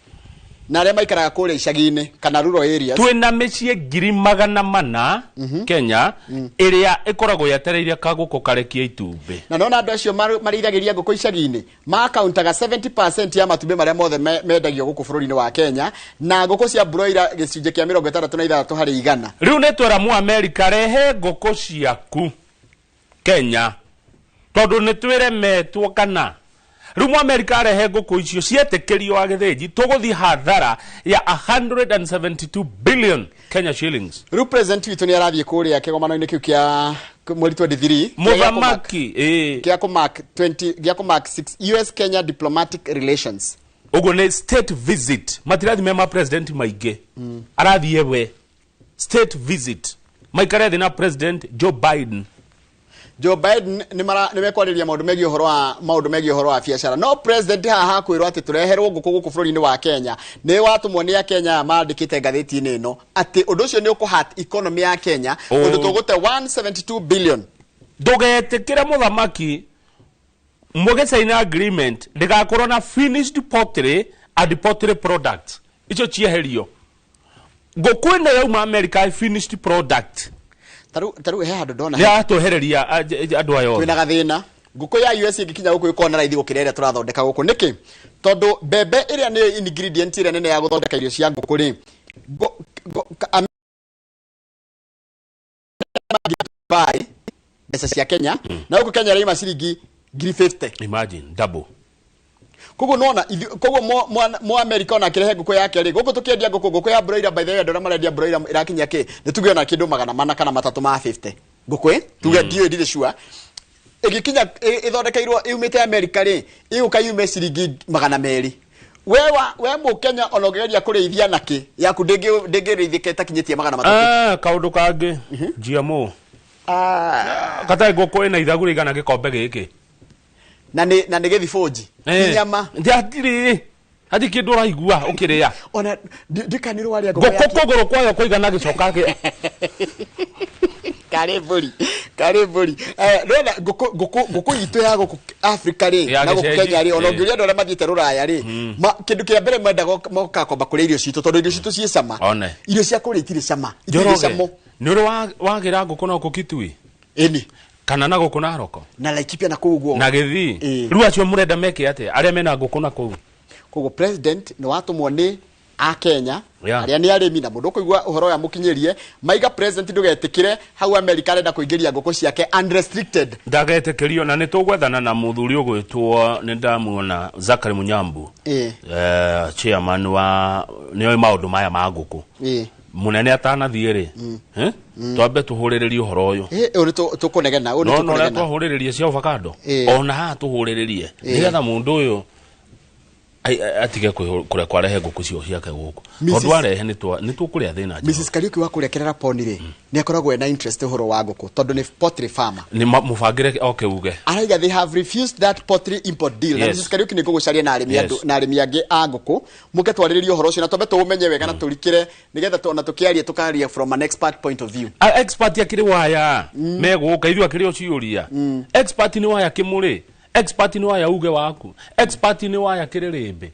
Na arĩa maikaraga kũrĩa icagi-inĩ kana rural areas. Twĩna mĩciĩ 400,000 Kenya ĩrĩa ĩkoragwo yetereire kagũkũ karekie itumbĩ. Na nona andũ acio marĩithagĩria ngũkũ icagi-inĩ makauntaga 70% ya matumbĩ marĩa mothe mendagio gũkũ bũrũri-inĩ wa Kenya, na ngũkũ cia broiler gĩcunjĩ kĩa 66%. Rĩu nĩ twera mu America rehe ngũkũ ciaku Kenya tondũ nĩ twĩremetwo kana rĩu mu America rehe ngũkũ icio cietĩkĩrio wa gĩthĩnji tũgũthiĩ hathara ya 172 billion Kenya shillings. Rĩu president witũ nĩ arathiĩ kũrĩa kĩgomano-inĩ kĩu kĩa mweri 23 Mũthamaki kĩa kũmark 20 gĩa kũmark 6 US Kenya diplomatic relations. Ũguo nĩ state visit, matirathi me ma president maingĩ, arathiĩ we state visit maikare thĩ na president Joe Biden. Joe Biden nĩ mekwarĩria maũndũ megiĩ ũhoro wa maũndũ megiĩ ũhoro wa biacara, no president haha hakwĩrwo atĩ tũreherwo ngũkũ gũkũ bũrũri-inĩ wa Kenya nĩ watũmwo nĩ Akenya aya mandĩkĩte ngathĩti-inĩ ĩno atĩ ũndũ ũcio nĩ ũkũhat economy ya Kenya ũndũ tũgũte 172 billion. Ndũgetĩkĩre mũthamaki mũgĩcaina agreement ndĩgakorwo na finished pottery and pottery products icio cieherio. Ngũkũ ĩno yauma America finished product tarĩu he handũ ndona nĩ yatwehereria andũ aya othe. Twĩna gathĩna ngũkũ ya US ĩngĩkinya gũkũ ĩkorwo na raithi gũkĩra ĩrĩa tũrathondeka gũkũ. Nĩkĩ? Tondũ mbembe ĩrĩa nĩyo ingredient ĩrĩa nene ya gũthondeka irio cia ngũkũ rĩ, buy mbeca cia Kenya na gũkũ Kenya ĩraima ciringi 1,050. Imagine double. Koguo nona koguo mo America ona kirehe ngũkũ yake rĩ, gũkũ tũkĩendia ngũkũ ya broiler, by the way andũ arĩa marendia broiler ĩrakinya kĩ nĩ tuge ona kĩndũ 400 kana 300 ma 50 ngũkũ ĩ tuge ndiũĩ ndirĩ sure ĩgĩkinya ĩthondekeirwo yumĩte America rĩ, ĩgũka yume ciringi 200. We mũkenya ona ũngĩgeria kũrĩithia nakĩ yaku ndĩngĩrĩithĩka ĩtakinyĩtie 300. Kaũndũ kangĩ GMO katarĩ ngũkũ ĩna ithagu rĩigana gĩkombe gĩkĩ na nĩ gĩthibũnji nyama ndiatirĩ hati kĩndũ ũraigua ũkĩrĩa ona ndikanirwo warĩa ngũkũ kũgũrũ kwayo kũigana gĩcoka karĩ mbũri ndona ngũkũ itũ ya gũkũ Africa rĩ na gũkũ Kenya rĩ, ona ũngĩũria andũ arĩa mathiĩte rũraya rĩ, kĩndũ kĩa mbere mendaga mokaga kwamba kũrĩa irio citũ tondũ irio citũ ciĩ cama. Irio cia kũrĩa itirĩ cama, itirĩ camo. Nĩ ũrĩ wagĩra ngũkũ na gũkũ Kitui? Ĩni. Kana na gũkũ Naroko na Laikipia na kũu guo na Gĩthii. Rĩu acio mũrenda meke atĩa arĩa mena ngũkũ na kũu? Koguo president nĩ watũmwo nĩ a Kenya arĩa nĩ arĩmi na mũndũ ũkũigua ũhoro ũyũ amũkinyĩrie maiga president ndũgetĩkĩre hau America arenda kũingĩria ngũkũ ciake unrestricted. Ndagetĩkĩrio na nĩ tũgwethana na mũthuri ũgwĩtwo nĩ ndamuona Zachary Munyambu, chairman wa nĩoĩ maũndũ maya ma ngũkũ. Munene atanathiĩ rĩ, twambe tũhũrĩrĩrie ũhoro ũyũ. Ũyũ tũkũnegena, ũyũ nĩ tũkũnegena. No twahũrĩrĩrie cia avocado ona haha tũhũrĩrĩrie nĩgetha mũndũ ũyũ atige kũrĩa kwarehe ngũkũ cio ciake gũkũ tondũ arehe nĩ tũkũrĩa thĩna. Mrs Kariuki wa kũrĩa Kerera Pond rĩ, nĩ akoragwo ena interest ũhoro wa ngũkũ tondũ nĩ poultry farmer. Nĩ mũbangĩre oke uge araiga they have refused that poultry import deal. Na Mrs Kariuki nĩ ngũgũcaria na arĩmi andũ na arĩmi angĩ a ngũkũ mũke twarĩrĩrie ũhoro ũcio na twambe tũũmenye wega na tũrikĩre nĩgetha ona tũkĩarie tũkaria from an expert point of view. Expert akĩrĩ waya megũka ithuĩ akĩrĩ o ciũria. Expert nĩ waya kĩmũrĩ, expert nĩ waya uge waku, expert nĩ waya kĩrĩrĩmbĩ,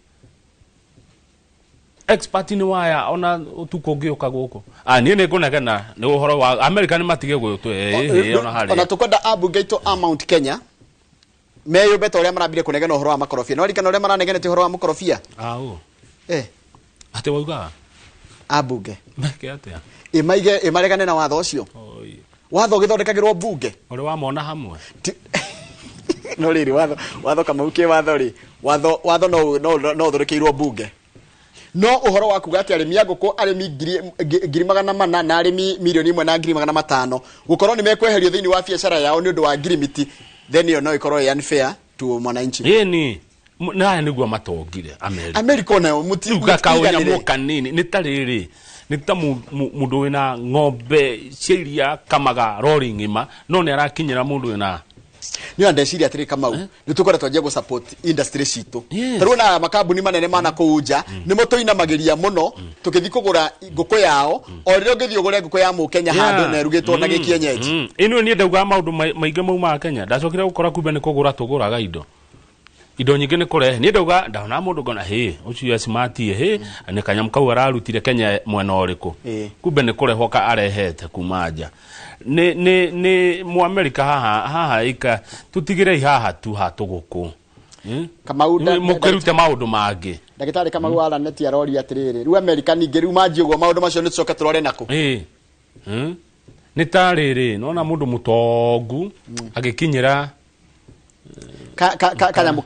expert nĩ waya ona ũtukũ ũngĩũka gũkũ. Niĩ nĩ ngũnegena nĩ ũhoro wa America nĩ matige gwĩtũ ona harĩa. Ona tũkwenda ambunge aitũ a Mount Kenya meyũmbe ta ũrĩa marambire kũnegena ũhoro wa makorobia. No ririkana ũrĩa maranegenete ũhoro wa makorobia? Atĩ waugaga ambunge meke atĩa? Ĩmaige ĩmaregane na watho ũcio. Watho ũgĩthondekagĩrwo mbunge. Ũrĩ wamona hamwe? No rĩrĩ watho Kamau kĩ watho rĩ, watho no ũthondekirwo mbunge. No ũhoro wa kuga atĩ arĩmi a ngũkũ arĩmi 400,000 na arĩmi 1,500,000 gũkorwo nĩ mekweherio thĩinĩ wa biacara yao nĩ ũndũ wa ngirimiti, then ĩyo no ĩkorwo ĩ unfair to mwananchi. Ĩni na nĩguo matongire America. America onayo mũtiuga kaũnyamũ kanini nĩ ta rĩrĩ nĩ ta mũndũ wĩna ng'ombe cia iria kamaga rori ng'ima no nĩ arakinyĩra mũndũ wĩna nä ndeciria atä rä Kamau nä tå koretwo twanjia gå support industry citå tarä na makambuni manene mana kå nja nä mo tå inamagä ria må no tå kä thiä kå gå ra ngå kå yao o rä rä a å ngä thiä å gå re ngå kå ya må Kenya handå na ärugä two na gä kienyeji. Ä niä ndaugaga maå ndå maingä maumaga Kenya ndacokire gå kora kumbe nä kå gå ra tå gå raga indo. Indo nyingĩ nĩ kũrehe. Niĩ ndauga ndona mũndũ ngona hĩ ũcio acimatie hĩ nĩ kanyamũ kau ararutire Kenya mwena ũrĩkũ. Kumbe nĩ kũrehwo ka arehete kuma nja. Nĩ Mũamerika haha haha ika tutigĩrei haha tu hatũgũkũ. Kamau Mũkĩrute maũndũ mangĩ. Ndagĩtarĩ Kamau wa Lanet aroria atĩrĩrĩ, rĩu Amerika ningĩ rĩu manjie ũguo maũndũ macio nĩ tũcoke tũrore nakũ? Nĩ ta rĩrĩ nona mũndũ mũtongu agĩkinyĩra kanyamũ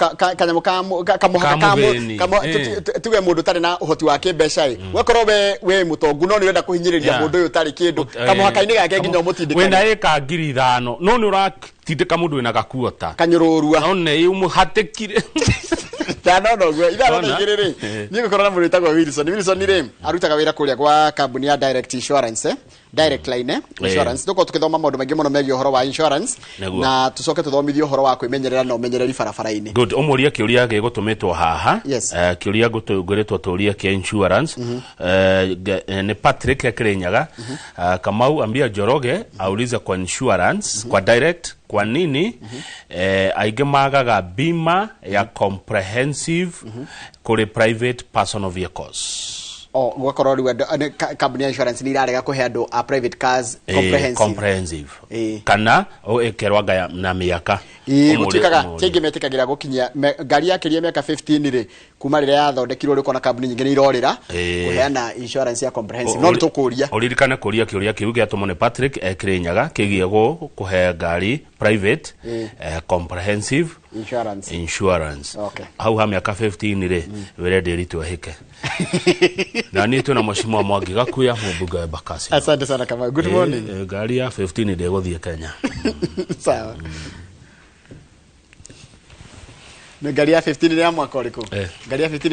kamũhaka tuge mũndũ ũtarĩ na ũhoti wa kĩmbeca ĩ, wakorwo we mũtongu no nĩ ũrenda kũhinyĩrĩria mũndũ ũyũ ũtarĩ kĩndũ kamũhaka-inĩ gake nginya ũmũtindĩkage. Wĩna ĩka 5,000 no nĩ ũratindĩka mũndũ wĩna gakuota kanyũrũrua no nĩ ũmũhatĩkire. Ndanoona ũguo 5 na 2 rĩ, niĩ ngũkorwo na mũndũ wĩtagwo Wilson. Wilson rĩ, arutaga wĩra kũrĩa gwa kambuni ya Direct Insurance, Direct Line Insurance. Tũkorwo tũgĩthoma maũndũ maingĩ mũno megiĩ ũhoro wa insurance na tũcoke tũthomithie ũhoro wa kwĩmenyerera na ũmenyereri barabara-inĩ. Good. Ũmũrie kĩũria gĩgũtũmĩtwo haha. Kĩũria ngwĩrĩtwo tũrie kĩa insurance. Nĩ Patrick Kirinyaga. Kamau, ambia Njoroge aulize kwa insurance, kwa Direct, kwa nini aingĩ magaga bima ya comprehensive kũrĩ private personal vehicles? O gwakorwo rĩu kambuni ya insurance nĩ irarega kũhe andũ a private cars comprehensive. Comprehensive kana ĩkerwo anga na mĩaka. Gũtuĩkaga kĩngĩ metĩkagĩra gũkinyia ngari yakĩria mĩaka 15 rĩ, kuma rĩrĩa yathondekirwo rĩ, ũkona kambuni nyingĩ nĩ irorĩra kũheana insurance ya comprehensive, no nĩ tũkũria. Ũririkane kũria kĩũria kĩu gĩatũmwo nĩ Patrick Kirinyaga kĩgiĩ kũhe ngari private comprehensive insurance. Insurance. Hau ha mĩaka 15 rĩ, wĩre ndĩritwo ĩhĩke na niĩ twĩna mheshimiwa Mwangi Gakuya, mũmbunge wa Embakasi. Asante sana Kamau, good morning. Ngari ya 15 ndĩgũthiĩ Kenya. Sawa, nĩ ngari ya 15 nĩ ya mwaka ũrĩkũ? Ngari ya 15.